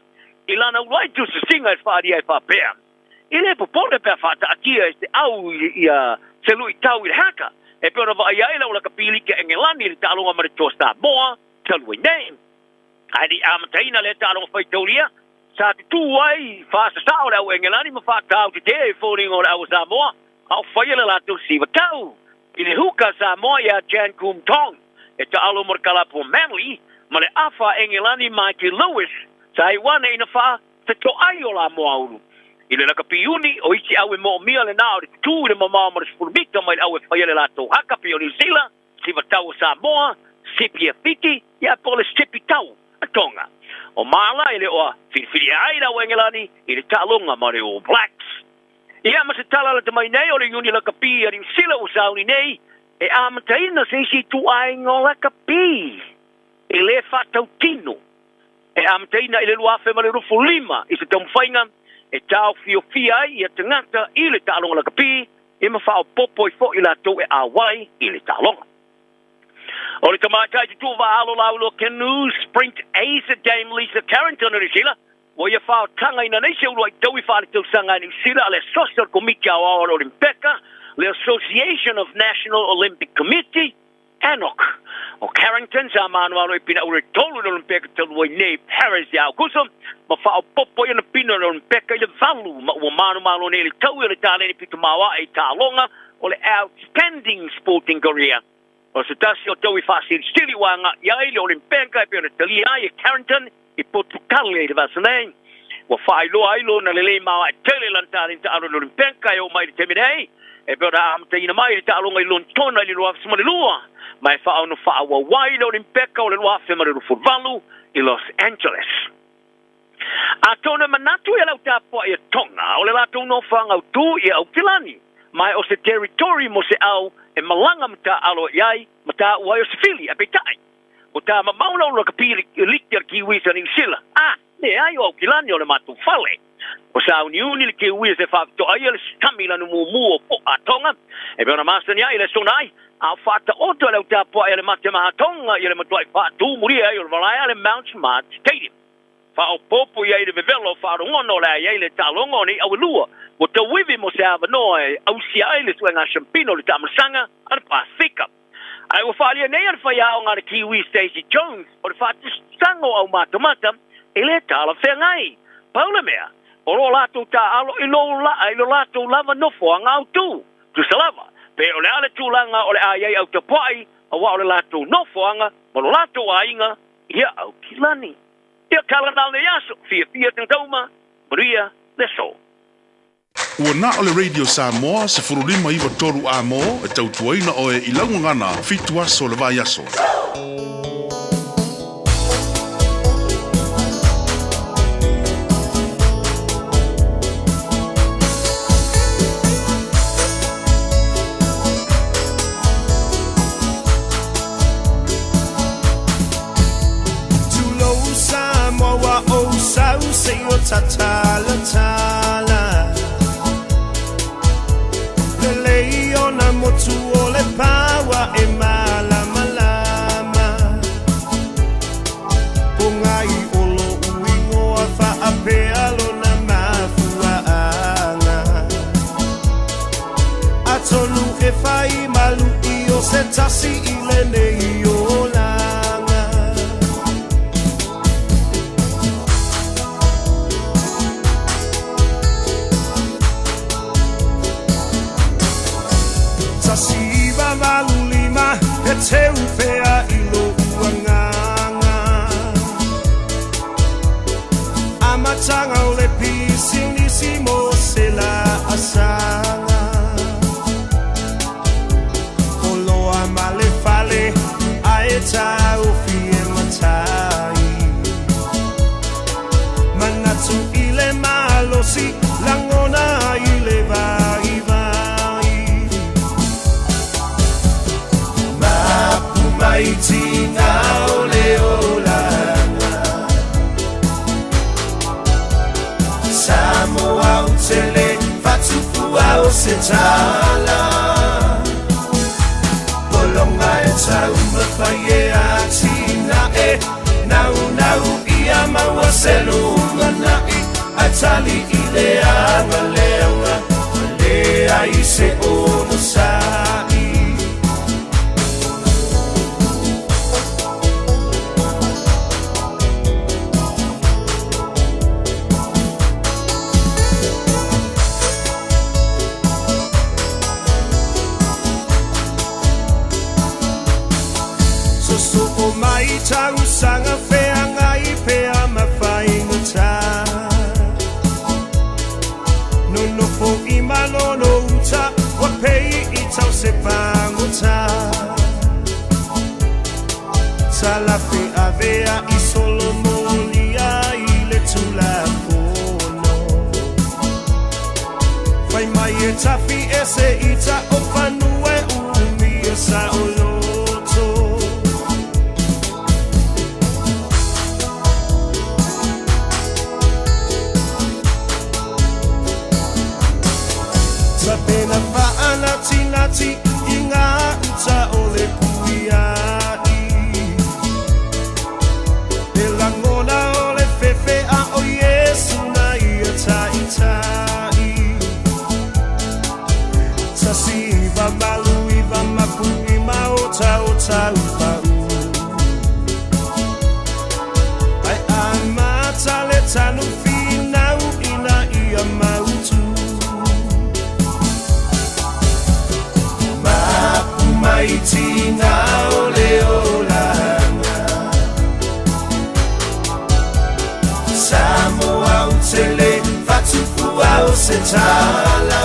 i lana uluai tusasiga e faaalia ai faapea, E le popole pe a faataatia e se au ia se luitau i le haka, e pei ona vaaia ai lau lakapi liki a Engelani i le taaloga ma le toa Samoa talu ai nei. Ae le i amataina lea taaloga faitaulia, sa tutū ai faasasao le au Engelani ma faatautetē i foliga o le au a Samoa a o faia le latou siva tau i le huka Samoa iā Jan Kum Tong e taalo mo le kalapu o Manly ma le afa a Engelani Mikey Lewis sa iu ane ina faa Fetoai o la Moaulu. I le lakapi Iuni, o isi au e moomia lenā o le tutū i le mamao ma le 10 mita mai le au e faia le latou haka pei o Niu Sila, siva tau o Samoa, sipi a Fiti, ia po o le sipi tau a Tonga. O Mala e le o a filifili ai le au Engelani i le taaloga ma le All Blacks. Ia ma se tala lata mai nei o le Iuni lakapi a Niu Sila ua sauni nei e amataina se isi ituaiga o lakapi e le faatautino E amataina i le 2025 i se taumafaiga e taofiofia ai ia tagata i le taaloga lakapi ia ma faaopoopo ai foi i latou e auai i le taaloga. O le tamaitai tutū vaaalo lauloa canoe sprint ace Dame Lisa Carrington o Niu Sila ua ia faotagaina nei se uluai taui faaletausaga a Niu Sila a le Asosi o le Komiti Aoao a le Olimpeka, le Association of National Olympic Committee, ANOC, o Carrington sa manumanu i pina ulu e tolu i le Olimpeka talu ai nei Paris ia Aukuso, ma faaopoopo ai ona pina o le Olimpeka i le valu ma ua manumalo nei le taui o le taleni pito maoae i taaloga o le Outstanding Sporting Career. O se tasi o taui faasilisili ua agai ai le Olimpeka e pei ona talia ai e Carrington i Potukale i le vaiaso nei. Ua faailoa ai lona lelei maoae tele i lana taleni taalo i le Olimpeka e oo mai i le taimi nei, e pei ona amataina mai i le taaloga i Lonetona i le 2002, ma e faaono faaauau ai le Olimpeka o le 2028 i Los Angeles. Atonu e manatu ia lau tapuai e Tonga o le latou nofoaga autū i Aukilani, ma e o se territory mo se au e malaga ma taaalo i ai ma taua ai o se fili, ae peitai, Ko tā mamao lau lakapi liki a le Kiwis a Niu Sila, a, leai o Aukilani o le matou fale. Ua sauniuni le Kiwis e faapitoa ai le sami lanu mumu o Po'a Tonga, e pei ona masani ai le sona ai, a o faataoto e le au tapuai a le mate maha Tonga ia le matuai faatumulia ai o le valaea le Mount Smart Stadium. Faaopoopo i ai le vevela o faalogona o le a i ai le taaloga o nei auelua ua tauivi mo se avanoa e ausia ai le suega siampina o le taamilosaga a le Pasefika. Ae ua faaalia nei a le faiaoga a le Kiwi Stacey Jones o le faatusaga o aumatamata e le talafeagai. Pau le mea, o lo latou taaalo i lo i lo latou lava nofoaga autū. Tusa lava, pe o le a le tulaga o le a i ai au tapuai, aua o le latou nofoaga ma lo latou aiga ia Aukilani. Ia kala nā lenei aso, fiafia tagata uma, manuia le aso. Ua na o le Radio Samoa 15 9 3 A-mo e tautuaina oe i lau gagana fitu aso o le vaiaso. Tulou Samoa ua ou sau se i o tatalatala Lelei ona motu o le paua e malamalama. se tala Polonga e taumafai e atinae Naunau ia maua se lumanai Ae tali i le agaleaga Ma leai se onosai. Sosoo mai tausaga feagai pea ma faigata Nonofo i malolo uta ua pei i tau se pagota Talafe avea i solomolia i le Tulafono Fai mai e tafi ese ita o fanua e umia saoloto Tapena faanatinati i ngā uta o le puia'i E lagona o le fefe a o Iesu na ia taitai 1989 mapu'i ma otaota upa'u Ae amata le tanu finau ina ia mautu Mapu mai tiga o le olaga Samoa u tele fatufua o se tala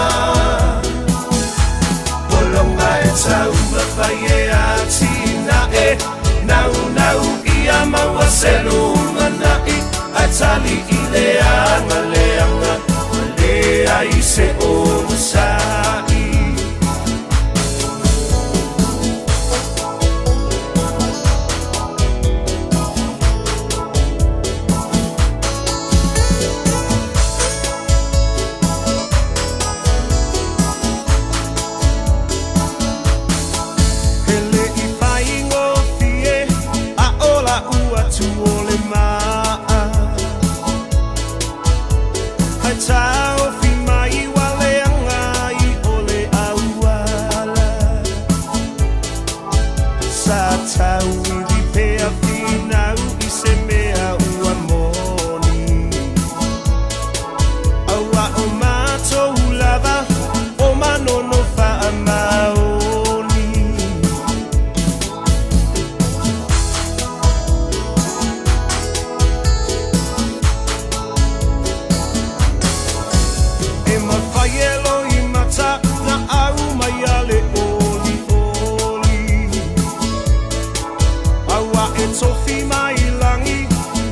Polonga e taumafai e atinae Naunau ia maua se lumanai Ae tali i le agaleaga Ma leai se onosai. E le i faigofie a o la'u atu o le ma'a Ae taofi mai ua leaga ai o le auala Sa tauivi pea finau i se mea ua moni Aua o matou lava o Manono faamaoni. E mafai e loimata na au mai a le olioli Aua e tofi mai lagi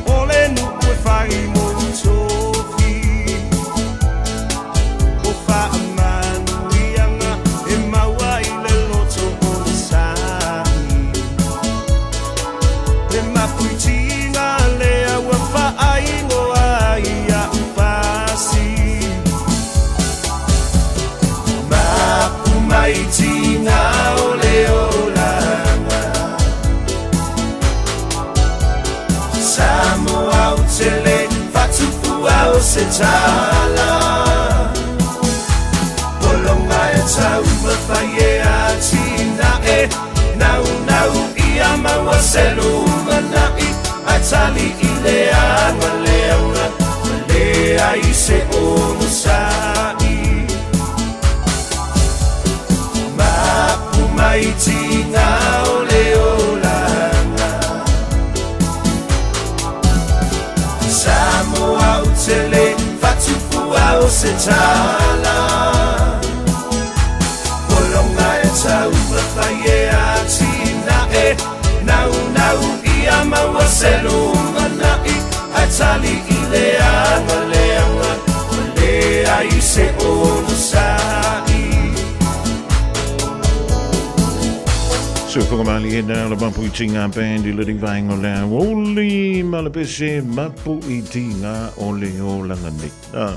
o le nuu e fai mou tofi O faamanuiaga e maua i le loto onosai Le mapuitiga lea ua faaigoa ai a'u pasi Mapu mai tiga o le olaga Samoa u tele fatufua o se tala Polonga e taumafai e atinae Naunau ia maua se lumanai Ae tali i le agaleaga Ma leai se onosai Mapu mai tiga o le olaga Samoa u tele fatufua o se tala Polonga e taumafai e atinae Naunau ia maua se lumanai Ae tali i le agaleaga Ma leai se onosai. Suafogamali e nā la mapu i tinga band i le rivaenga o le aoli ma le pese mapu i tinga o le olanga nei. Ah.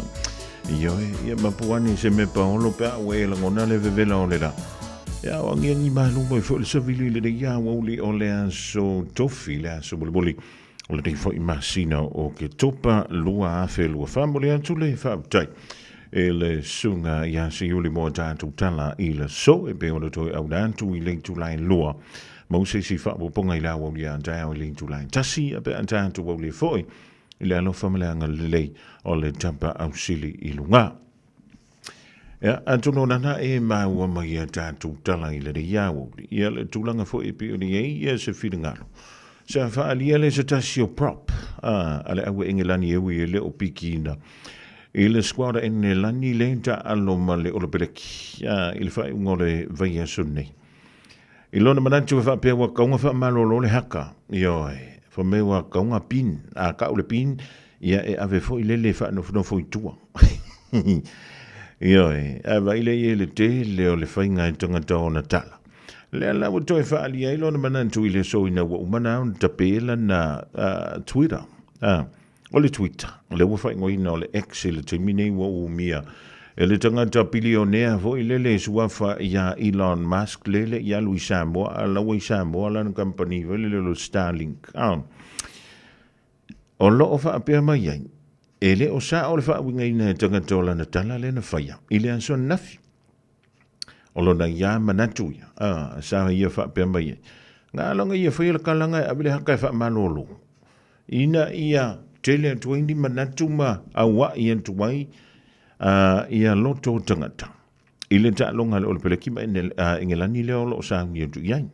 Ioe, ia mapu ane i se mea paolo pe a ua e lagona le vevela o le la. Ia o angiangi malu mai foi le savili i lenei aoauli o le aso Tofi, le aso mulimuli o lenei foi masina o Oketopa 2024. Momoli atu le faafetai i le susuga ia Seiuli mo a tatou tala i le aso e pei ona toe auina atu i le itula e 2 ma se isi faaopoopoga i le aoauli a taeao i le itula e 1 pe a tatou aulia foi i le alofa ma le agalelei o le Tapa Ausili i luga. Ia, atonu nana e maua mai a tatou tala i lenei aoauli, ia le tulaga foi e pei ona i ai ia se finagalo. Sa faaalia le se tasi o prop a, a le au Engelani e ui e le o pikiina i le squad a Engelani le taalo ma le Olopeleki a, i le faaiuga o le vaiaso nei. I lona manatu e faapea ua kauga faamalolo le haka, ioe, fai mai ua kauga pin, a kau le pin, ia e ave foi lele e faanofonofo i tua. Ioe, ae vaai lea i ai le tele o le faiga e tagata ona tala. Lea la ua toe faaalia ai lona manatu i le aso ina ua uma na ona tape lana Twitter. O le Twitter, lea ua faaigoaina o le X i le taimi nei ua umia e le tagata pilionea foi lele e suafa ia Elon Musk lele i alu i Samoa, a laua i Samoa lana kamupani foi lele o le Starlink. O lo o faapea mai ai, e le o sao le faauigaina e tagata o lana tala lea na faia i le aso ananafi. O lona ia manatu ia, a, sa ia faapea mai ai, na alaga ia faia le kalaga e ave le haka e faamalolo, ina ia tele atu ai ni manatu ma aua'i atu ai ia loto o tagata i le taaloga a le Olepeleki ma Engelani lea o lo o sauni atu i ai.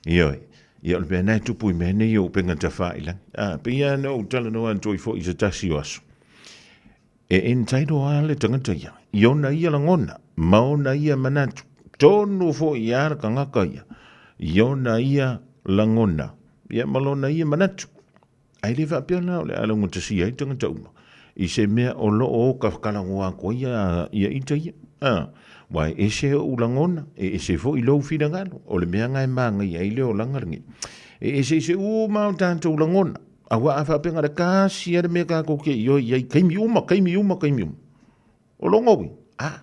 Ioe, ia o le mea lena e tupu i mea nei o upega tafailagi. A, pei lava ona ou talanoa atu ai foi i se tasi o aso, E entitle lava le tagata ia i ona ia lagona ma ona ia manatu. Tonu foi lava le tagata ia i ona ia lagona ia ma lona ia manatu. Ae le faapea la o le a laugatasia ai tagata uma i se mea o lo o kalakalagoa atu ai ia ita ia. A, aua e ese ou lagona, e ese foi lou finagalo. O le mea lena e manaia ai le olaga lenei. E eseese uma o tatou lagona. Aua a faapea na o le tasi lava le mea tatou te ioe i ai taimi uma, taimi uma, taimi uma. O lona uiga, a,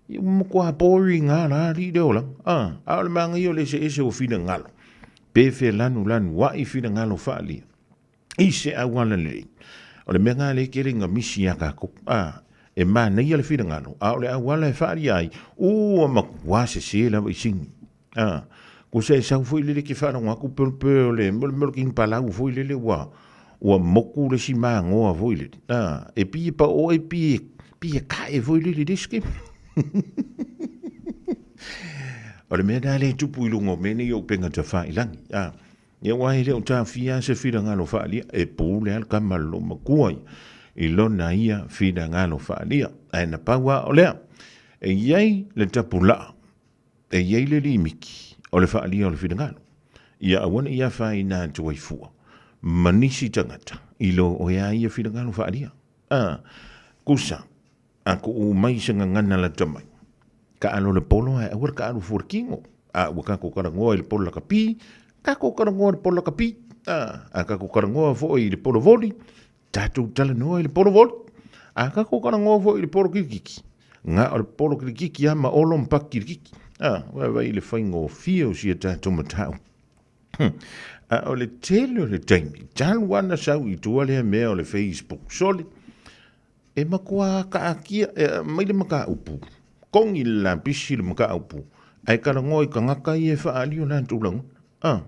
ia ua matua boring lava la alii le olaga. A, a o le manaia o le eseese o finagalo, pe felanulanuai finagalo faaalia i se auala lelei. O le mea lena lea e tele ina misi ia tatou. A, e manaia le finagalo, a o le auala e faaalia ai, ua matua sese lava i sini. A, ko se sau foi lele ke faalogo atu pe pe o le mo le mo le king palau foi lele ua ua moku le isi magoa foi lele. A, e pei e pao'o e pei e pei e ka'e foi lele i le isi taimi. O le mea lena lea e tupu i luga o mea nei o upega tafailagi. A, ia aua e le o taofia lava se finagalo faaalia, e pule lava le tama a le loomatua ia i lona ia finagalo faaalia. Ae na pau lava o lea, e i ai le tapulaa E i ai le limiti o le faaalia o le finagalo, ia aua ne i afaina atu ai fua ma nisi tagata i lo oe a ia finagalo faaalia. A, kusa, a kuu mai se gagana lata mai, kaalo le polo ae aua le kaalo fua le kino. A ua kako talanoa i le polo lakapi, kako talanoa i le polo lakapi. A, a kako talanoa foi i le polo voli, Tatou talanoa i le polo voli. A kako talanoa foi i le polo kilikiki. Na o le polo kilikiki lava ma olo ma paki kilikiki. A, vaivai i le faigofie o sia tatou mataupu. A o le tele o le taimi, talu lava na sau i tua lea mea o le Facebook sole, e matua kaatia, e aumai le mataupu, togi le lapisi le mataupu, ae talanoa i tagata ia e faaali o latou lagona. A.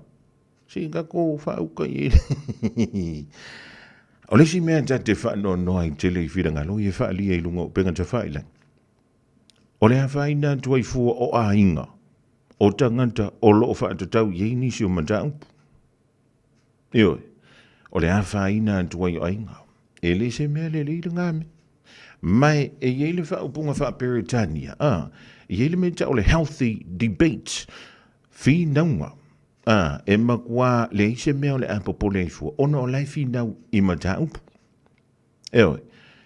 Se i tatou faauka i ai. O le isi mea ta te faanoanoa ai tele i finagalo ia e faaalia i luga o upega tafailagi, o le afaina atu ai fua o aiga o tagata o lo o faatatau i ai nisi o mataupu. Ioe, o le afaina atu ai o aiga, e le se mea lelei lena mea. Ma e i ai le faaupuga faa-Peretania, a, e i ai le mea e tau o le healthy debate, finauga Ā, e makuā leai se mea o le a popole ai fua, ona o la e finau i mataupu. Ioe,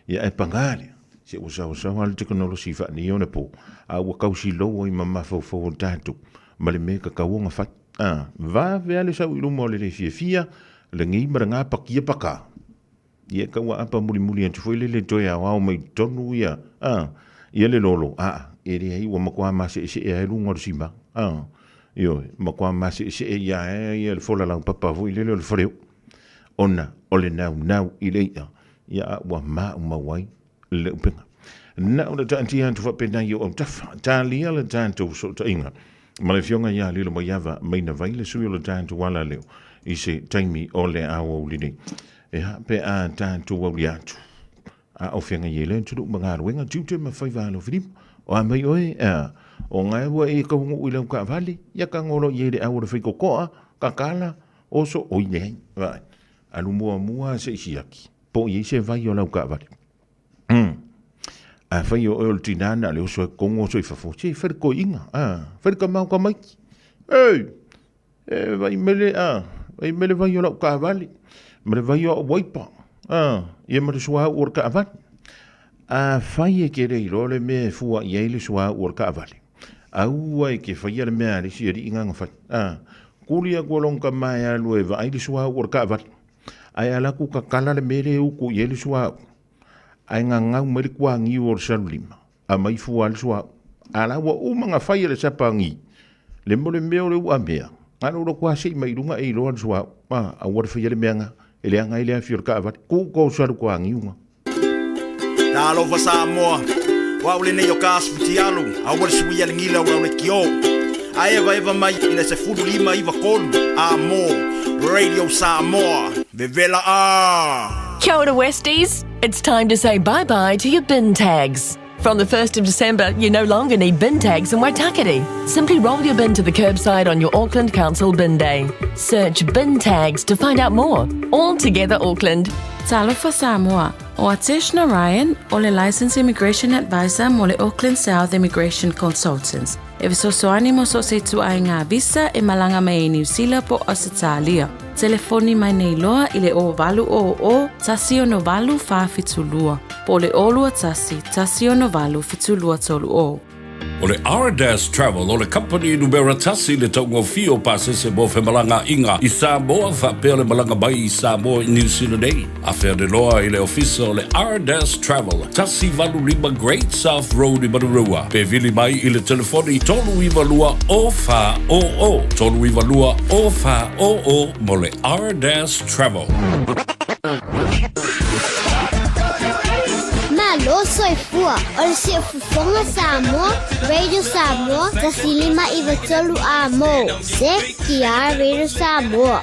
ia e pagā lea, se ua saosaoa le tekonolosi faaneionapo, a ua kausilou ai ma mafaufau o tatou ma le mea e tatau ona fai. Ā, vave lava le sau i luma o le le fiafia, lenei ma lena pakia pakā. Ia e tau aapa mulimuli atu foi lele toe aoao mai totonu ia, a, ia le lolo, a, e leai ua matua maseesee ai luga o le sima, a, ioe, matua maseesee ia ae ia le fola laupapa foi lele o le faleoo, ona o le naunau i le i'a, ia a ua maumau ai le upega. Na o le taatia atu faapena i ou autafa, talia le tatou fesootaiga ma le Afioga ia Lilomaiava Maina Vai, le sui o le tatou alaleo i se taimi o le aoauli nei. Ea, pe a tatou auli atu, a o feagai ai le atunuu ma galuega, tiute ma faiva alofilima, o a mai oe, ea, o ngae ua e taunuu i lau taavale, ia tago loa i ai le au o le faitotoa, tatala, oso, oi leai, vaai, alu muamua se i siaki, po o i ai se vai o lau taavale. Afai o oe o le tinā na o le oso e kogo oso i fafo, se fai le toeaina, a, fai le tama o tamaiti. Ei, e vai mai le, a, vai mai le vai o lau taavale, ma le vai o au waipa, a, ia ma le suauu o le taavale. Afai e te le iloa le mea e fua i ai le suauu o le taavale, aua e te faia le mea a le isi alii na na fai, a, kuli atu e lona tama e alu e vaai le suauu o le taavale. Ae ala atu tatala le mea lea e utu i ai le suauu, ae gagau mai le tuaniu o le salulima, aumai fua ai le suauu. A la ua uma ona fai e le Sapani le mo le mea o le uamea, na ona ou alu atu lava sei mai i luga e iloa le suauu. A, aua le faia le mea na, e leaga ai le afi o le taavale. Tuu tou salu tuaniu na. Talofa Samoa, o au lenei o ka asu fitialu, aua le suia le gila o lau lekiō. A evaeva mai i le 15 93 a mō Radio Samoa. Vevela a! Kia ora Westies! It's time to say bye-bye to your bin tags. From the 1st of December, you no longer need bin tags in Waitakere. Simply roll your bin to the curbside on your Auckland Council bin day. Search bin tags to find out more. All together Auckland. Talofa Samoa, o Atesh Narayan o le Licensed Immigration Advisor mo le Auckland South Immigration Consultants. E fesoasoani mo so o se ituaiga visa e malaga mai ai Niu Sila po o Ausetalia. Telefoni mai nei loa i le 0800 168 472 po o le 021 168 7230. O le Ardas Travel o le kamupani numera tasi le taugofie o pasese mo femalagaaiga i Samoa faapea le malaga mai i Samoa i Niu Sila nei. Afea le loa i le ofisa o le Ardas Travel, 185 Great South Road i Manurewa, pe vili mai i le telefoni 392 0400, 392 0400 mo le Ardas Travel. Malo soifua, o le Siufofoga Samoa, Radio Samoa, 1593 A mo, CKR Radio Samoa.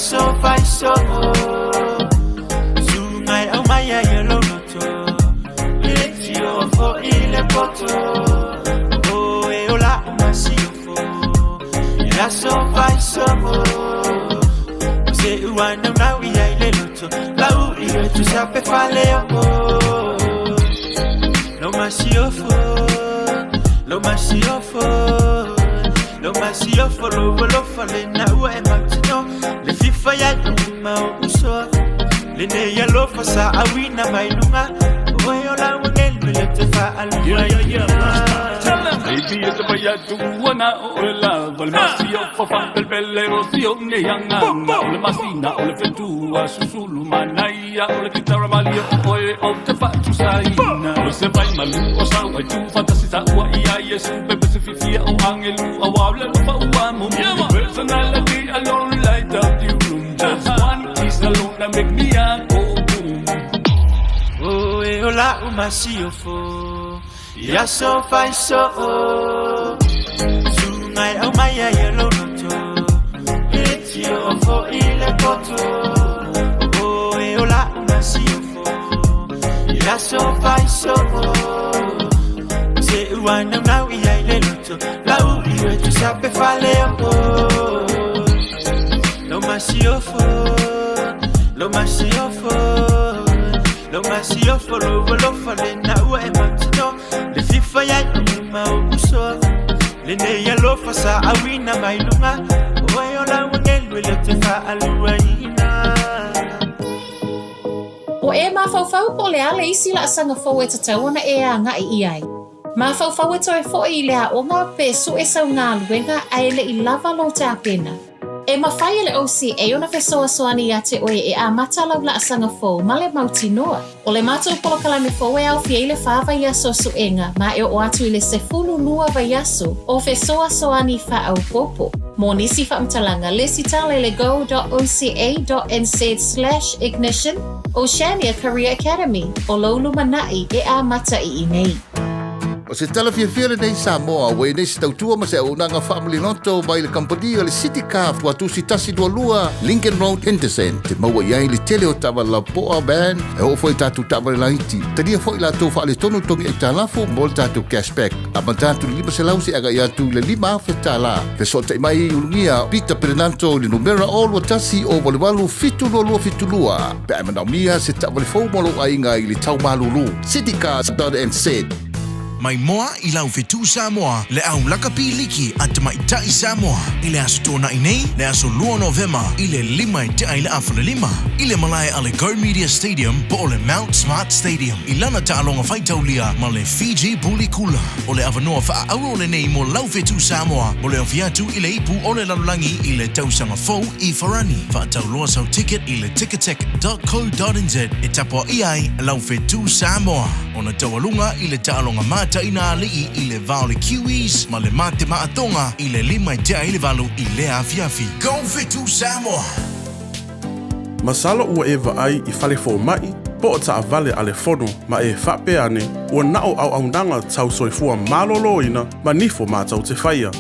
aso faiso Sungai au mai ai e lou loto Le tio fo'i le poto O e ola o masiofo I aso faiso O se ua naunau i ai le loto Lau i e tusa pe fale o Lo masiofo Lo masiofo Lo masiofo Lo alofa le na ua e mautino Le fifa ia i ma o uso Le nei alofa sa awina mai lunga O e o la wangelu le te fa alua Yeah, yeah, yeah. Tell them. Baby, it's a way to na o le lava le masi o fa fa bel bel le o si o ne yanga o le masina o le fetua susulu manaia o le kitara malia o oe o te fa tu saina o se vai malu o sau ai tu fantasi sa ua ia Yesu bebe se fifia o angelu a wa le fa ua mo mo personality alone light up the room just one kiss alone that make me a go boom. O e o la o masiofo I aso faiso Sungai au mai ai e lou loto Le tio o fo'i le poto O e o la o masiofo I aso faiso Se ua naunau i ai le loto Lau i e tusa pe fale o Lo masiofo Lo masiofo Lo masiofo Lo alofa le na ua e mautino Le fifa ia i ma o uso Le nei alofa sa awina mai lunga O e o la wangelu e le te fa aluaina. Ua e mafaufau po o le a le isi laasaga fou e tatau ona e agai i ai? Mafaufau e toe foi i le aoga pe sue sau galuega ae le i lava lou tapena? E mafai e le OCA ona fesoasoani iā te oe e amata lau laasaga fou ma le mautinoa. O le matou polokalame fou e aofia i le whā vaiaso suega ma e oo atu i le 12 vaiaso o fesoasoani faaopoopo. Mo nisi faamatalaga, lesitala i le go.oca.nz slash ignition Oceania Career Academy, o lou lumanai e amata i inei. O se tala fiafia lenei Samoa, ua i nei se tautua ma se auaunaga faamaliloto mai le kamupani o le City Car Tuatusi 122 Lincoln Road, Henderson. Te maua i ai le tele o taavale lapoa, van, e oo foi i tatou taavale laiti. Talia foi latou faaletonu togi aitalafu mo le tatou cashback. Amata atu i le 500 seia agai atu i le $5,000. Fesootai mai i Ulugia Peter Perenanto i le numera 021 088 7272 pe a e manaomia se taavale fou mo lou aiga i le tau malulu. Citycars.nz. Mai moa i lau fetu Samoa, le au lakapi liki a tamaitai Samoa i le Aso Toonai nei, le aso 2 Novema i le 5 e tea i le 5:30, i le malae a le Go Media Stadium po o le Mount Smart Stadium i lana taaloga faitaulia ma le Fiji Buli Kula. O le avanoa faaauro lenei mo lau fetu Samoa mo le ofi atu i le ipu o le lalolagi i le tausaga fou i Farani. Faatauloa sau ticket i le ticketek.co.nz e tapuaia ai lau fetu Samoa. Ona taualuga i le taaloga mataina alii i le va o le Kiwis ma le Mate Maatonga i le 7:55 i lea afiafi. Go Fetu Samoa! Masalo ua e vaai i fale fomaʻi po o taavale a le fono ma e faapea ane ua na o auaunaga tau soifua malōlōina ma nifo matou te faia.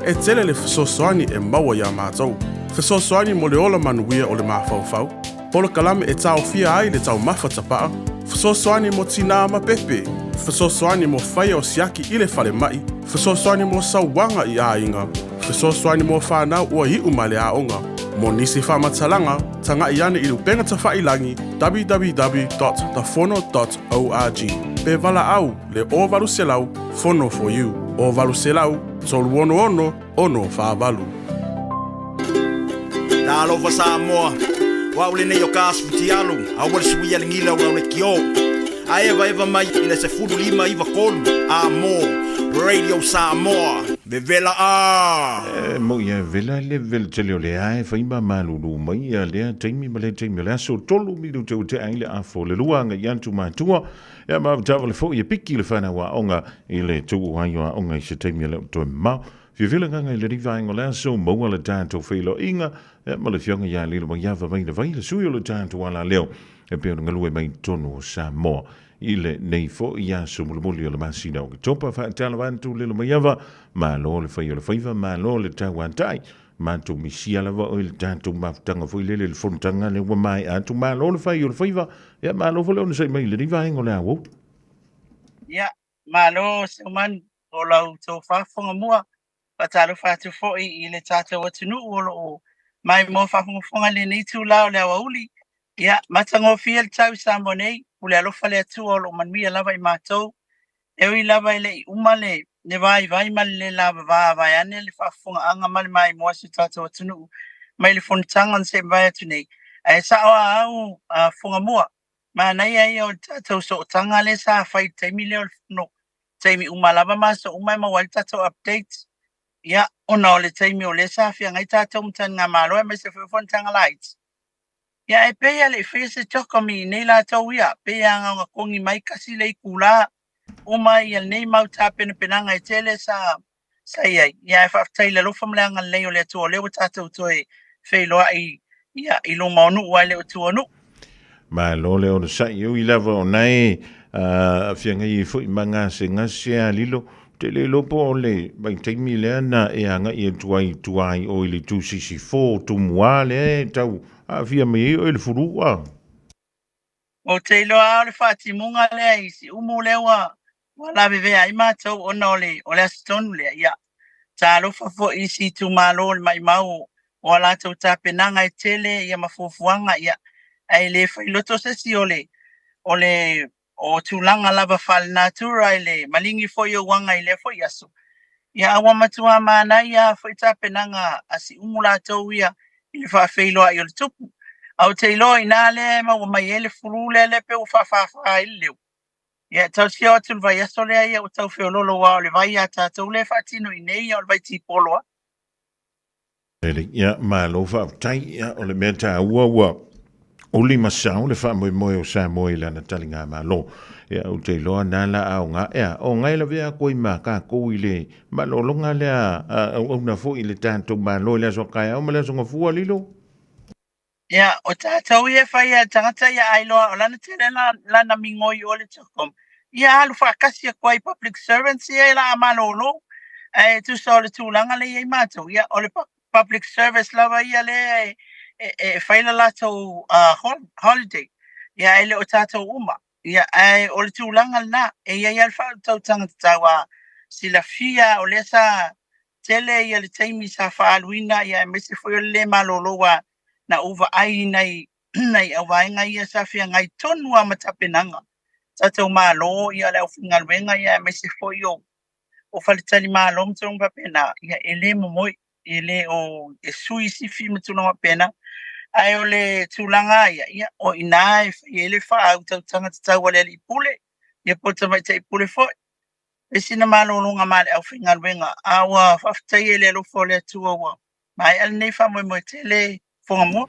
E tele le fesoasoani e maua iā matou. Fesoasoani mo le ola manuia o le mafaufau, polokalame e taofia ai le taumafa tapaa, fesoasoani mo tinā ma pepe, fesoasoani mo faia o siaki i le falemaʻi, fesoasoani mo sauaga i aiga, fesoasoani mo fanau ua iʻu ma le aoga. Mo nisi faamatalaga, tagaʻi ane i le upega tafailagi www.thefono.org pe valaau le 0800 Fono for you 0800 366 648. Talofa Samoa, o au lenei o ka asu fitialu, aua le sui a le gila o lau le kio. A evaeva mai i le 15 93 a mo Radio Samoa, vevela a! E moi e vela le vele tele o le ae fai ma malulu mai ia lea taimi ma lea taimi o le aso tolu minute ua tea ai le afo le lua aga i atu matua ia ma tavale foi e piki le whanau aoga i le tuu ai o aoga i se taimi o le o toe mamao. Fiafia le agaga i lenei vaega o le aso, maua le tatou feiloaiga ia ma le Afioga ia Lilomaiava mai le vai le sui o le tatou alaleo e pei ona galue mai i totonu o Samoa i lenei foi aso mulimuli o le masina o Oketopa. Faatalofa atu Lilomaiava, malo le fai o le faiva, malo le tauatai. Matou misia lava oe i le tatou mafutaga foi lele i le fonotaga lea ua maea atu. Malo le fai o le faiva, ia malo foi le onosai mai i lenei vaega o le aoauli. Ia, malo Seumanu o lau tou faafofoga mua. Faatalofa atu foi i le tatou atunuu o lo o maimoa faafogafoga i lenei itula o le aoauli. Ia, matagofie le tau i Samoa nei, pule alofa le Atua o lo o manuia lava i matou. E ui lava e le i uma le le vaivai ma le le lavava vaeane le faafofogaaga ma le maimoa a si o tatou atunuu mai le fonotaga na se i mavae atu nei, ae sao lava au fofoga mua, manaia ia o le tatou sootaga lea sa fai i le taimi lea o le fono, taimi uma lava ma aso uma e maua ai le tatou update. Ia, ona o le taimi o lea sa feagai tatou ma taligamalo aemaise foi o fonotaga laiti. Ia, e pei lava e le i faia se tokomi i nei latou ia, pei lava na ona togi mai tasi le itula uma ia lenei mau tapenapenaga e tele sa sa i ai. Ia ae faafetai i le alofa ma le agalelei o le Atua o lea ua tatou toe feiloai ia i luma o nuu ae le o tua o nuu. Malo le onosai, e ui lava o nae feagai ai foi ma gasegase a lilo, ou te le iloa po o le vaitaimi lea na e agai atu ai i tua i o i le 264 Tumua lea e tau aafia mai ai oe i le fulu a. Ou te iloa lava o le faatimuga lea i Siumu lea ua ua lavevea ai matou ona o le o le aso tonu lea. Ia, talofa foi i isi itumalo o le maimau o a latou tapenaga e tele ia ma fuafuaga, ia, ae le failoto se isi o le o le o tulaga lava faalenatura i le maligi foi o uaga i lea foi aso. Ia, a ua matua manaia foi tapenaga a Siumu latou ia i le faafeiloai o le tupu. Ae ou te iloa o i ina lea e maua mai ai le fulu lea lea pei ua faafāfā ai le leo. Ia, e tau sio atu le vaiaso lea ia ua tau feololo aua o le vai a tatou lea e faatino i inei ia o le vai tipolo a. Ia, malo faafetai. Ia, o le mea taua ua uli ma sao le faamoemoe o Samoa i lana taligamalo. Ia, ou te iloa na la aoga. Ia, o ngai lavea aku ai ma kākou i le malologa lea a auauna foi i le tatou Malo i le aso a taeao ma le aso Gafua, Lilo. Ia, o tatou ia e fai a le tagata ia ai loa o lana tele la, lana migoi o le Tocom. Ia alu faatasi atu ai public servants ia e la a malolo. Ae tusa o le tulaga lea e i ai matou, ia o le public service lava ia lea e, e, e fai le latou uh, holiday. Ia ae le o tatou uma. Ia ae o le tulaga lena, e i ai lava le faautautaga tatau a silafia o lea sa tele ia le taimi sa faaaluina ia aemaise foi o le le malolo ua na ou vaai i nai nai auvaega ia sa feagai tonu lava ma tapenaga tatou Malo ia le aufaigaluega ia aemaise foi o o faletalimalo ma tulaga faapena ia e le momoe e le o e sui sifi ma tulaga faapena ae o le tulaga ia ia o i ina e fai ai le faautautaga tatau a le alii pule ia po o le tamaitai pule foi e sina malologa ma le aufaigaluega, a ua faafetaia i le alofa o le Atua ua maea lenei faamoemoe tele Fogamua.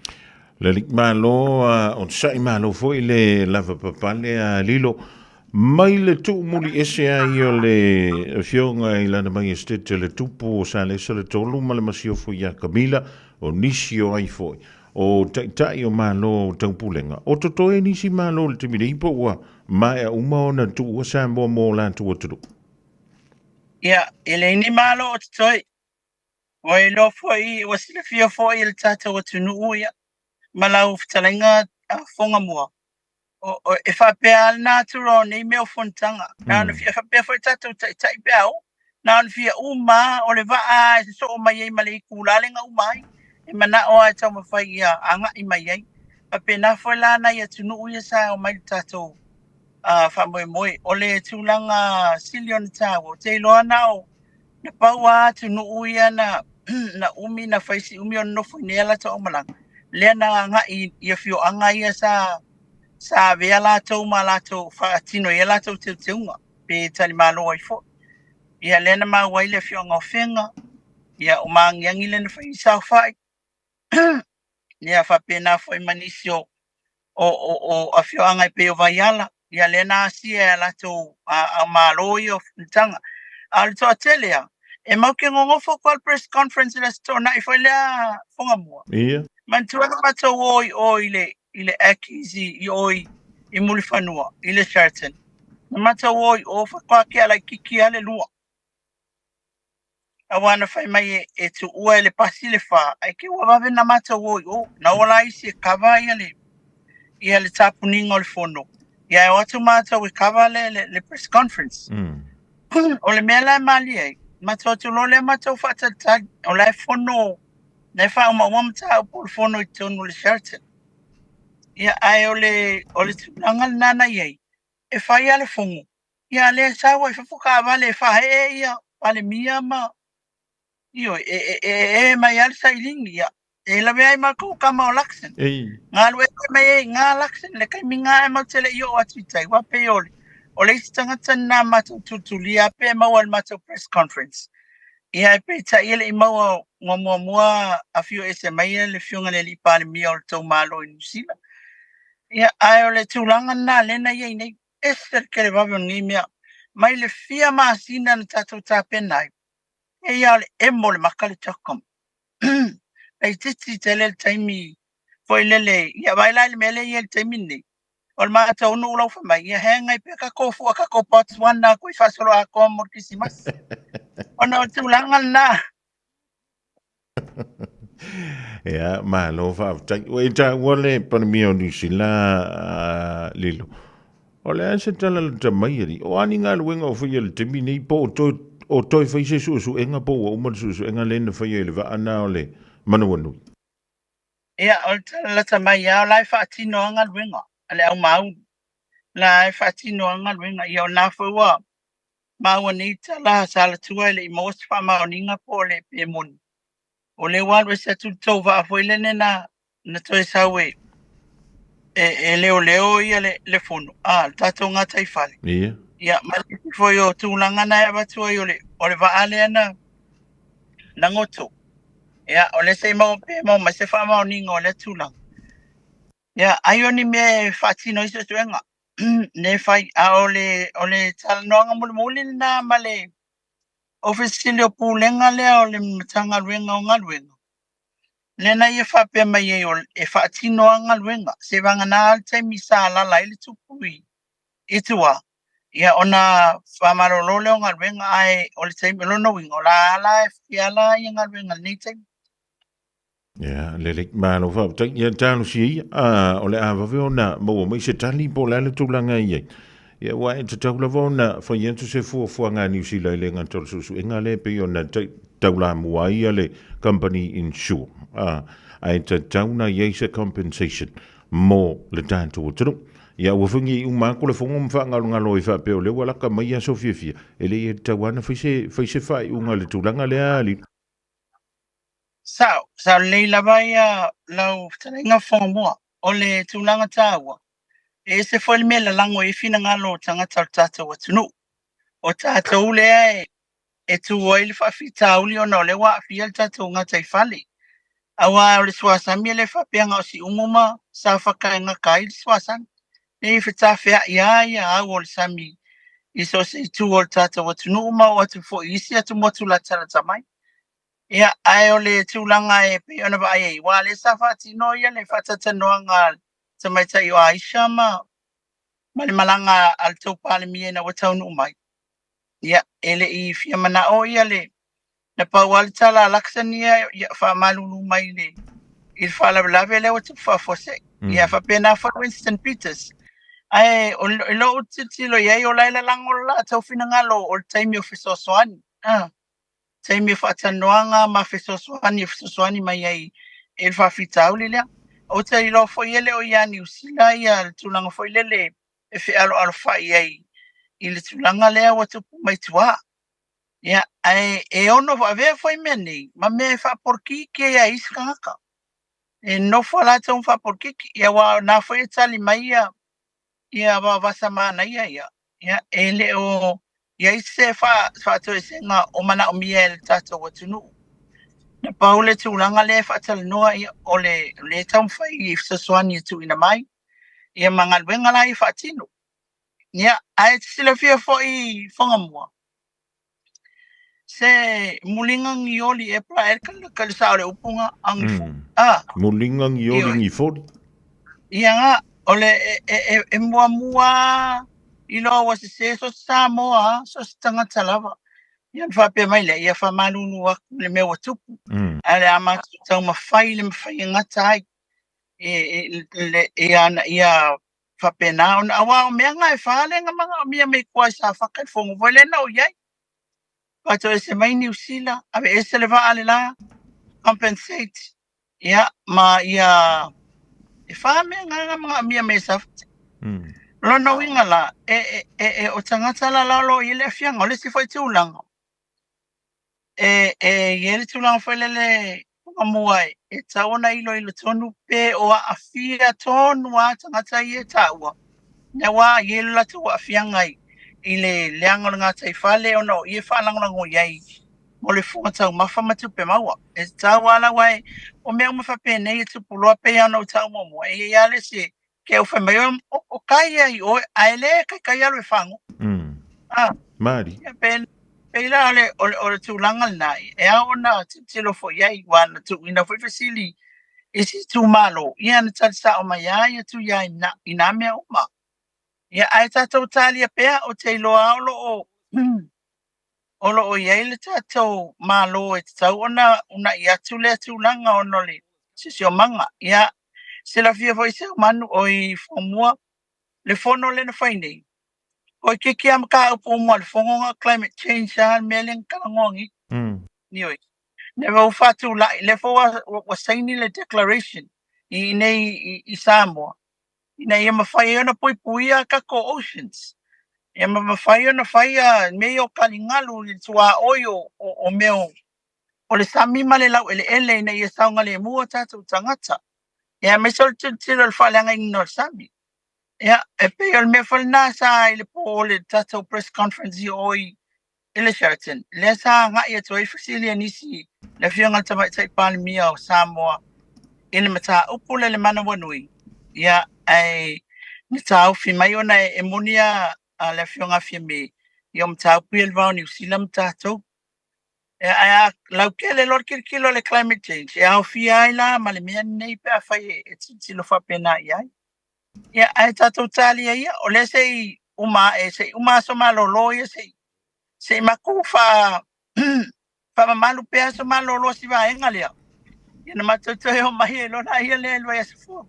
Le Alii Malo a onosai malo foi le lavapapale a Lilo mai le tuumuli ese ai o le afioga i Lana Maiesetete le Tupu o Salesa le Tolu ma le Masiofo ia Kamila o nisi o ai foi o Taitai o Malo o Taupulega o totoe nisi Malo i le taimi nei po ua maea uma ona tuua Samoa mo latou atunuu. Ia, e leai ni Malo o totoe. Ua iloa foi, ua silafia foi e le tatou atunuu ia, ma lau fetalaiga Fogamua, e faapea lava le natura o nei mea o fonotaga. Na ona fia faapea foi tatou taitai pe a oo, na ona fia uma lava, o le vaa lava e sosoo mai ai ma le itula lea na uma ai, e manao lava e taumafai ia agai mai ai. Faapena foi la nai atunuu ia sa omai i le tatou faamoemoe. O le tulaga sili ona taua, ou te iloa na o Na pau lava atunuu ia na na umi na fai si umi o nonofo i inei a latou aumalaga, lea na agai i afioaga ia sa sa avea latou ma latou faatino ai a latou teuteuga pe talimalo ai foi. Ia lea na maua ai le afioaga o Fega, ia o Maagiagi lea na fai ai saofai, ia faapena foi ma nisi o o, o, o afioaga e pei o Vaiala, ia lea na asia e a latou a, a malo ia o fonotaga. A o le toatele lava, e mau te nonofo atu lava i le press conference i le Aso Toonai foi lea Fogamua. Ia. Manatua na matou o i o i le, i le Ackies i, i o i, i Mulifanua, i le Sheraton. Na matou o i o, faatoa tea laitiiti lava le 2. Aua na fai mai e, e tuua e le pasi le fa, ae ke ua vave na matou o i o. Na o la isi e kava ia le, ia le tapuniga o le fono. Ia e o atu matou e kava le, le, le press conference. Mm. O le mea la e malie ai, matou atu loa lea matou faatalitali. O la e fono, la e faaumauma mataupu o le fono i totonu o le Sheraton. Ia, ae o le, o le tulaga lena na i ai, e fai lava le fono, Ia lea sau ai fafo taavale e faaee ia Palemia ma ioe e e e e mai lava le sailini ia e lawe ai matou tama o Luxon. Ei. Galue mai ai nga Luxon le taimi nga e matou te le i oo atu i tai aua pei o le o le isi tagata lena matou tulitulia pe maua i le matou press conference. Ia ae peitai e le i maua ua muamua afio ese mai le afioga i le alii Palemia o le tou Malo i Niu Sila. Ia ae o le tulaga lena lea na i ai nei. Ese le televave o lenei mea. Mai le fia masina na tatou tapena ai, e ia o le emo o le maka le Telkom. Laitiiti tele le taimi foi lele, ia vaai la i le mea lea e i ai i le taimi lenei. O le matou nuu la ua fai mai, ia hang ai pea tatou fua tatou Botswana koe faasoloatoa mo le Kerisimasi. Ona o le tulaga lena. Ia, malo faafetai. Ua e taua le Palemia o Niu Sila, Lilo. O le a se tala lata mai alii? O a ni galuega o faia i le taimi nei po o toe, o toe fai se suesuega po ua uma le suesuega lea na faia i le vaa na o le Manawanui? Ia, o le tala lata mai lava, o la e faatino lava galuega a le au maunu. O la e faatino lava galuega. Ia, o lena foi ua maua nei tala sa alatua e le i maua se faamaoniga po o le pe moni. O lea ua alu ese atu le tou vaa foi lene na, na toe sau e, e, e leoleo ia le, le fono, a, le tatou gataifale. Ia. Ia, ma le isi foi o tulaga na e avatu ai o le, o le vaa lea na, na goto. Ia, o lea se i maua pe maua mai se faamaoniga o lea tulaga. Ia, ai o ni mea e faatino ai suesuega, ne fai, a o le, o le talanoaga mulimuli lena ma le Ofisa Sili o Pulega lea o le Matagaluega o Galuega, lea na ia faapea mai ai o, e faatino lava galuega, seivagana le taimi sa alala ai le tupu i, i tua, ia ona faamalolo lea o galuega, ae o le taimi, o lona uiga, o la la e fai lava la ia galuega i lenei taimi. Ia, lelei, malo faafetai. Ia, talosia ia, a, o le a vave ona maua mai se tali po o le a le tulaga e i ai. Ia, aua e tatau lava ona fai atu se fuafuaga a Niu Sila i le gata o le suesuega lea e pei ona taulamua ai le company insure, a, ae tatau ona i ai se compensation mo le tatou atunuu. Ia aua foi ne i uma atu le fono ma faagalogalo ai faapea o lea ua laka mai aso fiafia, e le i tatau lava ona fai se, fai se faaiuga i le tulaga lea, alii. Sao, sao lelei lava ia lau fetalaiga Fogamua. O le tulaga taua, e ese foi le mea e lalago ai finagalo o tagata o le tatou atunuu. O tatou lea e, e tu ai le faafitauli ona o lea ua aafia le tatou gataifale. Aua o le suasami e le faapea na o Siumu ma Safata e gata ai le suasami. E fetafea'i lava ia au o le sami i so o se itu o le tatou atunuu ma oo atu foi i isi atumotu latalata mai. Ia, ae o le tulaga e pei ona vaai ai, aua o lea sa faatino ia le faatalatalanoaga a le tamaitai o Aisha ma, ma le malaga a le tou Palemia ina ua taunuu mai. Ia, e le i fia manao ia le, na pau lava le tala a Luxon ia, ia faamalulu mai i le, i le faalavelave lea ua tupu faafuasei. Ia, faapena foi Winston Peters. Ae o i lou tilotilo i ai, o la e lalago le latou finagalo o le taimi o fesoasoani. Ah. Taimi o faatalanoaga ma fesoasoani e fesoasoani mai ai i le faafitauli lea. Ou te iloa foi e le o ia Niu Sila ia le tulaga foi lele e fealoalofai ai i le tulaga lea ua tupu mai tua. Ia, ae e ono avea foi mea nei ma mea e faapolokiki ai a isi tagata. E nofo latou ma faapolokiki, ia aua o na foi e tali mai ia ia Vaovasa Manaia ia, ia e le o i ai se faatoesega o manaomia e le tatou atunuu. Na pau le tulaga lea e faatalanoa ia, o le le taumafai i fesoasoani e tuuina mai, ia ma galuega la ia faatino. Ia, ae te silafia foi Fogamua, se muliga gioli e pla e ka le sao le upu nga angi fo. Ah. Muliga gioli ngi foli. Ia nga o le e e e, e muamua i loa ua sese so Samoa so se tagata lava. Ia ona faapea mai lea, ia faamalulu atu i le mea ua tupu, ae o le a matou taumafai i le mafai e gata ai e ana ia faapena ona, aua o mea na e fa lea na manaomia mai tua i Safata i le fono foi lea na ou i ai. Faatoese mai Niu Sila, aveese le vaa le la, compensate, ia, ma ia, e fa mea na na manaomia mai e Safata. Lona uiga la, e, e, e, e, o tagata la la o lo o i ai le afiaga, o le isi foi tulaga, e, e i ai le tulaga foi lele mua e tatau ona iloilo tonu pe o aafia tonu lava tagata ia e taua, aua e i ai lo latou aafiaga i le leaga o le gataifale ona o i e faalagolago i ai mo le fofoga taumafa ma tupe maua. E tatau lava la aua o mea uma faapenei e tupu loa pei lava ona ou tau muamua, e i ai lava le isi ke au fai mai o kai ia i oe ae le kaikai alu e fago. Ah. Mari. Ia pe pei la o le o le o le tulaga lena e ao ona tilotilo foi i ai aua na tuuina foi fesili i isi itumalo ia na tali sao mai lava ia Tuiaina i nā mea uma. Ia ae tatou talia pea ou te iloa lava o lo o o lo o i ai le tatou Malo e tatau ona uunai atu lea tulaga ona o le siosiomaga. Ia, silafia foi Seumanu, oi Foamua, le fono lea na fai nei, toeitiiti lava mataupu uma o le fono na o climate change lava le mea lea na talanoa nei. Ioe. Lea ua faatulai, lea foi ua saini le declaration i inei i Samoa, ina ia mafai ai ona puipuia a tatou oceans, ia ma mafai ona fai a mea ia o taligalu i le tuaoi o mea o le sami ma le laueleele ina ia saogalemu o tatou tagata. Ia aemaise o le tilotilo i le faaleagaina o le sami. Ia, e pei o le mea foi lena sa i le po o le tatou press conference i o i i le Sheraton, lea sa agai atu ai fesili a nisi le Afioga i le Tamaitai Palemia o Samoa i le mataupu lea i le manawanui, ia, ae na taofi mai ona e moni a le Afioga a Fiame, ia o mataupu ia i le va o Niu Sila ma tatou. Ia, ae a lautele loa le tilotilo i le climate change, e aofia ai la ma le mea lenei pe afai e tilotilo faapena i ai. Ia, ae tatou talia ia, o lea se i uma ae, se i uma aso malolo ia, se i, se i matou faa, faamamalu pea aso malolo o si vaega lea. Ia na matou toe omai ai loa laia lea i le vaiaso fou.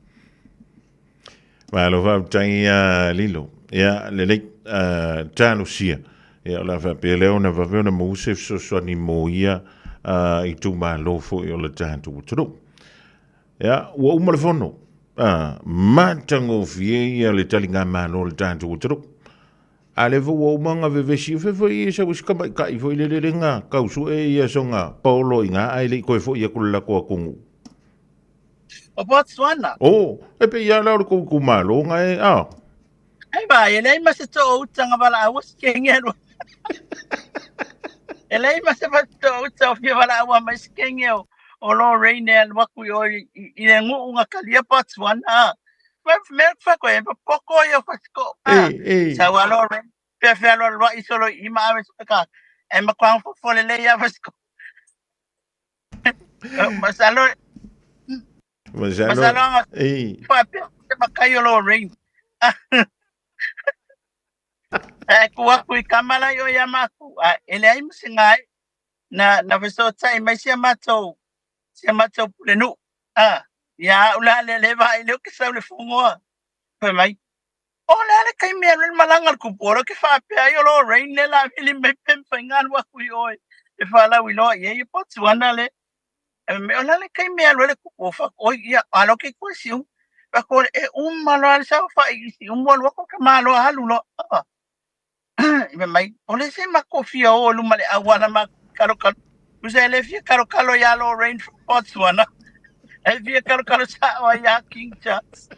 Malo faafetai ia Lilo. Ia, lelei, talosia. Ia, o le a faapea lea ona vave ona maua se fesoasoani mo ia itumalo foi o le tatou atunuu. Ia, ua uma le fono. Ah, matagofie ia le taligamalo o le tatou atunuu. A lea foi ua uma ona vevesi fe foi ia sau isi tamaitai foi lele le na tau sue ia songa paolo i na ae le i toe foi atu le latou atunuu. O Botswana. Oh, e pei ia la o le tou itumalo na e, ah. Ai ba, e leai ma se toouta na valaau si kenge alu. E leai ma se toouta o fia valaau mai si kenge o o Lorraine e alu atu i o i, i le nuu na kalia Botswana. Ma mea fa ko e poko ia fa ko. E, e. Sa wa Lorraine pe fe alo alo i solo i ma ave se ka. E ma kwa fo fo le le ia fa ko. Masalo Masalo. Masalo anga E. faapea se makai o Lorraine. E ku aku i kamala i o ia makou, a e leai ma se gae na na fesootai mai si a matou si a matou pulenuu. A ia au la lea le vaai lea ke sau le fogoa. Fai mai, o le a le taimi e alu ai le malaga a le kupu, o lea ke faapea ai o Lorraine lea la vili mai pe mafai ona alu aku i o e faalauiloa i ai Botswana le O le a le taimi e alu ai le kupu o fa oi ia alo ke koe siumu. Fa ko e uma loa le saofai i siumu alu atu ka malo alu loa. Ah. I fai mai, o le se matou fia o i luma le auala ma kalokalo. Tusa e le fia kalokalo ia Lorraine from Botswana. E fia kalokalo sa'o ai ia King Charles.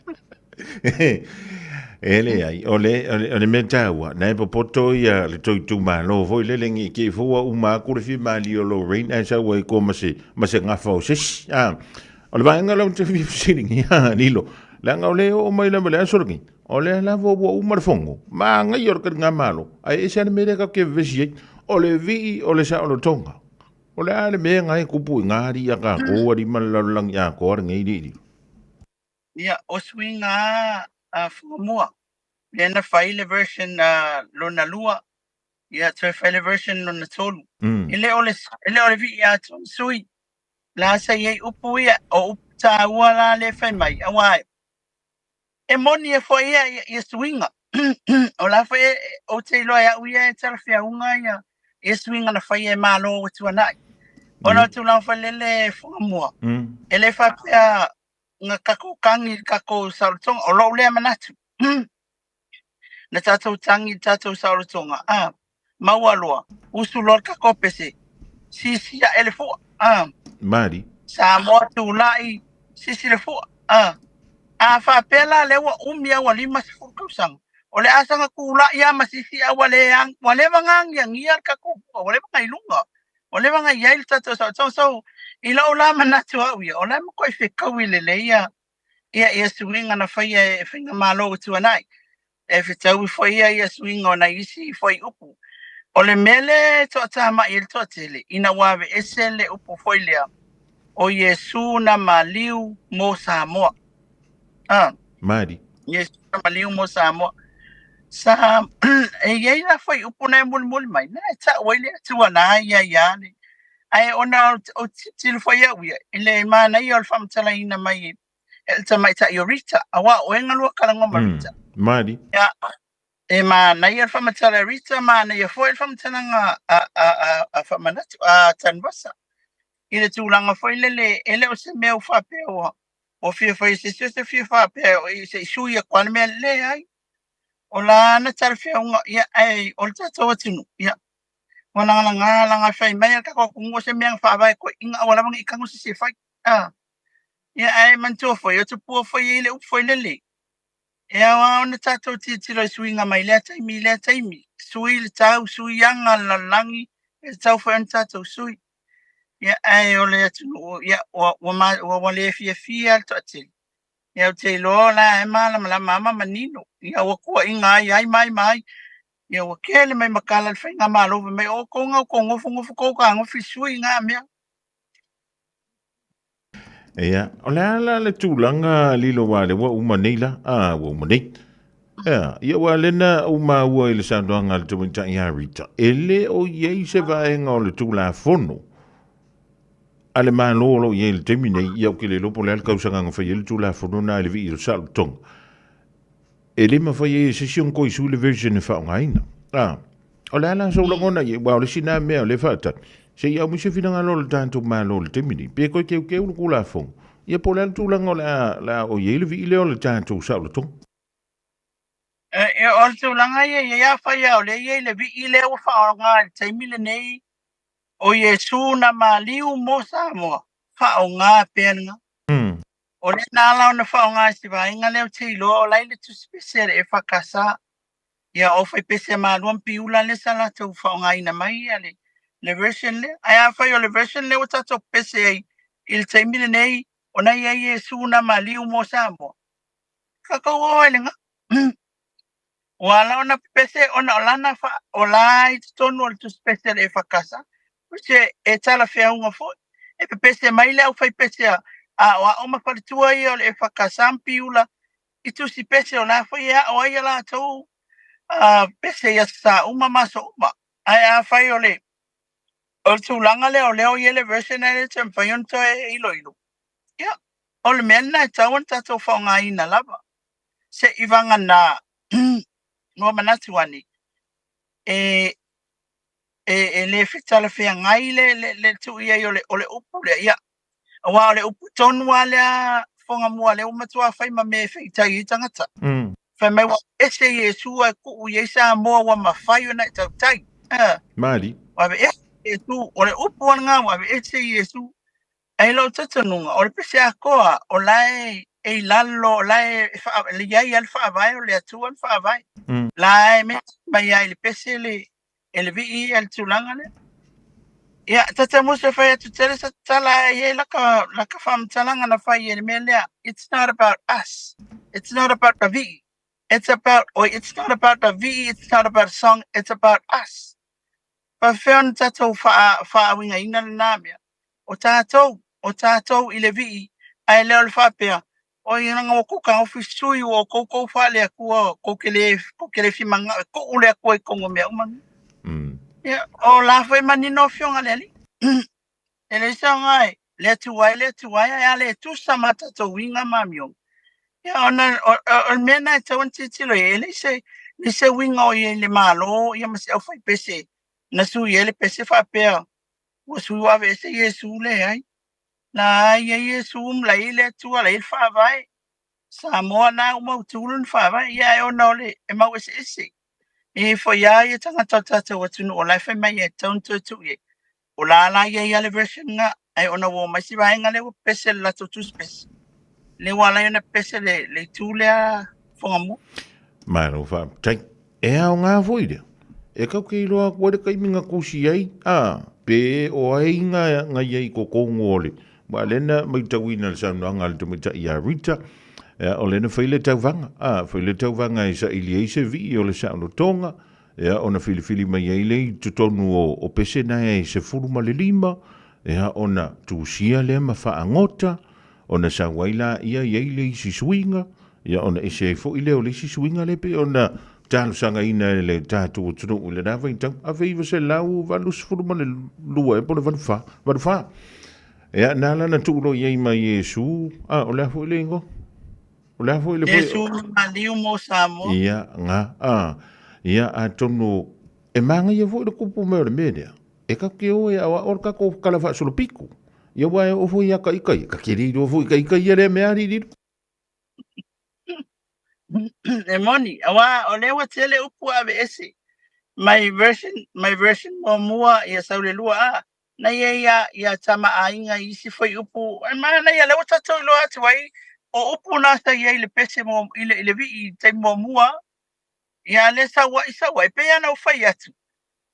E leai, o le, o le, o le mea taua, na e popoto ia le tou itumalo foi lele nge ke fo ua uma atu le fia malie o Lorraine ae sau ai koa ma se, ma se gafa o se isi. Ah, o le vaega lea ou te fia fesiligia, Lilo, leaga o lea e oo mai lava i le aso lenei, o lea lava ua uma le fono, manaia o le taligamalo, ae ese lava le mea lea tatou te vevesi ai, o le vii o le saolotoga. O le a le mea na e tupu i ngā alii a tatou alii ma le lalolagi atoa lenei alii? Ia, o suiga a Fuamua, lea na fai le version lona lua. Ia, toe fai le version lona tolu. E le o le, e le o le vii atoa na sui. La sa i ai upu ia, o upu tāua la lea e fai mai, auā e moni e foi ia, ia, ia suiga. O la foi e, ou te iloa e au ia e talafeauga ia, ia suiga na faia e Malo ua tuanai. Ona o tulaga foi lele e Fugamua, e le faapea na tatou tagi i le tatou saolotoga, o lou lea manatu. Na tatou tagi i le tatou saolotoga, a, maua loa, usu loa le tatou pese, sisi ae le fua, a. Mali. Samoa tulai, sisi le fua, a. A faapea la lea ua umi a ua 50 tausaga, o le a saga tulai lava ma sisi ae ua le ua leva ona agiagia le tatou fua, ua leva ona i luga, ua leva ona i ai le tatou saolotoga. So, i lou la manatu au ia, o la e matuai fetaui lelei ia ia ia suiga na faia e Faigamalo ua tuanai. E fetaui foi ia ia suiga o nai isi fuaiupu. O le mea lea e toatamai ai le toatele, ina ua aveese le upu foi lea, o Iesu na maliu mo Samoa. A. Mali. Iesu na maliu mo Samoa. Sa, e i ai la fuaiupu na e mulimuli mai, na e tau ai le Atua na ia ia le. Ae ona o tilotilo foi au ia, i le manaia o le faamatalaina mai e le tamaitai o Rita, aua o oe na lua talanoa ma Rita. Mali. Ia, e manaia le faamatala a Rita, manaia foi le faamatalaga a, a, a, a Faamanatu, a Tanuvasa. I le tulaga foi lele, e le o se mea ua faapea ua, ua fia fai e se isi o se fia faapea o i se i sui atu lava le mea, leai. O la na talafeauga, ia, ae o le tatou atunuu, ia, ua lagalaga laga fai mai a le tatou atunuu o se mea na faavae toeaiina aua lava ne i tago se isi e fai. A, ia ae manatua foi, o tupua foi e i ai le upu foi lele, e ao lava ona tatou tilotilo i suiga mai lea taimi i lea taimi, sui le tau, sui aga a le lalolagi, e tatau foi ona tatou sui. Ia ae o le atunuu, ia ua, ua, ua, ua le fiafia le toatele. Ia ou te iloa o la e malamalama lava ma manino. Ia ua tuuaiga ai, ai ma ai ma ai. Ia ua tele mai matala i le faigamalo fai mai o outou na outou nofonofo tou fetagofi sui na mea. Ia, o le a la le tulaga lilo aua lea ua uma nei la, a ua uma nei. Ia, ia aua lea na ou maua i le saunoaga a le tamaitai ia Rita, e le o i ai se vaega o le Tulafono a le Malo o lo o i ai i le taimi nei, ia ou te le iloa po o le a le tausaga na fai ai le Tulafono lena i le vii o le saolotoga. E le mafai ai e se isi ona toe sui le version e faaaogaina. A, o le a la sou lagona i ai, aua o le isi lena mea o lea e faatali, se i aumai se finagalo o le tatou Malo i le taimi nei, pe toe teuteu le Tulafono, ia po o le a le tulaga o le a, le a o i ai le vii lea o le tatou saolotoga. E, o le tulaga ia i ai, afai lava o lea e i ai le vii lea ua faaaoga i le taimi lenei, o Iesu na maliu mo Samoa, faaaoga pea lena. O lea na ala ona faaaoga i se vaega lea ou te iloa o la e i le tusi pese a le EFKS. Ia o fai pese a Malua ma Piula lea sa latou faaaogaina mai ia le, le version lea. Ae afai o le version lea ua tatou pese ai i le taimi lenei, o na i ai Iesu na maliu mo Samoa, tatou o ai i lena. Ua ala ona pepese ona o lana fa, o la i totonu o le tusi pese a le EFKS, which e, e talafeauga foi. E pepese mai le aufaipese a aoao ma faletua ia o le EFKS ma Piula i tusi pese o la foi e ao ai a latou uh, pese i aso Sa uma ma aso uma. Ae afai o le, o le tulaga lea o lea o i ai le version ae le toe mafai ona toe iloilo, ia, o le mea lena e tatau ona tatou faaaogaina lava. Se i vagana ua manatu ane e e, e le talafeagai le, le, le tuu i ai o le, o le upu lea. Ia, aua o le upu tonu lava lea Fogamua lea ua matua fai ma mea e feitai ai tagata. Fai mai ua ese Iesu ae tuu i ai Samoa ua mafai ona e tautai. Uh, Mali. Ua aveese Iesu, o le upu lava lena ua aveese Iesu. Ae i lou talitonuga, o le pese atoa, o la e, e i lalo, o la e, e wha, i ai a le faavae, o le Atua le faavae. La e mea mai ai i le pese le, e le vii a le tulaga lea. Ia, tata musu e fai atu tele sa tala e i ai laka, laka faamatalaga na fai e le mea lea. It's not about us. It's not about the vii. It's about, oi, it's not about the vii, it's not about a song, it's about us. Faafefea ona tatou faa, faauigaina lena mea? O tatou, o tatou i le vii, ae le o le faapea, Oi, leaga ua tou taofi sui ua outou tou faale-Atua, tou te le, tou te le fia manao e tuu le Atua i totonu o mea uma nei. Ia, o la foi manino afioga le alii. E leai se aoga e le atu ai, le atu ai, ae a le tusa ma tatou uiga ma amioga. Ia, ona o le mea lena e tatau ona tilotilo i ai, e leai se, leai se uiga o i ai i le Malo ia ma se aufaipese na sui ai le pese faapea ua sui ua aveese Iesu, leai. La i ai Iesu, la i ai le Atua, la i ai le Faavae. Samoa na ua mautu lona Faavae, ia ae ona o le e mau eseese. E foi a ia tagata o le tatou atunuu o la e fai mai e tatau ona toe tuu i ai. O la la i ai lava le version na, ae ona ua omai si vaega lea ua pese le latou tusi pese. Lea ua ala ai ona pese le, le itu lea Fogamua. Malo faafetai. E aoga foi lea. E kau ke iloa aku ai le taimi na tusi ai, a, pe o ai nga, nga i ai i totonu o le, Aua lea na maitauina le saunoaga a le tamaitai ia Rita, ia, o lea na fai le tauvaga, a, fai le tauvaga e saili ai se vii o le saolotoga, ia, ona filifili mai ai lea i totonu o, o pese na e 15, ia, ona tusia lea ma faagota, ona sau ai laia i ai le isi suiga, ia, ona ese ai foi lea o le isi suiga lea pei ona talosagaina e le tatou atunuu i lena vaitau, 1982 ea po o le 84, 84. Ia, na ala na tuu loa i ai ma Iesu, a, o le a foi le igoa? O le a foi le foi? Iesu maliu mo Samoa. Ia, nga, a, ia, atonu, e māgaia foi le kupu mai o le mea lea. E ka ke o e awa o le kako kala whaasolopiku. Ia wa e ofo ia ka ika ia. Ka keri roa foi ka ika ia lea mea ari riro. E moni, aua o lea ua tele upu ua aveese mai version, mai version muamua ia sau le lua a, na ia ia ia tama aiga i isi foi upu, e manaia lea ua tatou iloa atu ai o upu na sa i ai i le pese mo i le i le vii i le taimi muamua, ia a lea sau ai sau ai, pei lava ona ou fai atu,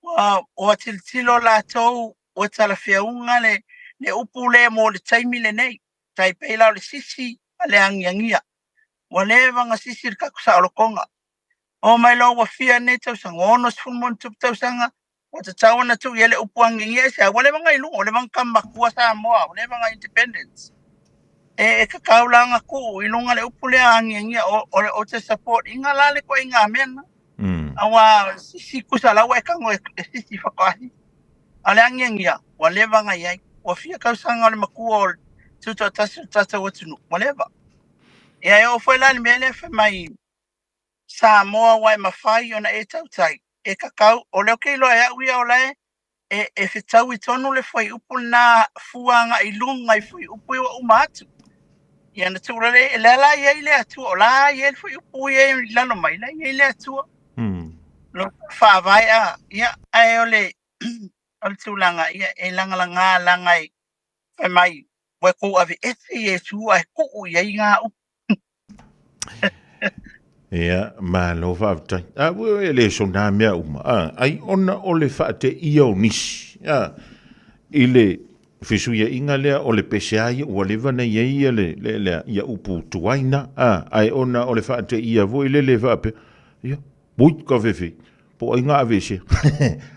ua ua tilotilo latou ua talafeauga le le upu lea mo le taimi lenei. Tai pei la o le sisi ma le agiagia. Ua leva ona sisi le tatou saolotoga. Oo mai loa ua fia nei tausaga, ua 60 ma ona tupu tausaga, ua tatau ona tuu i ai le upu agiagia aisea? Ua leva ona i luga, ua leva ona tama matua Samoa, ua leva ona independence. E, e tatau la ona tuu i luga le upu lea agiagia, o, o, o te support ina la le ituaiga mea lena. Aua sisi kusa la ua e tago e, e sisi faatoa sisi. A o le agiagia, ua leva ona i ai. Ua fia tausaga o le matua o le tutoatasi o le tatou atunuu, ua leva. Ia e oo foi la i le mea lea fai mai Samoa aua e mafai ona e tautai, e tatau, o lea ou te iloa e au ia o la e e, e fetaui tonu le fuaiupu lena fua agai i luga i fuaiupu ia ua uma atu. Ia na tuu lea, lea la i ai le Atua, o la i ai le fuaiupu ia i lalo mai, la i ai le Atua. Lo faavae a, ia, ae o le, o le tulaga, ia, e lagalaga laga e fai mai, ua tou aveese Iesu ae tuu i ai ngā upu. Ia, malo faafetai. A, ua e le so nā mea uma. A, ai ona o le faateia o nisi. A, i le fesuiaiga lea o le pese a ia ua leva na i ai ia le, le, le, ia upu tuaina. A, ai ona o le faateia foi le le faapea. Ia, ui ka fefe. Po o ai nga aveesea.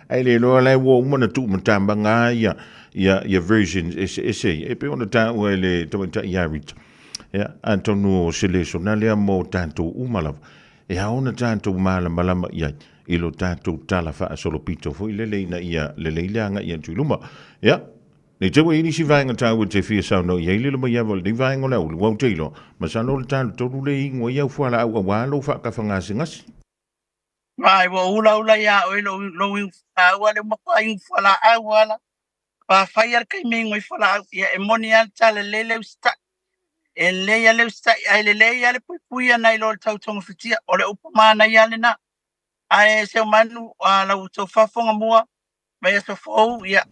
Ae le iloa la ua uma ona tuumatamaga ia, ia, ia versions eseese ia, e pei ona taua e le tamaitai ia Rita. Ia, atonu o se lesona lea mo tatou uma lava, e ao ona tatou malamalama i ai i lo tatou tala faasolopito foi lele ina ia lelei le agai atu i luma. Ia, Nei te ua i ai nisi vaega taua e te fia saunoa i ai lilo mai ava o lenei vaega o le aoauli, ua ou te iloa, masalo o le talo tonu lea e inu ai au fualaau auā lou faatafagasegase. Vai, ua ulaula iā oe lou, lou inu fualaau a lea ua matua inu fualaau lava la. Pa fai lava le taimi e inu ai fualaau, ia e moni lava le tala, e lelei le usitai. E lelei lava le usitai, ae lelei lava le puipuia nai lo le tau togafitia. O le upu manaia lava lena. Ae Seumanu, a lau outou faafofoga mua, mai aso fou, ia,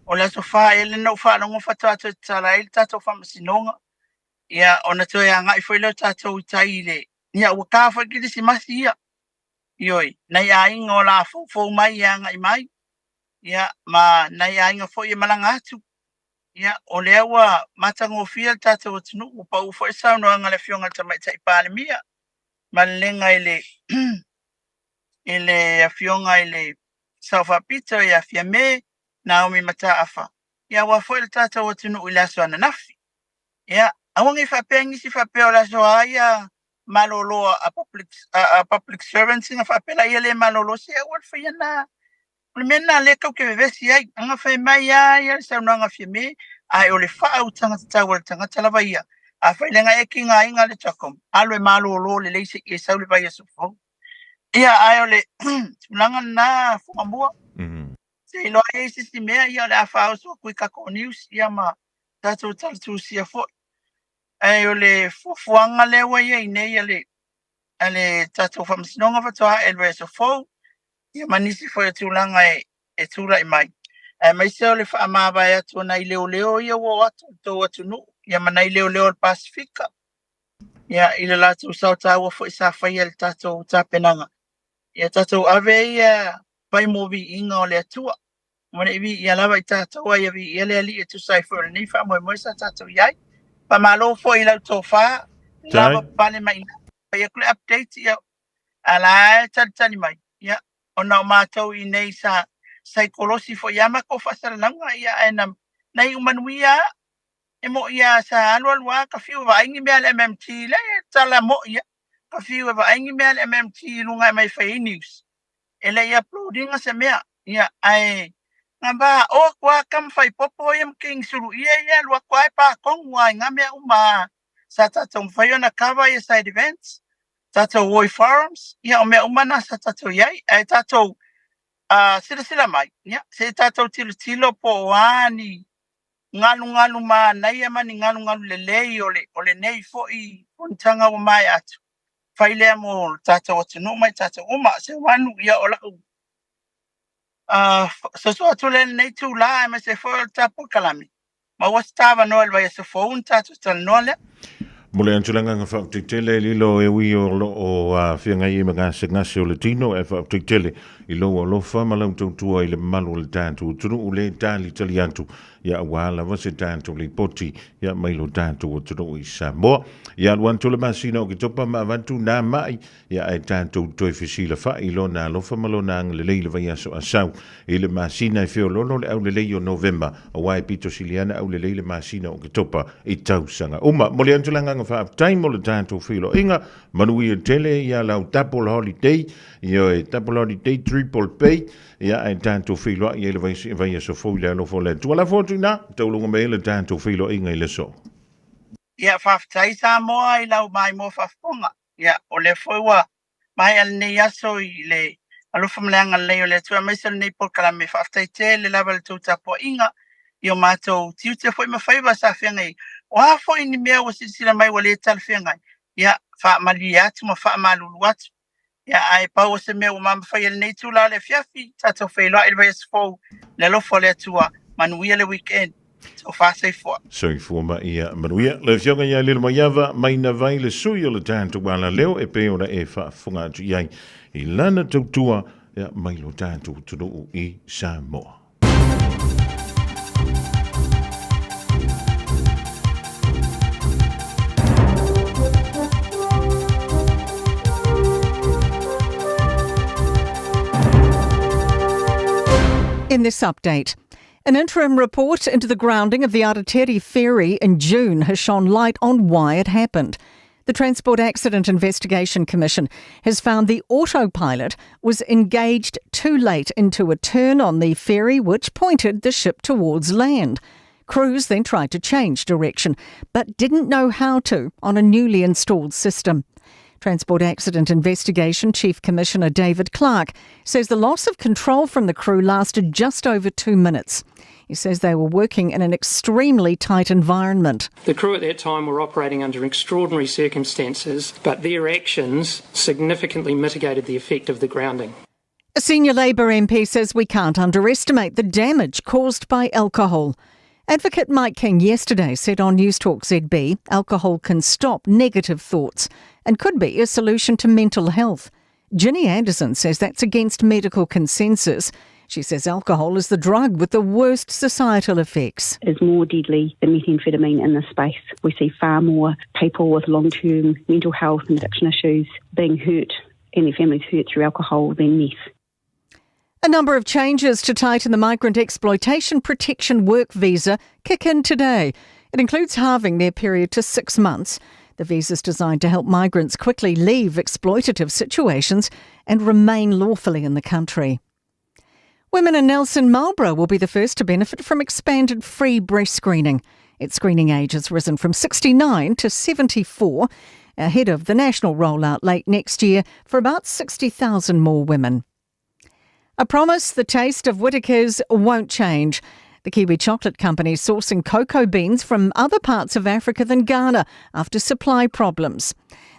o le aso fa ea lena ua faalogo faatoa toe tatala ai le tatou faamasinoga. Ia, ona toe agai foi lea o tatou i tai i le Ia, ua ta foi Kerisimasi ia. Ioe, nai aiga o la foufou mai e agai mai, ia, ma nai aiga foi e malaga atu. Ia, o lea ua matagofie le tatou atunuu, ua pau foi le saunoaga a le Afioga i le Tamaitai Palemia, ma lelega i le, i le Afioga i le Sao Faapito ia Fiame Naomi Mataafa, ia aua foi le tatou atunuu i le aso ananafi. Ia, aua ne i faapea nisi faapea o le aso a ia malolo a public, a, a public servants na faapea la ia le malolo se aua le faia na. O le mea lena lea tatou te vevesi ai, aga fai mai lava ia le saunoaga a Fiame, ae o le faautaga tatau a le tagata lava ia. Afai leaga e tigaina le Chacom, alu e malolo lelei se i e sau le vaiaso fou. Ia, ae o le tulaga lena Fugamua, seiloa i ai se isi mea, ia o le a faaoso atu i tatou news ia ma tatou talatusia foi. Ae o le fuafuaga lea ua i ai nei a le a le tatou Faamasinoga faatoa ae i le vaiaso fou, ia ma nisi foi o tulaga e, e tulai mai. Aemaise o le faamavae atu o nai leoleo ia ua o atu i le tou atunuu, ia ma nai leoleo o le Pasefika, ia i le latou sao taua foi sa faia i le tatou tapenaga. Ia tatou ave ia vai mo viiga o le Atua. Ua ne i viia lava i tatou, a ia viia le Alii e tusa ai foi o lenei faamoemoe sa tatou i ai. Faamalo foi i lau tofa, lava pale mai ina. Fai atu le update, ia, a la e talitali mai, ia, ona o matou i inei sa saikolosi foi ia matou faasalalauga, ia, ae na, na iu manuia lava. E mo'i lava sa alualu lava ta fiu e vaai ni mea a le MMT, le tala mo'i lava, ta fiu e vaai ni mea a le MMT i luga e aumai e fai ai news. E le i upload ina se mea, ia, ae na va o atu lava tama faipopo ia ma King Suluia ia alu atu lava e pa tonu lava i na mea uma sa tatou mafai ona cover ia side events, tatou o i forums, ia o mea uma na sa tatou i ai. Ae tatou silasila mai, ia, se i tatou tilotilo po o a ni galugalu manaia ma ni galugalu lelei o le, o lenei foi fonotaga ua maea atu. Fai lea mo le tatou atunuu ma i tatou uma. Seumanu, ia o lau soso atu lea i lenei itula aemaise foi o le ta polokalame. Maua se ta avanoa i le vaiaso fou ona tatou talanoa lea. Mo le atu le agaga faafetai tele lilo e ui o lo o feagai ai ma gasegase o le tino ae faafetai tele i lou alofa ma lau tautua i le mamalu o le tatou atunuu le talitali atu ia aua lava se tatou lipoti ia mai lo tatou atunuu i Samoa. Ia alu atu le masina o Oketopa ma avatu nā mai ia ae tatou toe fesilafai i lona alofa ma lona agalelei i le vaiaso a sau i le masina e feoloolo le aulelei o Novema aua e pito sili ana aulelei le masina o Oketopa i tausaga uma. Momoli atu le agaga faafetai mo le tatou feiloaiga. Manuia tele ia lau double holiday, ioe, double holiday, triple pay, ia ae tatou feiloai ai le vaiaso fou i le alofa o le Atua. Lafo atu i ina, tauluga mai ai le tatou feiloaiga i le aso. Ia faafetai Samoa i lau maimoa faafofoga. Ia o lea foi ua maea lenei aso i le alofa ma le agalelei o le Atua aemaise o lenei polokalame. Faafetai tele lava i le tou tapuaiga i o matou tiute foi ma faiva sa feagai ai. O a foi ni mea ua silasila mai ua le talafeagai, ia faamalie atu ma faamalulu atu. Ia, ae pau o se mea ua mamafaia i lenei itula o le afiafi, tatou feiloai i le vaiaso fou, le alofa o le Atua, manuia le weekend. Tofa soifua. Soifua ma ia manuia. Le Afioga ia Lilomaiava Mainavai le sui o le tatou alaleo e pei ona e faafofoga atu i ai i lana tautua ia, mai lo tatou atunuu i Samoa. In this update, an interim report into the grounding of the Aratere ferry in June has shone light on why it happened. The Transport Accident Investigation Commission has found the autopilot was engaged too late into a turn on the ferry, which pointed the ship towards land. Crews then tried to change direction, but didn't know how to on a newly installed system. Transport Accident Investigation Chief Commissioner David Clark says the loss of control from the crew lasted just over two minutes. He says they were working in an extremely tight environment. The crew at that time were operating under extraordinary circumstances, but their actions significantly mitigated the effect of the grounding. A senior Labour MP says we can't underestimate the damage caused by alcohol. Advocate Mike King yesterday said on News Talk ZB alcohol can stop negative thoughts and could be a solution to mental health. Ginny Anderson says that's against medical consensus. She says alcohol is the drug with the worst societal effects. Is more deadly than methamphetamine in this space. We see far more people with long term mental health and addiction issues being hurt and their families hurt through alcohol than meth. A number of changes to tighten the Migrant Exploitation Protection Work Visa kick in today. It includes halving their period to six months. The visa is designed to help migrants quickly leave exploitative situations and remain lawfully in the country. Women in Nelson Marlborough will be the first to benefit from expanded free breast screening. Its screening age has risen from 69 to 74, ahead of the national rollout late next year for about 60,000 more women. A promise the taste of Whittaker's won't change. The Kiwi Chocolate Company is sourcing cocoa beans from other parts of Africa than Ghana after supply problems.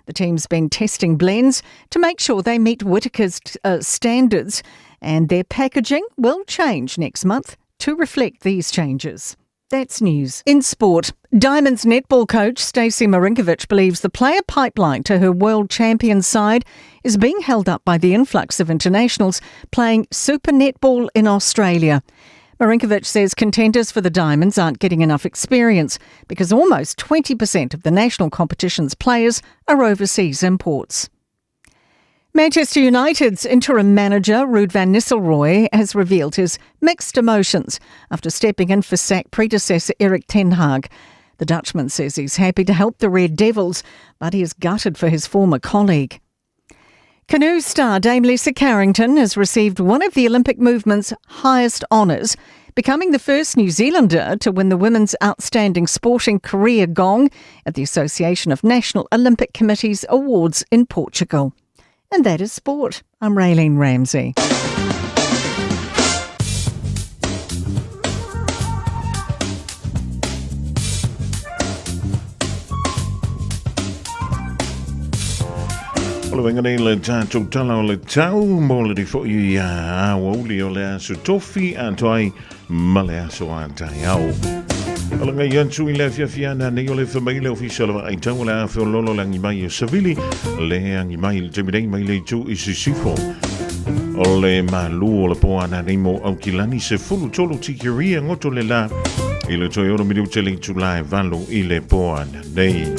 The team's been testing blends to make sure they meet Whittaker's standards, and their packaging will change next month to reflect these changes. That's news. In sport, Diamonds netball coach Stacey Marinkovich believes the player pipeline to her world champion side is being held up by the influx of internationals playing super netball in Australia. Marinkovich says contenders for the Diamonds aren't getting enough experience because almost 20% of the national competition's players are overseas imports. Manchester United's interim manager, Ruud van Nistelrooy, has revealed his mixed emotions after stepping in for sack predecessor Erik ten Hag. The Dutchman says he's happy to help the Red Devils, but he is gutted for his former colleague. Canoe star Dame Lisa Carrington has received one of the Olympic movement's highest honours, becoming the first New Zealander to win the Women's Outstanding Sporting Career gong at the Association of National Olympic Committees Awards in Portugal. And that is sport. I'm Raylene Ramsey. O le vaega nei le tātou tala o le tau mo le rifo i aoauli o le aso tofi atoa ai ma le aso a taeao. O le ngai atu i le afiafi ana nei o le whamai le ofisa o le vaai tau o le a feololo le angi mai o Savili le angi mai le taimi nei mai le itu i Sisifo. O le malu o le po ana nei mo Aukilani se fulu tolu tikiria ngoto le la i le toi ono minute le itu la e valu i le po ana nei.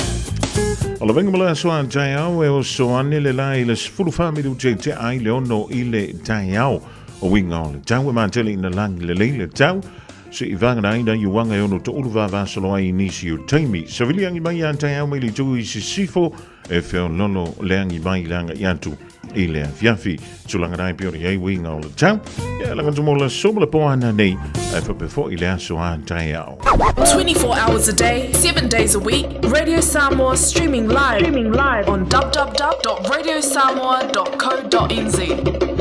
O le venga mo le aso a taeao e o soane le la i le sefulu wha minute te ai le ono i le taeao. O uiga o le tau e matele ina lagi lelei le tau, se i vagana ai nai uaga e ono toʻulu vavasolo ai i nisi o taimi. Savili agi mai ia taeao mai le itu i sisifo, e feololo le agi mai le agaʻi atu i le afiafi. Tulaga nai pei ona i ai uiga o le tau, ia laga atu mo le aso ma le po ana nei, ae faapea foi le aso a taeao. 24 hours a day, 7 days a week, Radio Samoa streaming live, streaming live on www.radiosamoa.co.nz.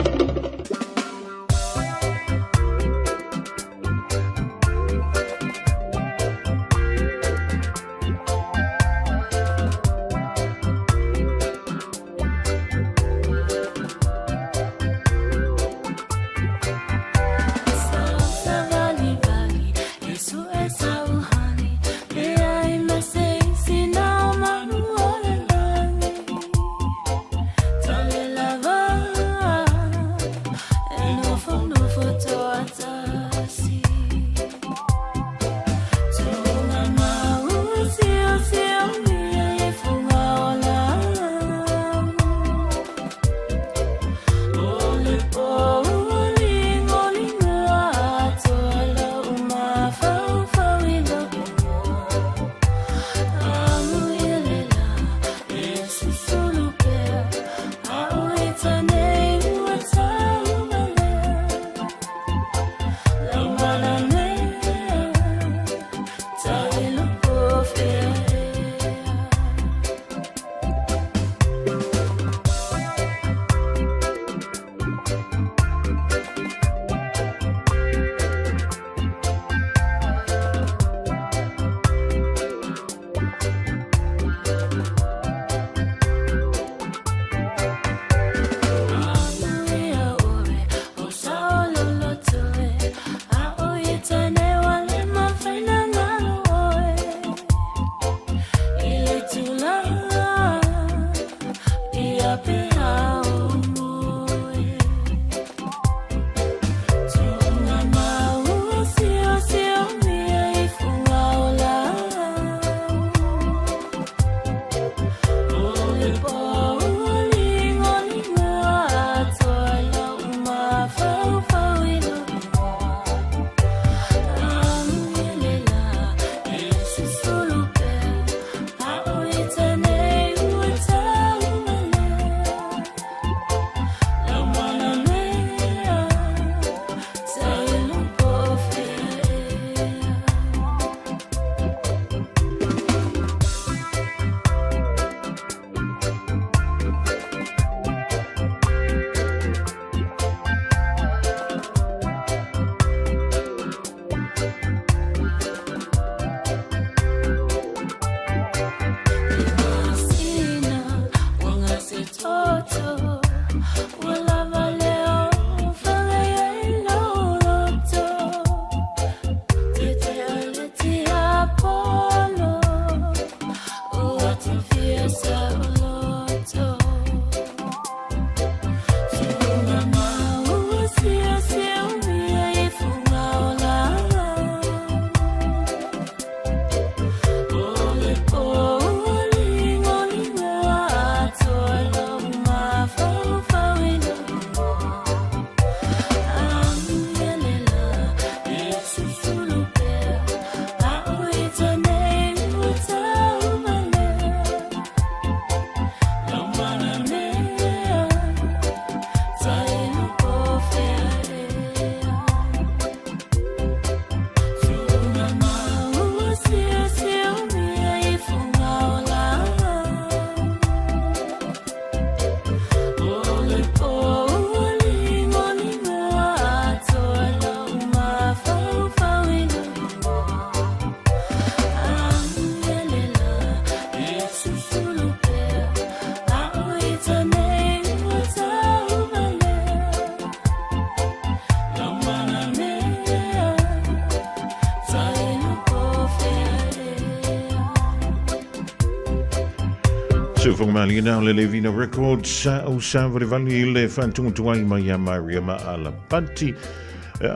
Siufogamalieina o le Levina Records sa o savalivali i le faatugatuai mai ia Maria ma Alapati.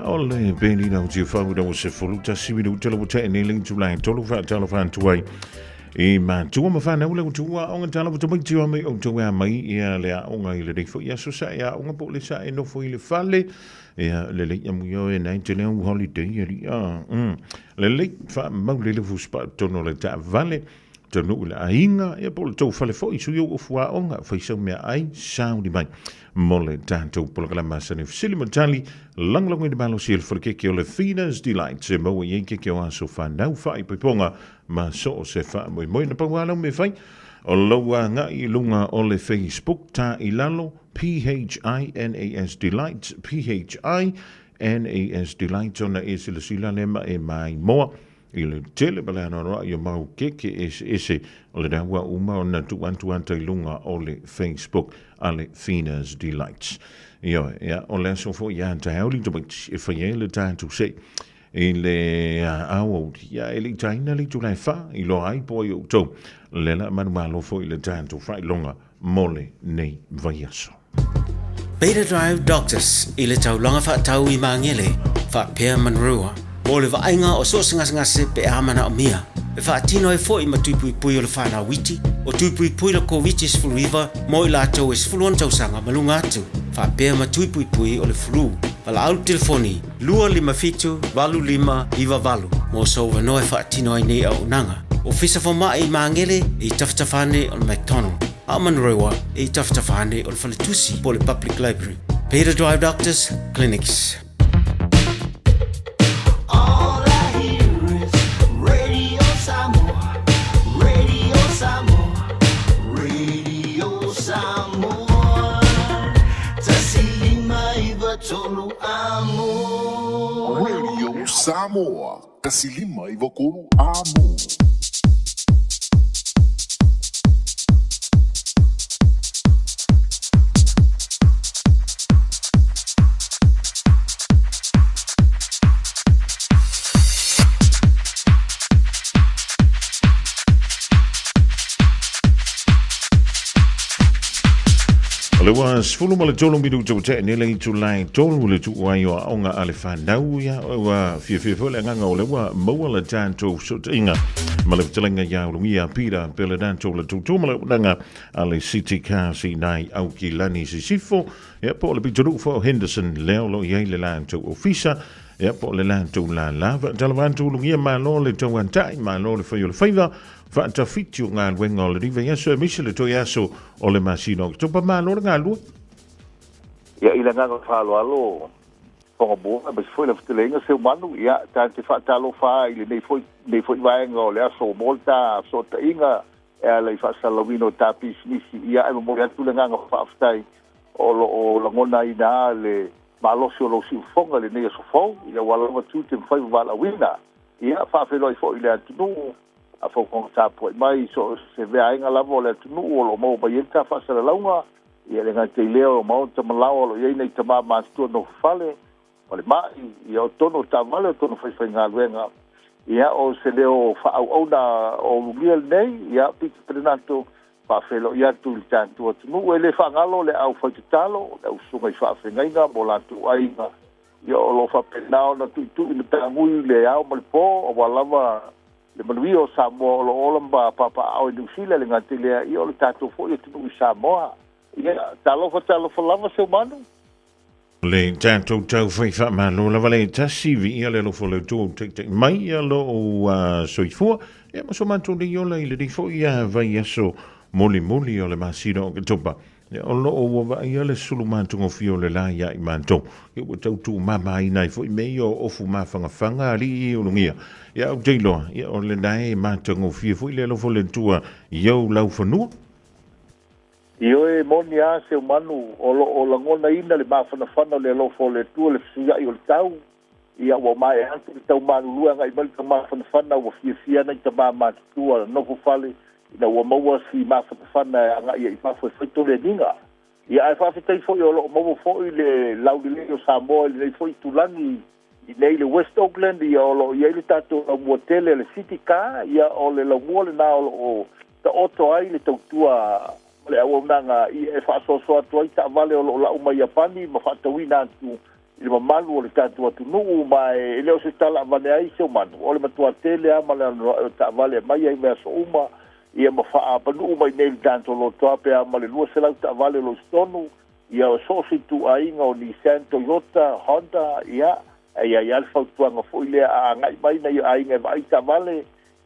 O le penina o Tiafau ina ua 11 minuta le ua tea nei le itula e tolu faatalofa atu ai i matua ma whanau le utua aoga tala ua tamaiti o mai outou e a mai ia le aoga i lenei foi aso sa e aoga po o le sa e nofo i le fale ia lelei amuia oe nai te leo holiday ali a lelei faamau le le fusipa tonu o le taavale taunuu i le aiga, ia po o le tou fale foi, sui ou ofu aoga, fai sau meaai, sauni mai mo le tatou polokalame masani fesili ma tali, lagolagoina malosi e le falekeke o le Fina's Delight e maua i ai keke o aso fanau faaipoipoga ma so o se faamoemoe. Na pau lava lau mea fai, o lou agai i luga o le Facebook, ta i lalo, P-H-I-N-A-S Delight, P-H-I-N-A-S Delight, ona e silasila lea ma e maimoa I le tele ma le anoanoai o mau keke eseese o lena ua uma ona tuu atu ata i luga o le Facebook a le Fina's Delights. Ioe, ia, o le aso foi ia taeao le tamaiti e fai ai le tatou se i le aoauli, ia e le i taina le itula e fa i loa ai po ai outou le la manumalo foi i le tatou faailoga mo lenei vaiaso. Beta Drive Doctors i le taulaga faatau i Magele, faapea Manurewa, mo le vaaiga o so o se gasegase pe a manaomia. E faatino ai foi ma tui puipui o le whanau iti, o tui puipui le Koviti-19 mo i latou e 16 tausaga ma luga atu, faapea ma tui puipui o le flu. Valaau le telefoni 257 8598 mo sou avanoa e faatino ai nei auaunaga. Ofisa Fomai i Magele i tafatafa ane o le McDonald, a o Manurewa i tafatafa ane o le Faletusi po o le Public Library. Beta Drive Doctors Clinics. All I hear is Radio Samoa, Radio Samoa, Radio Samoa. Tasi lima iva tolu amo. Radio Samoa, 159 amo. O le ua 13 minuta ua tea nei le itula e tolu le tuu ai o aoga a le whanau ia ua fiafia foi le agaga o le ua maua le tatou fesootaiga ma le fetalaiga ia Ulugia Pita Pelenato le tūtū ma le auaunaga a le City Cars i nai Aukilani Sisifo ia po o le pitonuu foi o Henderson lea o lo o i ai le latou ofisa ia po o le latou lala. Faatalofa atu Ulugia, malo le tauatai, malo le fai o le faiva, faatafiti o galuega o le vaiaso aemaise le toe aso o le masina o Oketopa, malo le galue. Ia, i le agaga faaaloalo Fogamua, aemaise foi le fetalaiga Seumanu, ia, ta te faatalofa i lenei foi, lenei foi vaega o le aso mo le ta fesootaiga e ala i faasalalauina o ta pisinisi. Ia, e momoli atu le agaga faafetai o lo o lagonaina le malosi o lou siufofoga i lenei aso fou, ina ua lava tiute ma faiva valaauina. Ia, faafeiloai foi i le atunuu, faafogafoga tapuai mai i so o se veaaiga lava o le atunuu o lo o maua mai ai le ta faasalalauga. Ia le gata i lea o maota ma laoa o lo o i ai nai tama matutua nofo fale ma le ma'i, ia o totonu o taavale o totonu o faifaigaluega. Ia o se leo faaauauna o Ulugia lenei, ia Peter Perenato, faafeiloai atu i le tatou atunuu. E le faagalo le aufaitatalo, le aususuga i faafeagaiga ma o latou aiga, ia o lo o faapena ona tuitui ma tagui le ao ma le po aua lava le manuia o Samoa o lo o ola ma papaaao i Niu Sila, e le gata i lea, ia o le tatou foi atunuu i Samoa. Ia, talofa talofa lava Seumanu. Le tatou tau fai faamalo lava le tasi viia le alofa o le Atua ua taitai mai ia lou soifua ia ma so matou nei ola i lenei foi vaiaso mulimuli o le masina o Oketopa. Ia, o loo ua vaaia le sulu matagofie o le la ia i matou. Ia ua tau tuumamaina ai foi mea ia o ofu mafangafaga alii ulugia. Ia ou te iloa, ia o lena e matagofie foi le alofa o le Atua i ou laufanua. Ioe, e moni a Seumanu, o lo o lagonaina le mafanafana o le alofa o le Atua, le fesuiai o le tau. Ia, ua maea atu le tau malulue agai mai le tau mafanafana, ua fiafia nai tama matutua nofo fale ina ua maua si mafanafana e agai ai i fafo e fai toleniga. Ia, ae faafetai foi o lo o maua foi le laulelei o Samoa i lenei foi itulagi i nei le West Auckland, ia o lo o i ai le tatou laumua tele le City Car, ia o le laumua lena o lo o taoto ai le tautua ma le auaunaga ia e faasoasoa atu ai taavale o lo o lau mai Iapani ma faatauina atu i le mamalu o le tatou atunuu. Ma e le o se tala avane ai Seumanu, o le matua tele lava ma le anoanoai o taavale e aumai ai vaiaso uma ia ma faapanuu mai nei i le tatou lotoa pe a ma le 200 taavale o lo o i totonu. Ia o so o se ituaiga o Nissan, Toyota, Honda, ia, e i ai lava le fautuaga foi lea a agai mai nai aiga e vaai taavale,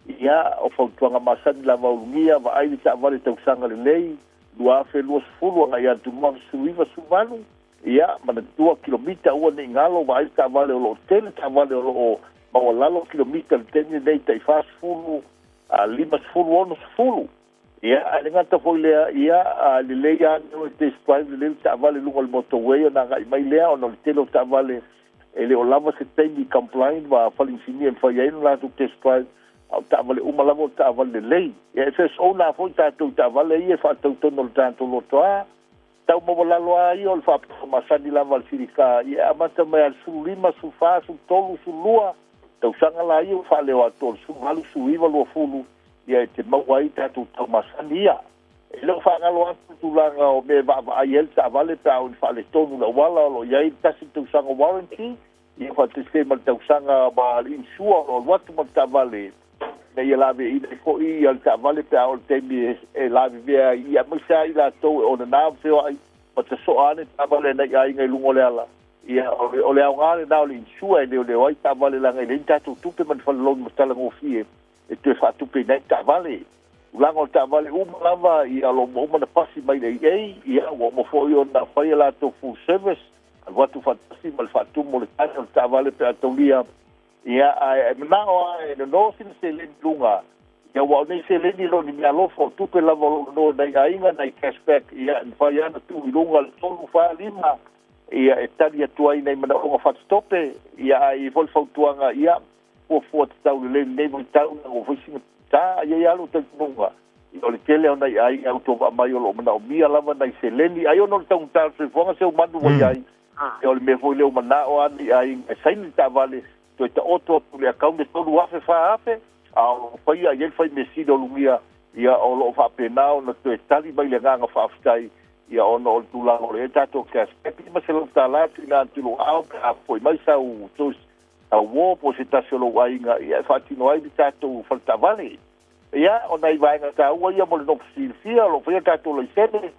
ia, o fautuaga masani lava o Ulugia, vaai le taavale tausaga lelei, 2020 agai atu 2019, 18, ia, manatua kilomita, aua ne i galo, vaai le taavale o lo o tele taavale o lo o maualalo kilomita i le taimi lenei, tai 40, 50, 60. Ia, ae le gata foi lea, ia, a lelei lava le o e test drive lelei le taavale i luga o le motorway ona agai mai lea ona o le tele o taavale e le o lava se taimi compliant ma fale inisinia e mafai ai ona latou test drive, a o taavale uma lava o taavale lelei. Ia, e FSO na foi tatou i taavale ia e faatau tonu o le tatou lotoa. Tau maualalo lava ia o le faapitoa masani lava a le Silika, ia e amata mai lava i le 15, 14, 13, 12 tausaga la ia ua faaleo atu o le 18, 19, 20, ia e te maua ai tatou tau masani ia. E le o faagalo atu le tulaga o mea e vaavaai ai le taavale pe a oo ina faaletonu le auala, o lo o i ai le tasi tausaga warranty, ia faatasi ai ma le tausaga ma le insure o lo o alu atu ma le taavale ina ia laveaiina ai foi le taavale pe a oo i le taimi e lavevea ai, ia aemaise lava i latou e onana ma feoai ma tasoa ane taavale a nai aiga i luga o le ala. Ia, o le aoga lena o le insure e leoleo ai taavale leaga e leai ni tatou tupe ma ni faleloni matalagofie e toe faatupeina ai taavale. Tulaga o taavale uma lava, ia, o lo o ua uma ona pasi mai le AA, ia, ua uma foi ona fai a latou full service, alu atu faatasi ma le faatumu o le tane o le taavale pe a taulia. Ia, ae manao lava e nono sina seleni i luga, ia, aua o nei seleni e le o ni meaalofa, o tupe lava o lo o nono e nai aiga, nai cash back, ia, e mafai lava ona tuu i luga le 3, 4, 5, ia, e tali atu ai nai manaoga faatatope, ia, ae i ai foi le fautuaga, ia, fuafua tatau lelei lenei vaitau ina ua fai sina ta ia ia lou talitonuga o le tele o nai aiga autovaa mai o lo o manaomia lava nai seleni ai ona o le taugata o le soifuaga Seumanu ua iai o le mea foi lea ua manao a nai aiga e saini le taavale toe taoto atu le akaune 3000 4000 a o lo o faia i ai le fai measili o lugia ia o lo o faapena ona toe tali mai le agaga faafetai ia ona o le tulaga o lo o i ai tatou cash back $500 tuuina atu i lou aao pe a foi mai sau sau uo po o se tasi o lou aiga ia e faatino ai le tatou faletaavale. Ia, o nai vaega taua ia mo le nofo silafia, o lo o faia tatou laisene,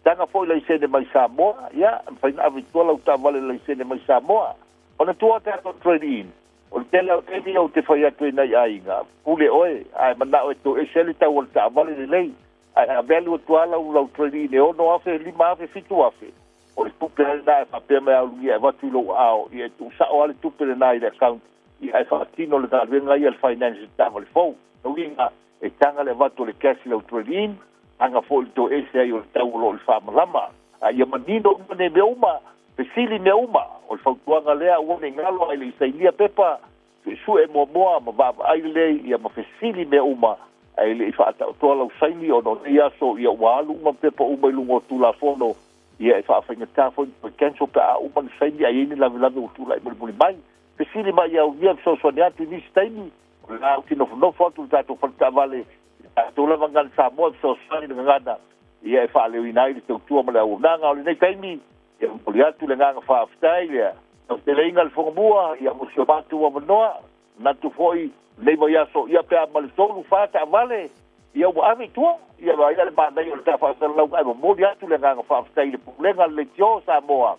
taga foi laisene mai Samoa, ia, e mafai ona ave i tua lau taavale laisene mai Samoa. Manatua tatou trade-in, o le tele lava o taimi ou te fai atu ai i nai aiga, pule oe, a e manao e toese ai le tau o le taavale lelei, ae a value atu lava lau, lau trade-in e $6,000, $5,000, $7,000, O le tupe lena e faapea mai Aulugia e avatu i lou aao, ia e tuusao lava le tupe lena i le account, ia ae faatino le galuega ia le finance i le taavale fou. O lona uiga, e taga le avatu o le cash i lau trade in, taga foi le toese ai o le tau o lo o i le faamalama. A ia manino uma nei mea uma, fesili mea uma. O le fautuaga lea, aua ne i galo ae le i sainia pepa, suesue muamua ma vaavaai lelei ia ma fesili mea uma ae le i faataotoa lau saini ona o nei aso ia ua alu uma pepa uma i luga o Tulafono. Ia, e faafaigata foi ona toe cancel pe a uma ona saini ae i ai ni lavelave ua tulai mulimuli mai. Fesili mai ia Unia e fesoasoani atu i nisi taimi, o lena ou te nofonofo atu i le tatou fale taavale, i tatou lava gagana Samoa e fesoasoani i le gagana ia e faaleoina ai le tautua ma le auaunaga. O lenei taimi, ia momoli atu le agaga faafetai i le tauteleiga a le Fogamua ia mo si o matou avanoa. Manatu foi lenei vaiaso ia pe a ma le tolu fa taavale ia ua ave i tua. Ia vaai la le manaia o le ta faasalalauga ae momoli atu le agaga faafetai i le Pulega a le Leitio o Samoa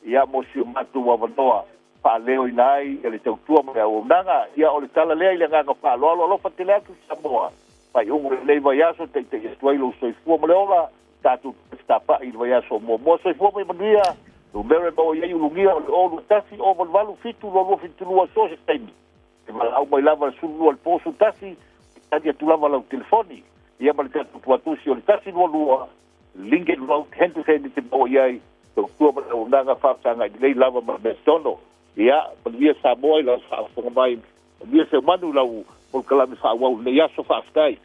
ia mo si o matou avanoa faaleoina ai le tautua ma le auaunaga. Ia o le tala lea i le agaga faaaloalo alofa tele atu Samoa. Faaiuga o lenei vaiaso taitai atu ai lou soifua ma le ola tatou toe fetapa'i i le vaiaso muamua. Soifua ma ia manuia. Numera e maua i ai ulugia o le 021 088 722 72 so o se taimi. E valaau mai lava le 12 i le po 11, e tali atu lava lau telefoni. Ia ma le tatou tuatusi o le 122 Lincoln Road, Henderson e te maua i ai tautua ma le auaunaga faafesagai lelei lava ma le meatono. Ia, manuia Samoa i lau faafofoga mai, manuia Seumanu i lau polokalame faaauau i lenei aso. Faafetai.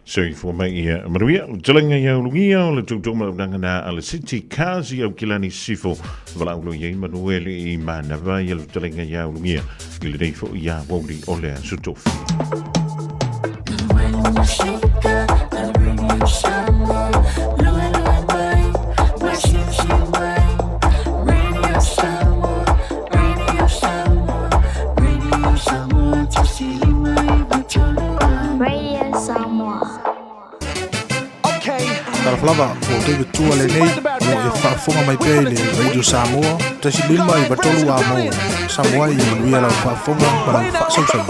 Soifua mai ia manuia. Talaga ia ulugia o le toutou maunaga na a le City Cars i Aukilani Sisifo. Valaau loa i ai manu e le i manava ia le talaga ia ulugia i lenei foi ia aoauli o le Aso Tofi. Radio Samoa. Talofa lava, ua David Tua lenei, o lo o e faafofoga mai pea i le Radio Samoa, 105 3 A mo Samoa ia manuia lau faafofoga ma lau faasausauga.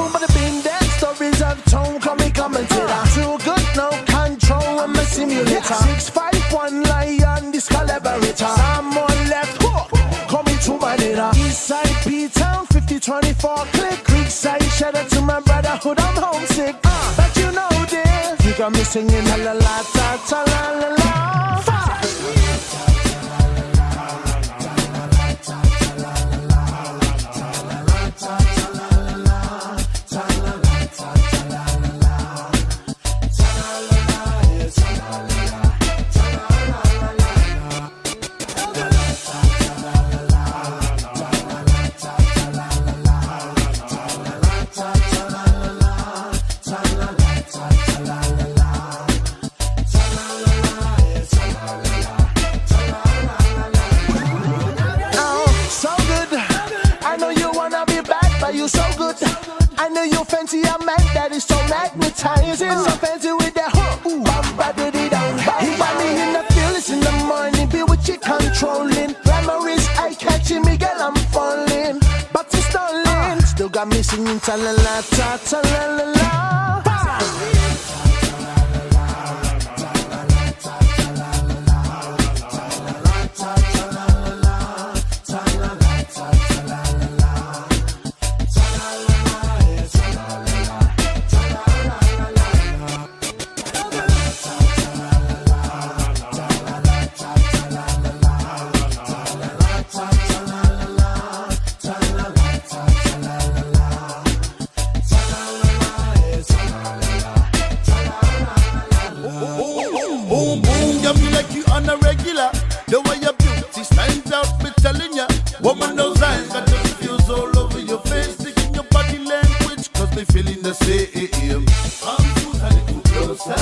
Boom, boom, got me like you on a regular. The way your beauty stands out, me telling ya. Woman, those eyes got the feels all over your face. Taking your body language, cause they feeling the same. Come a little closer.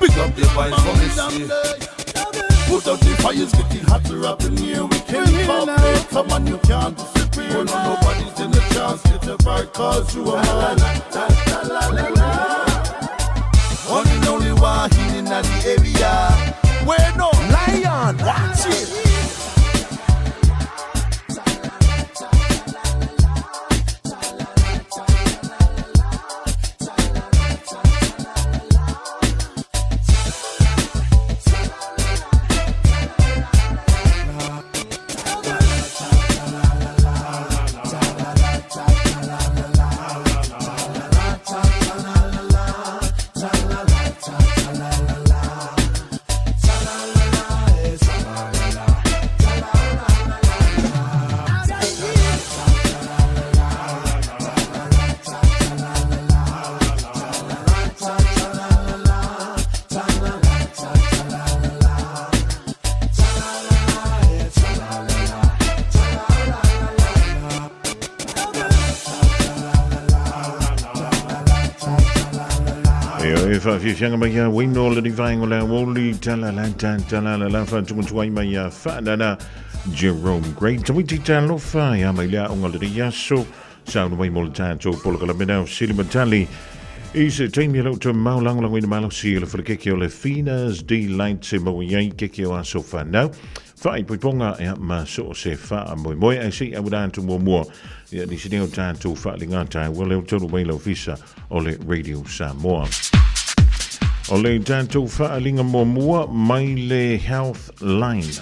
Pick up the vibes for me, see. Put out the fires, getting hotter up in here. We can't pop it. Come on, you can't disappear. No, nobody's in the chance. It's a bright cause you are mine. La, la, la, la. One and only Wahine in the area. Where no lion, watch it. faafiafiaga mai ia Wayno le ni vaega o le aoauli tala la ta tala la la faatuatuai mai ia Faanana Jerome Gray. Tamaiti talofa ia mai le aoga lenei aso saunoa mai mo le tatou polokalame o Sili Matali. I se taimi e lou te mau lagolagoina malosi i le falekeke o le Fina's Delight se maua i ai keke o aso whanau. Faaipoipoga ia ma so o se faamoemoe ae se i auina atu muamua ia nisi nei o tatou faaliga taua lea ua taunuu mai i le ofisa o le Radio Samoa. O le tatou faaliga muamua mai le Health Line.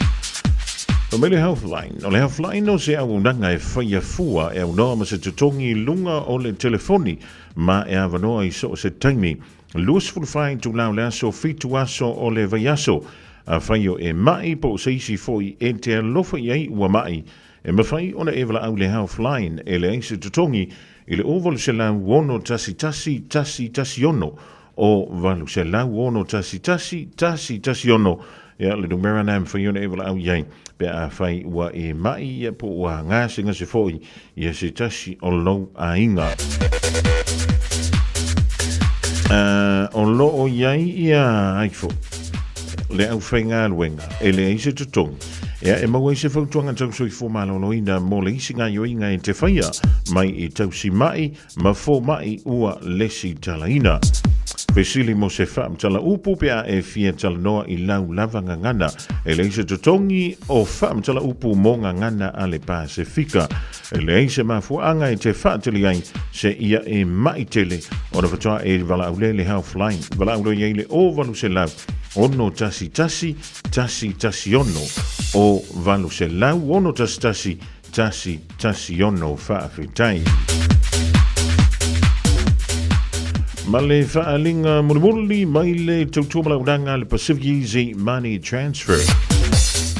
O mai le Health Line. O le Health Line o se auaunaga e faia fua e aunoa ma se totogi i luga o le telefoni ma e avanoa i so o se taimi 24 itula o le aso, fitu aso o le vaiaso. Afai o e maʻi po o se isi foi e te alofa i ai ua maʻi, e mafai ona e valaau i le Healthline e leai se totogi i le 0800 111 116 o 800 111 116 ia le numera na e mafai ona e valaau i ai pe afai ua e maʻi ia po ua gasegase foi ia se tasi o lou aiga. O loo i ai ia ai foi le aufaigaluega e leai se totogi. Ia e maua ai se fautuaga tau soifua maloloina mo le isi gaoioiga e te faia mai i tausimaʻi ma fomaʻi ua lesitalaina. Fesili mo se faamatala upu pe a e fia talanoa i lau lava gagana. E leai se totogi o faamatala upu mo gagana a le Pasefika. E leai se mafuaaga e te faatali ai se ia e maʻi tele ona faatoa e valaau lea i le Healthline. Valaau loa i ai le 0800 611 116 o 800 611 1 1 6 Faafetai. Ma le faaaliga mulimuli mai le tautua malaunaga a le Pacific Easy Money Transfer.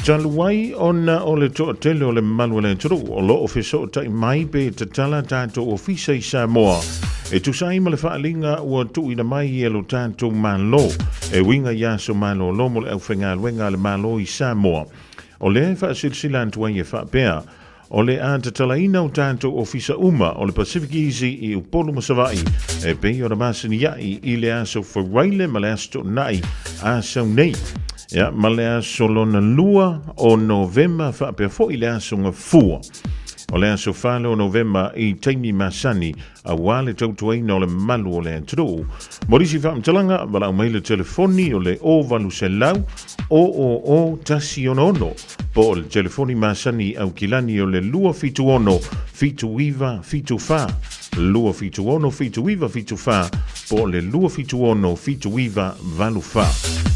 Talu ai ona o le toatele o le mamalu o le atunuu o lo o fesootai mai pe tatala tatou ofisa i Samoa e tusa ai ma le faaaliga ua tuuina mai e lo tatou Malo e uiga i aso malolo mo le aufaigaluega a le Malo i Samoa. O lea e faasilasila atu ai e faapea, o le a tatalaina o tatou ofisa uma o le Pacific Easy i Upolu ma Savaii e pei ona masiniaʻi i le aso Faraile ma le aso Toonai a sau nei. Ia, ma le aso lona lua o Novema faapea foi le aso Gafua. O le aso 4 o Novema i taimi masani aua le tautuaina o le mamalu o le atunuu. Mo nisi faamatalaga, valaau mai le telefoni o le 0800 000 166 po o le telefoni masani i Aukilani o le 276 7974, 276 7974 po o le 276 7984.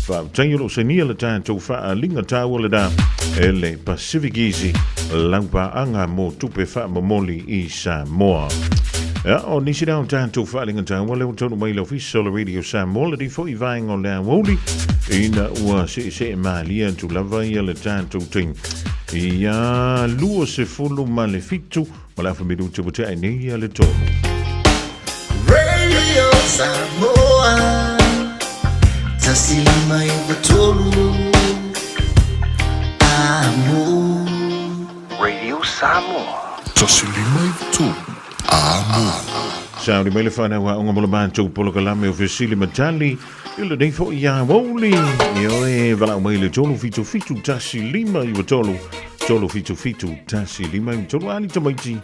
Faafetai o lo o sainia le tatou faaaliga taua lena e le Pacific Easy laupaaga mo tupe faamomoli i Samoa. Ia, o nisi la o tatou faaaliga taua lea ua taunuu mai i le Ofisa o le Radio Samoa lenei foi vaega o le aoauli ina ua seesee malie atu lava ia le tatou taimi ia 27 ma le afa minute ua tea ai nei ia le tolu. Radio Samoa 153 Amo. Radio Samoa. 153 Amo. Sauni mai le whanau a onga mo le mātou polokalame o Fesili ma Tali i lenei foi aoauli. Ioe, valaau mai le 377 1 5 9 3 377 1 5 9 3 ali tamaiti.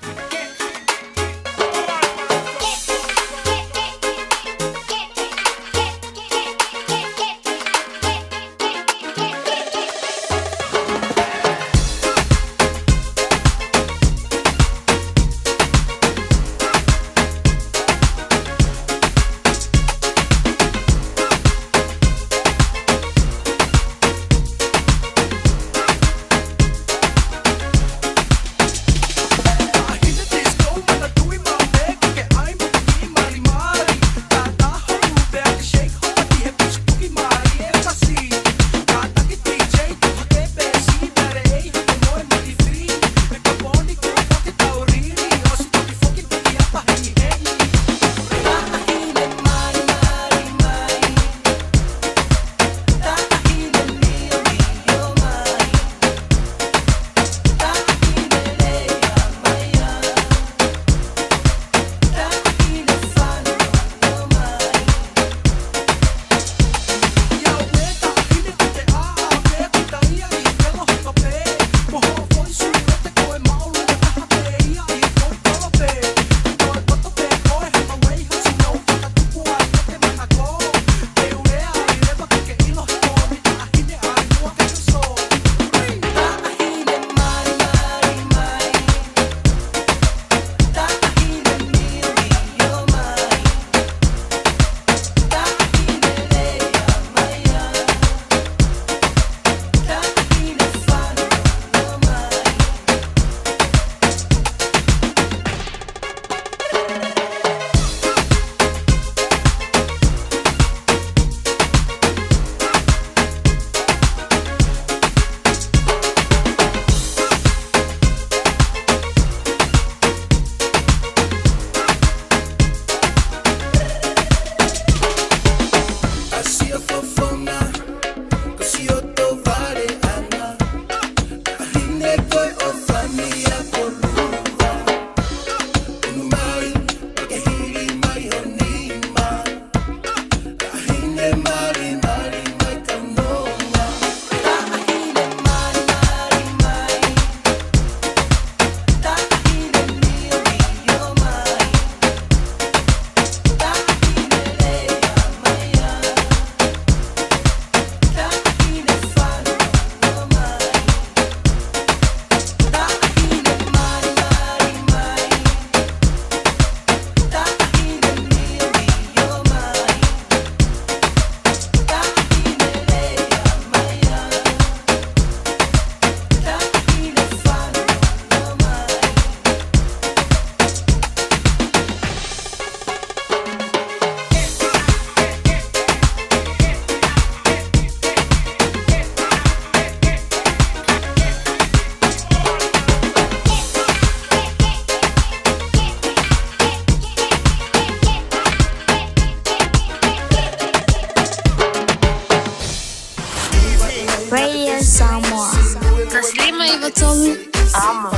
lima iva tolu. Amo.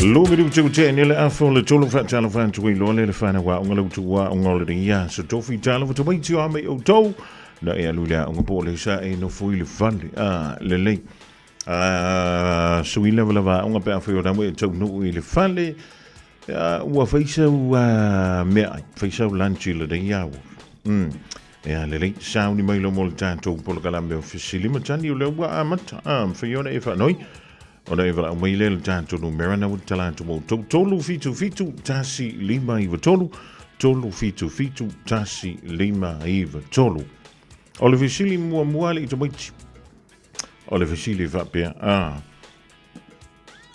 Lume tu te ni le afo le tolu fa talo fa tu i le fa na wa unga tu wa unga le ia so tofi talo fa tu ti a me o tau na e alu le unga po le sa e no fui le fale a le le a sui le va unga pe afo na we tau nu i le fale ua faisa ua mea faisa lunch le ia Ia le lei sauni mai lo mo le tātou polokalame o fesili ma tali o le ua amata a whiona e whanoi. Ona e wala mai le tātou numera na ua talatu mo tau tolu fitu fitu tasi lima iwa tolu tolu fitu fitu tasi lima iwa tolu. O le fesili mua mua le i tamaiti. O le fesili whapea a.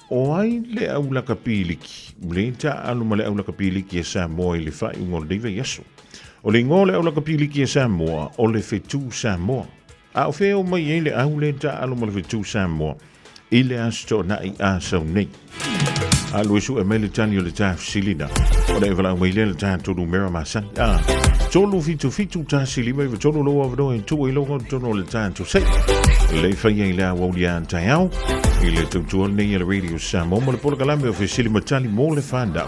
O ai le aulaka piliki, le ta alu ma le aulaka piliki e Samoa i le whai ungo le neiva iaso. O le ingoa le aulaka piliki e Samoa, o le whetū Samoa. A o whea o mai e le au le ta alu ma le whetū Samoa, i le aso na i asau nei. A lue su e mai le tali o le tā fisilina. O le ewalau mai le tā tolu mera masani. A, tolu fitu fitu tā silima i tolu loa wanoa i tua i longa tono le tā tu sei. Le whaia i le awauli a tai au. I le tautua nei e le Radio Samoa mo le polokalame o fesili matali mo le whanau.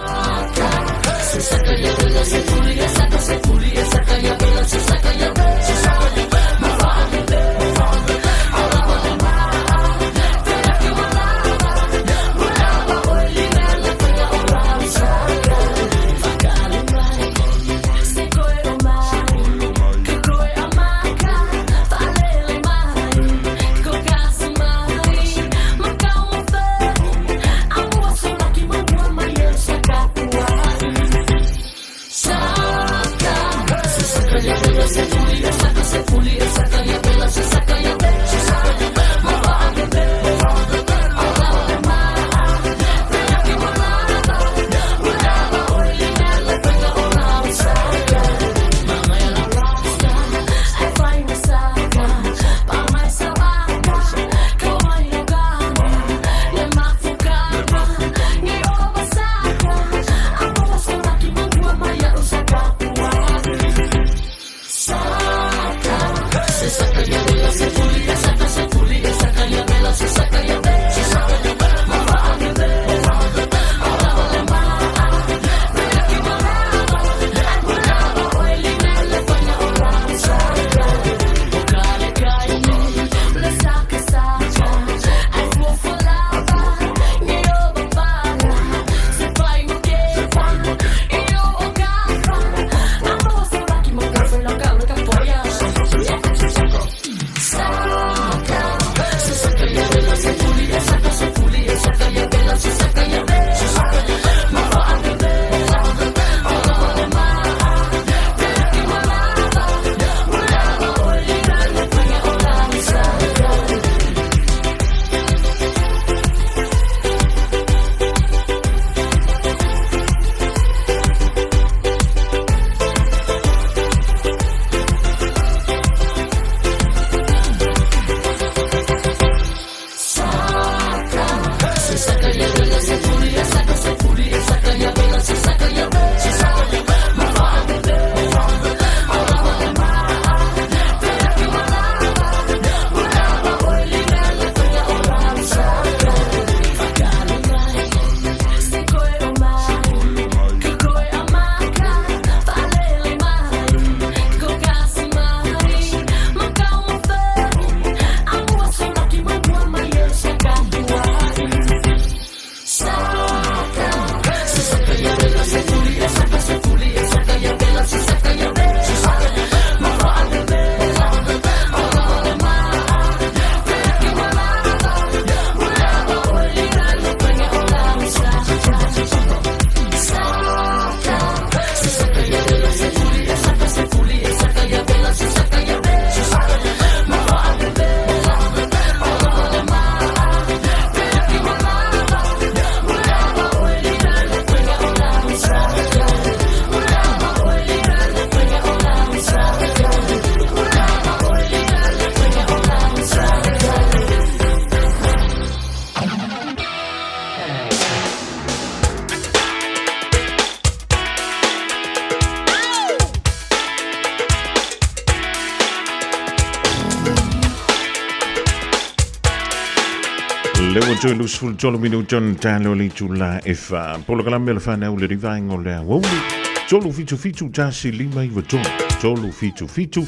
Toe 23 minute ona talo le itula e wha. Polokalame o le whanau le rivaenga o le aoauli. 377 1 5 9 3. 377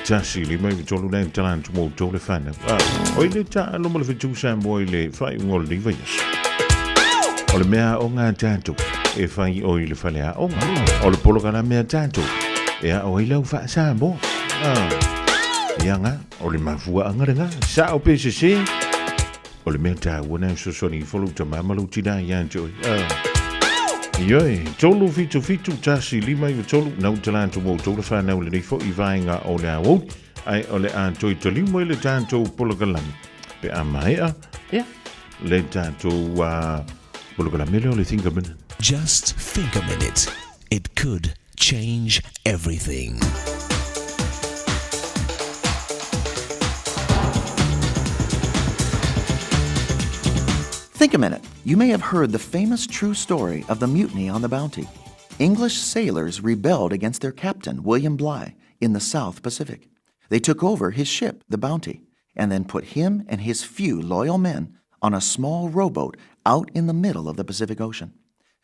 1 5 9 3 le tala atu mo outou le whanau. Ah, oi le taalo ma le fetu Samoa i le faaiuga o le vaiaso. O le mea aoga a tatou e fai o i le fale aoga. O le polokalame a tatou e ao ai lau faa-Samoa. Ah, ia ngā, o le mafuaaga lena. Sao pe sese, o le mea taua na e fesoasoani ifo lou tamā ma lou tinā ia te oe. Ah. Ioe, 377 1 5 9 3, nau tala atu mo outou le whanau lenei fo'i vaenga o le aoauli, ae o le a toe taliu mai le tatou polokalame pe a maea, ia, le tatou polokalame lea o le Think a Minute. Just think a minute. It could change everything. Think a minute. You may have heard the famous true story of the mutiny on the Bounty. English sailors rebelled against their captain, William Bligh, in the South Pacific. They took over his ship, the Bounty, and then put him and his few loyal men on a small rowboat out in the middle of the Pacific Ocean.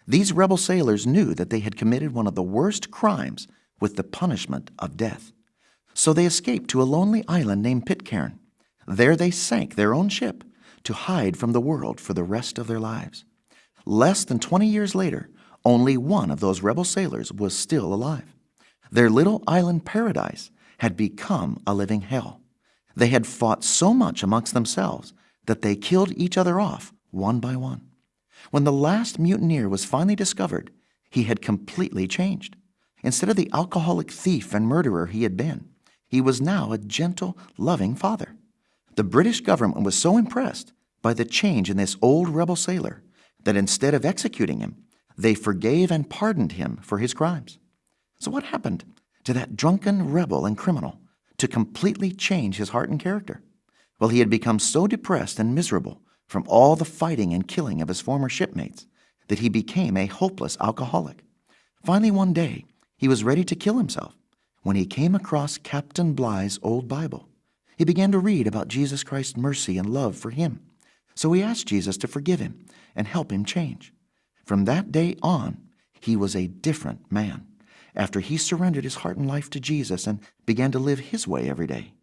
These rebel sailors knew that they had committed one of the worst crimes with the punishment of death. So they escaped to a lonely island named Pitcairn. There they sank their own ship to hide from the world for the rest of their lives. Less than 20 years later, only one of those rebel sailors was still alive. Their little island paradise had become a living hell. They had fought so much amongst themselves that they killed each other off one by one. When the last mutineer was finally discovered, he had completely changed. Instead of the alcoholic thief and murderer he had been, he was now a gentle, loving father. The British government was so impressed by the change in this old rebel sailor that instead of executing him, they forgave and pardoned him for his crimes. So, what happened to that drunken rebel and criminal to completely change his heart and character? Well, he had become so depressed and miserable from all the fighting and killing of his former shipmates that he became a hopeless alcoholic. Finally, one day, he was ready to kill himself when he came across Captain Bligh's old Bible. He began to read about Jesus Christ's mercy and love for him. So he asked Jesus to forgive him and help him change. From that day on, he was a different man after he surrendered his heart and life to Jesus and began to live his way every day.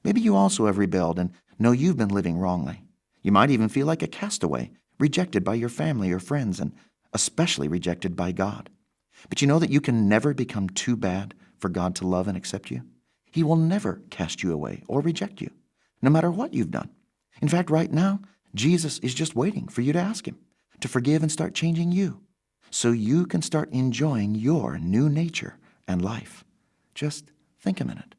Maybe you also have rebelled and know you've been living wrongly. You might even feel like a castaway, rejected by your family or friends, and especially rejected by God. But you know that you can never become too bad for God to love and accept you? He will never cast you away or reject you, no matter what you've done. In fact, right now, Jesus is just waiting for you to ask Him to forgive and start changing you so you can start enjoying your new nature and life. Just think a minute.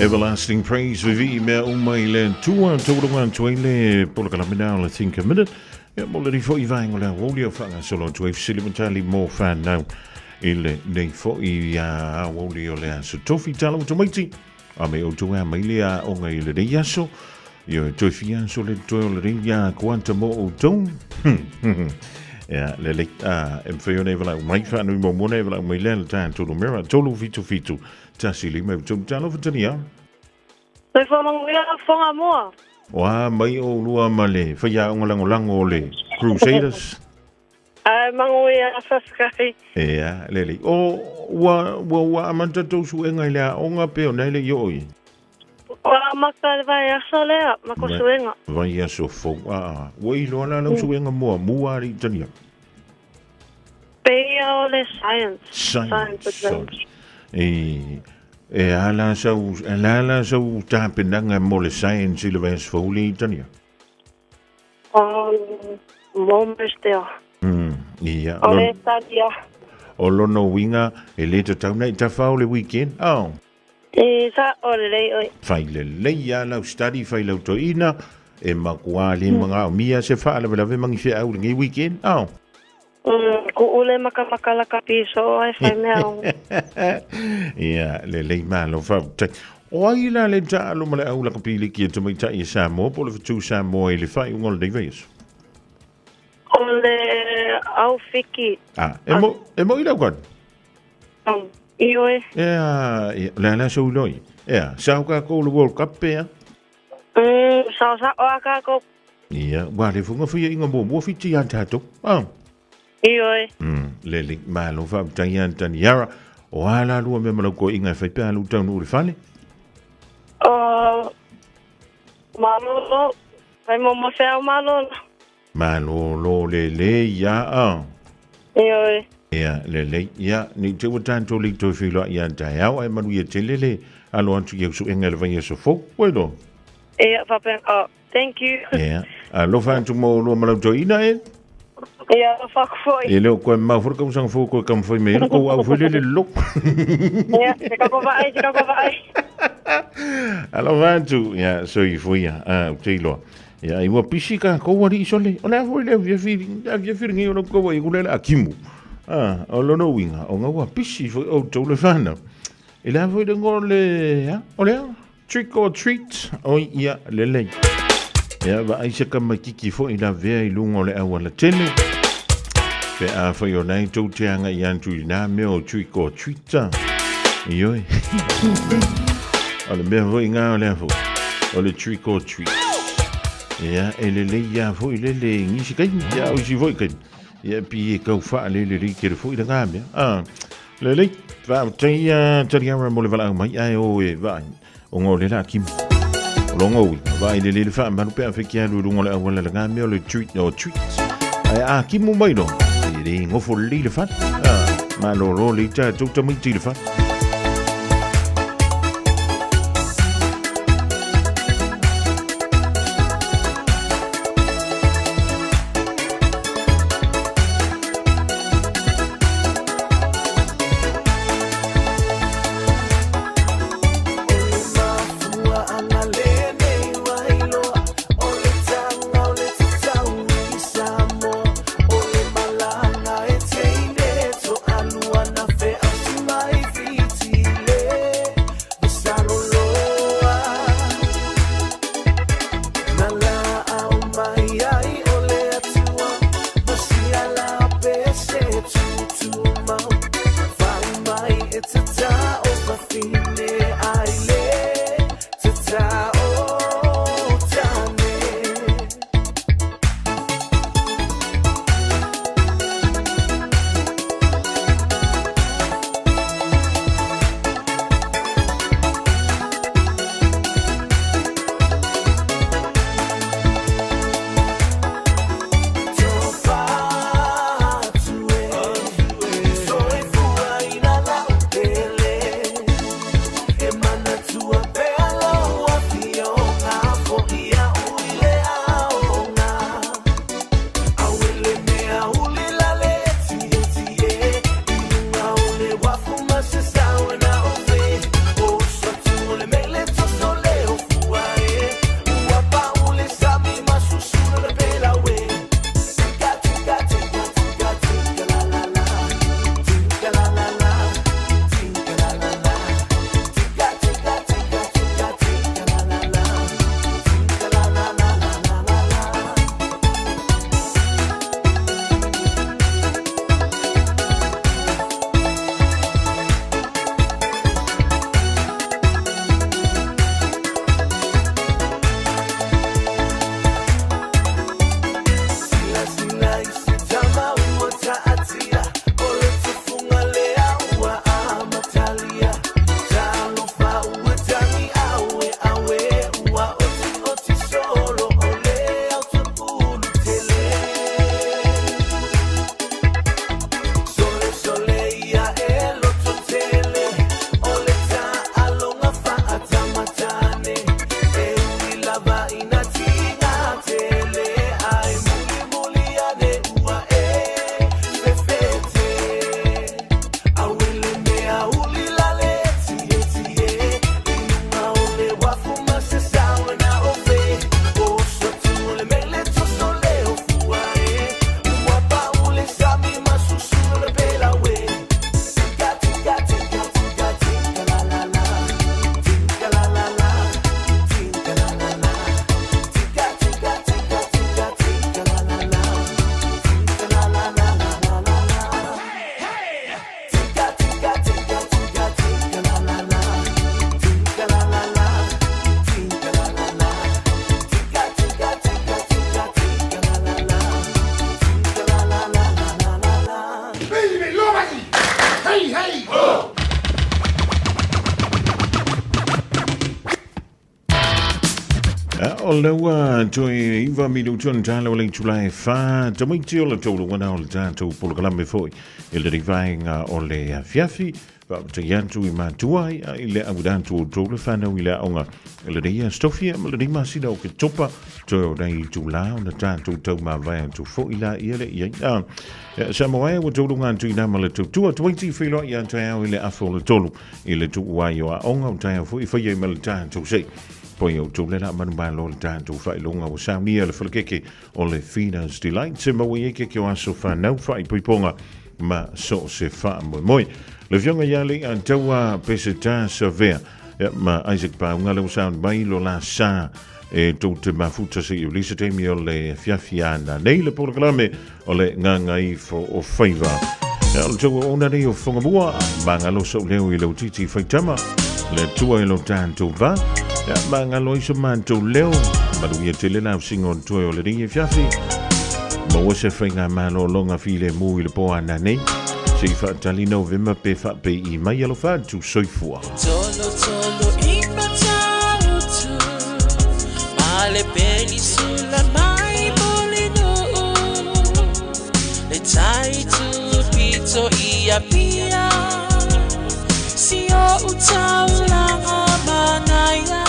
Everlasting Praise vivi mea uma i le Atua taulunga atu ai le polokalame na o le Think a Minute. Ia mo lenei foi vaega o le aoauli o faagasolo atu ai fesili ma tali mo whanau i lenei foi aoauli o le aso tofi tala o tamaiti. A me outou ea mai le aoga i lenei aso. Ia e toe fia aso le toe o lenei a kuata mo outou. Ia, lelei, a, e mawhai ona e walau mai, whaanui mo mona e walau mai lea le tātou numera, 377 15 3 talofa tania. Soifua manuia Foga Moa. O a mai o lua ma le whaiaonga langolango o le Crusaders. Ae manuia faafetai. Ea, lelei. O, ua, ua, ua amata tou suega i le aoga pe ona e le i oo i? Ua amata le vaiaso lea ma ko suega. Vaiaso fou. Aa, ua iloa la lau suega mua, mua ali tania. Peia o le science. Science. Science. E, e a la sau, e la la sau tapenaga mo le science i le vaiaso fou le i tania. Almost there. Ia. O le talia. O lona uiga, e le tatau na i tafa o le weekend. Oh. E sa o lelei oi. Fai lelei a lau study, fai lau toeina, e makuā le magaomia se faalavelave magi feau lenei weekend. Oh. Kuʻu le makamaka lakapi so ai fai mea o. Ia, lelei malo faafetai. O ai la le taalo ma le au lakapi liki e tamaitai e Samoa po o le Fetu Samoa i le faaiuga o lenei vaiaso? O le au fiki. Ah, e mo, e mo i lau kanu? Ioe. Ea, ia, le a la sau iloi. Ea, sao kākou le World Cup pea? Sao sao a kākou. Ia, ua le funga fia inga muamua Fiti ia tātou. Ah. Ioe. Lelei, malo faafetai ia Taniara. O a la lua mea ma lau koiga e fai pe a lou taunuu i le fale? O malolo, fai mo mo feau malolo. Malolo lelei ia a. Ioe. Ia, lelei, ia, nei te ua tātou le toe feiloai ia taeao, ae manuia tele le alo atu i au suega i le vaiaso fou. Ua iloa? Ia, faapena, oh, thank you. Ia, alofa atu mo lua ma lau toeaina e. Ia, alofa aku foi. E le o koe mau foi le kausaga fou koe kamafai mai ai le kou au foi lele loko. Ia, te kako vaai, te kako vaai. Alofa atu, ia, soifua ia, ou te iloa. Ia, ai ua pisi kākou alii sole. O le a foi le afiafi, afiafi lenei o lau kau ai kule le a kimu. Ah, o lona uiga, o nga ua pisi foi outou le whanau. E le a foi le ngo le, ha, o le a? Trick or treat, oi ia lelei. Ia, vaai se kamaititi foi la vea i luga o le auala tele. Pe a whai o nei tau te anga i antu i nā mea o trick or treat. Ioi. O le mea foi ngā o le a foi. O le trick or treat. Ia, e lelei ia foi lele ngisi kaimi. Ia, o isi foi kaimi. Ia, pi e kau wha lele rei kere foi la ngā mea. Ah. Lelei, faafetai a Taliara mo le valaau mai ae o e vaai o ngā o le la kimu. O longa ui, vaai le lele whaamaru pe a wheki alu i runga o le auala le ngā mea o le treat, o treat. Ae a kimu mai no, e le ngofo lelei le whare. Ah, malolo le tātou tamaiti le whare. O le ua toe iva minutu ona tala o le itula e whā tamaiti o le tolu wana o le tātou polokalame foi i le vaenga o le afiafi faafetai atu i matua ai a i le audantu o tou le whanau i le aoga i lenei aso tofia ma lenei masina o Oketopa toe o nei itula ona tātou tau mavae atu foi la ia le ia a sa moe ua tolu atu i ma le tautua tamaiti whailoa ia taeao i le afa o le tolu i le tuu ai o aoga o taeao foi whaia i ma le tātou sei poi o tou le la manu malo le tātou whailonga o saunia le whalakeke o le Fina's Delight se maua i ke ke o aso whanau whai puiponga ma so se wha moe moe. Le fionga ia le a taua pese tā sa vea ma Isaac Paunga le o sound mai lo la sa e tou te mafuta se i ulisa taimi o le fiafia na nei le polokalame o le nganga ifo o faiva. O le tau ona nei o whangamua, ma ngalo sa leo i lau titi whaitama, le tua i lo tātou va, ia, ma ngalo iso mātou leo, malu ia te le lau singo o toe o le ringi fiafi, ma ua se whainga malo longa file mu i le poa na nei, se i whaatali nau vema pe whaape i mai alofa atu soifua. Tolo tolo i matautu Ma le penisula mai molinu Le tai tu pito i a pia Si o utaulanga manaia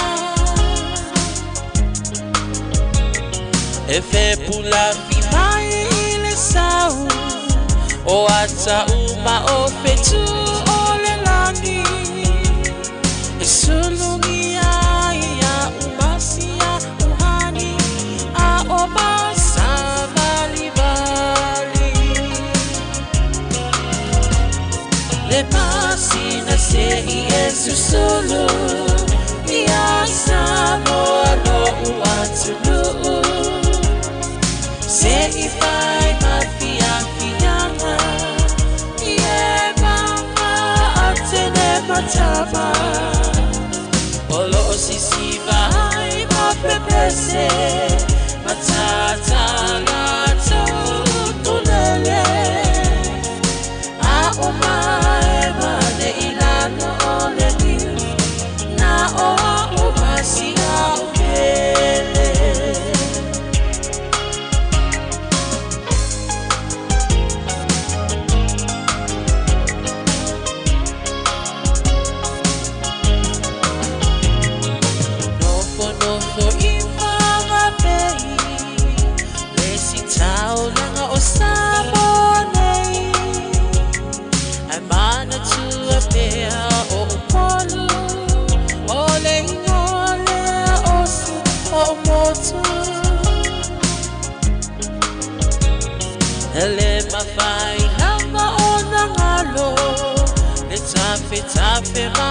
E fe pula fi mai i le sau O ata uma o fetu o le lani E sulungi ai a umasia uhani A o masa vali vali Le pasina se i e susulu Ia Samoa lo uatunuu Se i fai ma fia fianga I e manga a tene matama O lo o sisiva ai ma pepese Matata la tau tulele A o mai mane i lano o le niu Na o a o masi a o pele. Nofo nofo i whangapei Le si taulanga o Samoa nei Ai mana tua pea o Upolu O le ingoa lea o su o motu Ele mawhai lava o na ngalo Le tafe tafe ma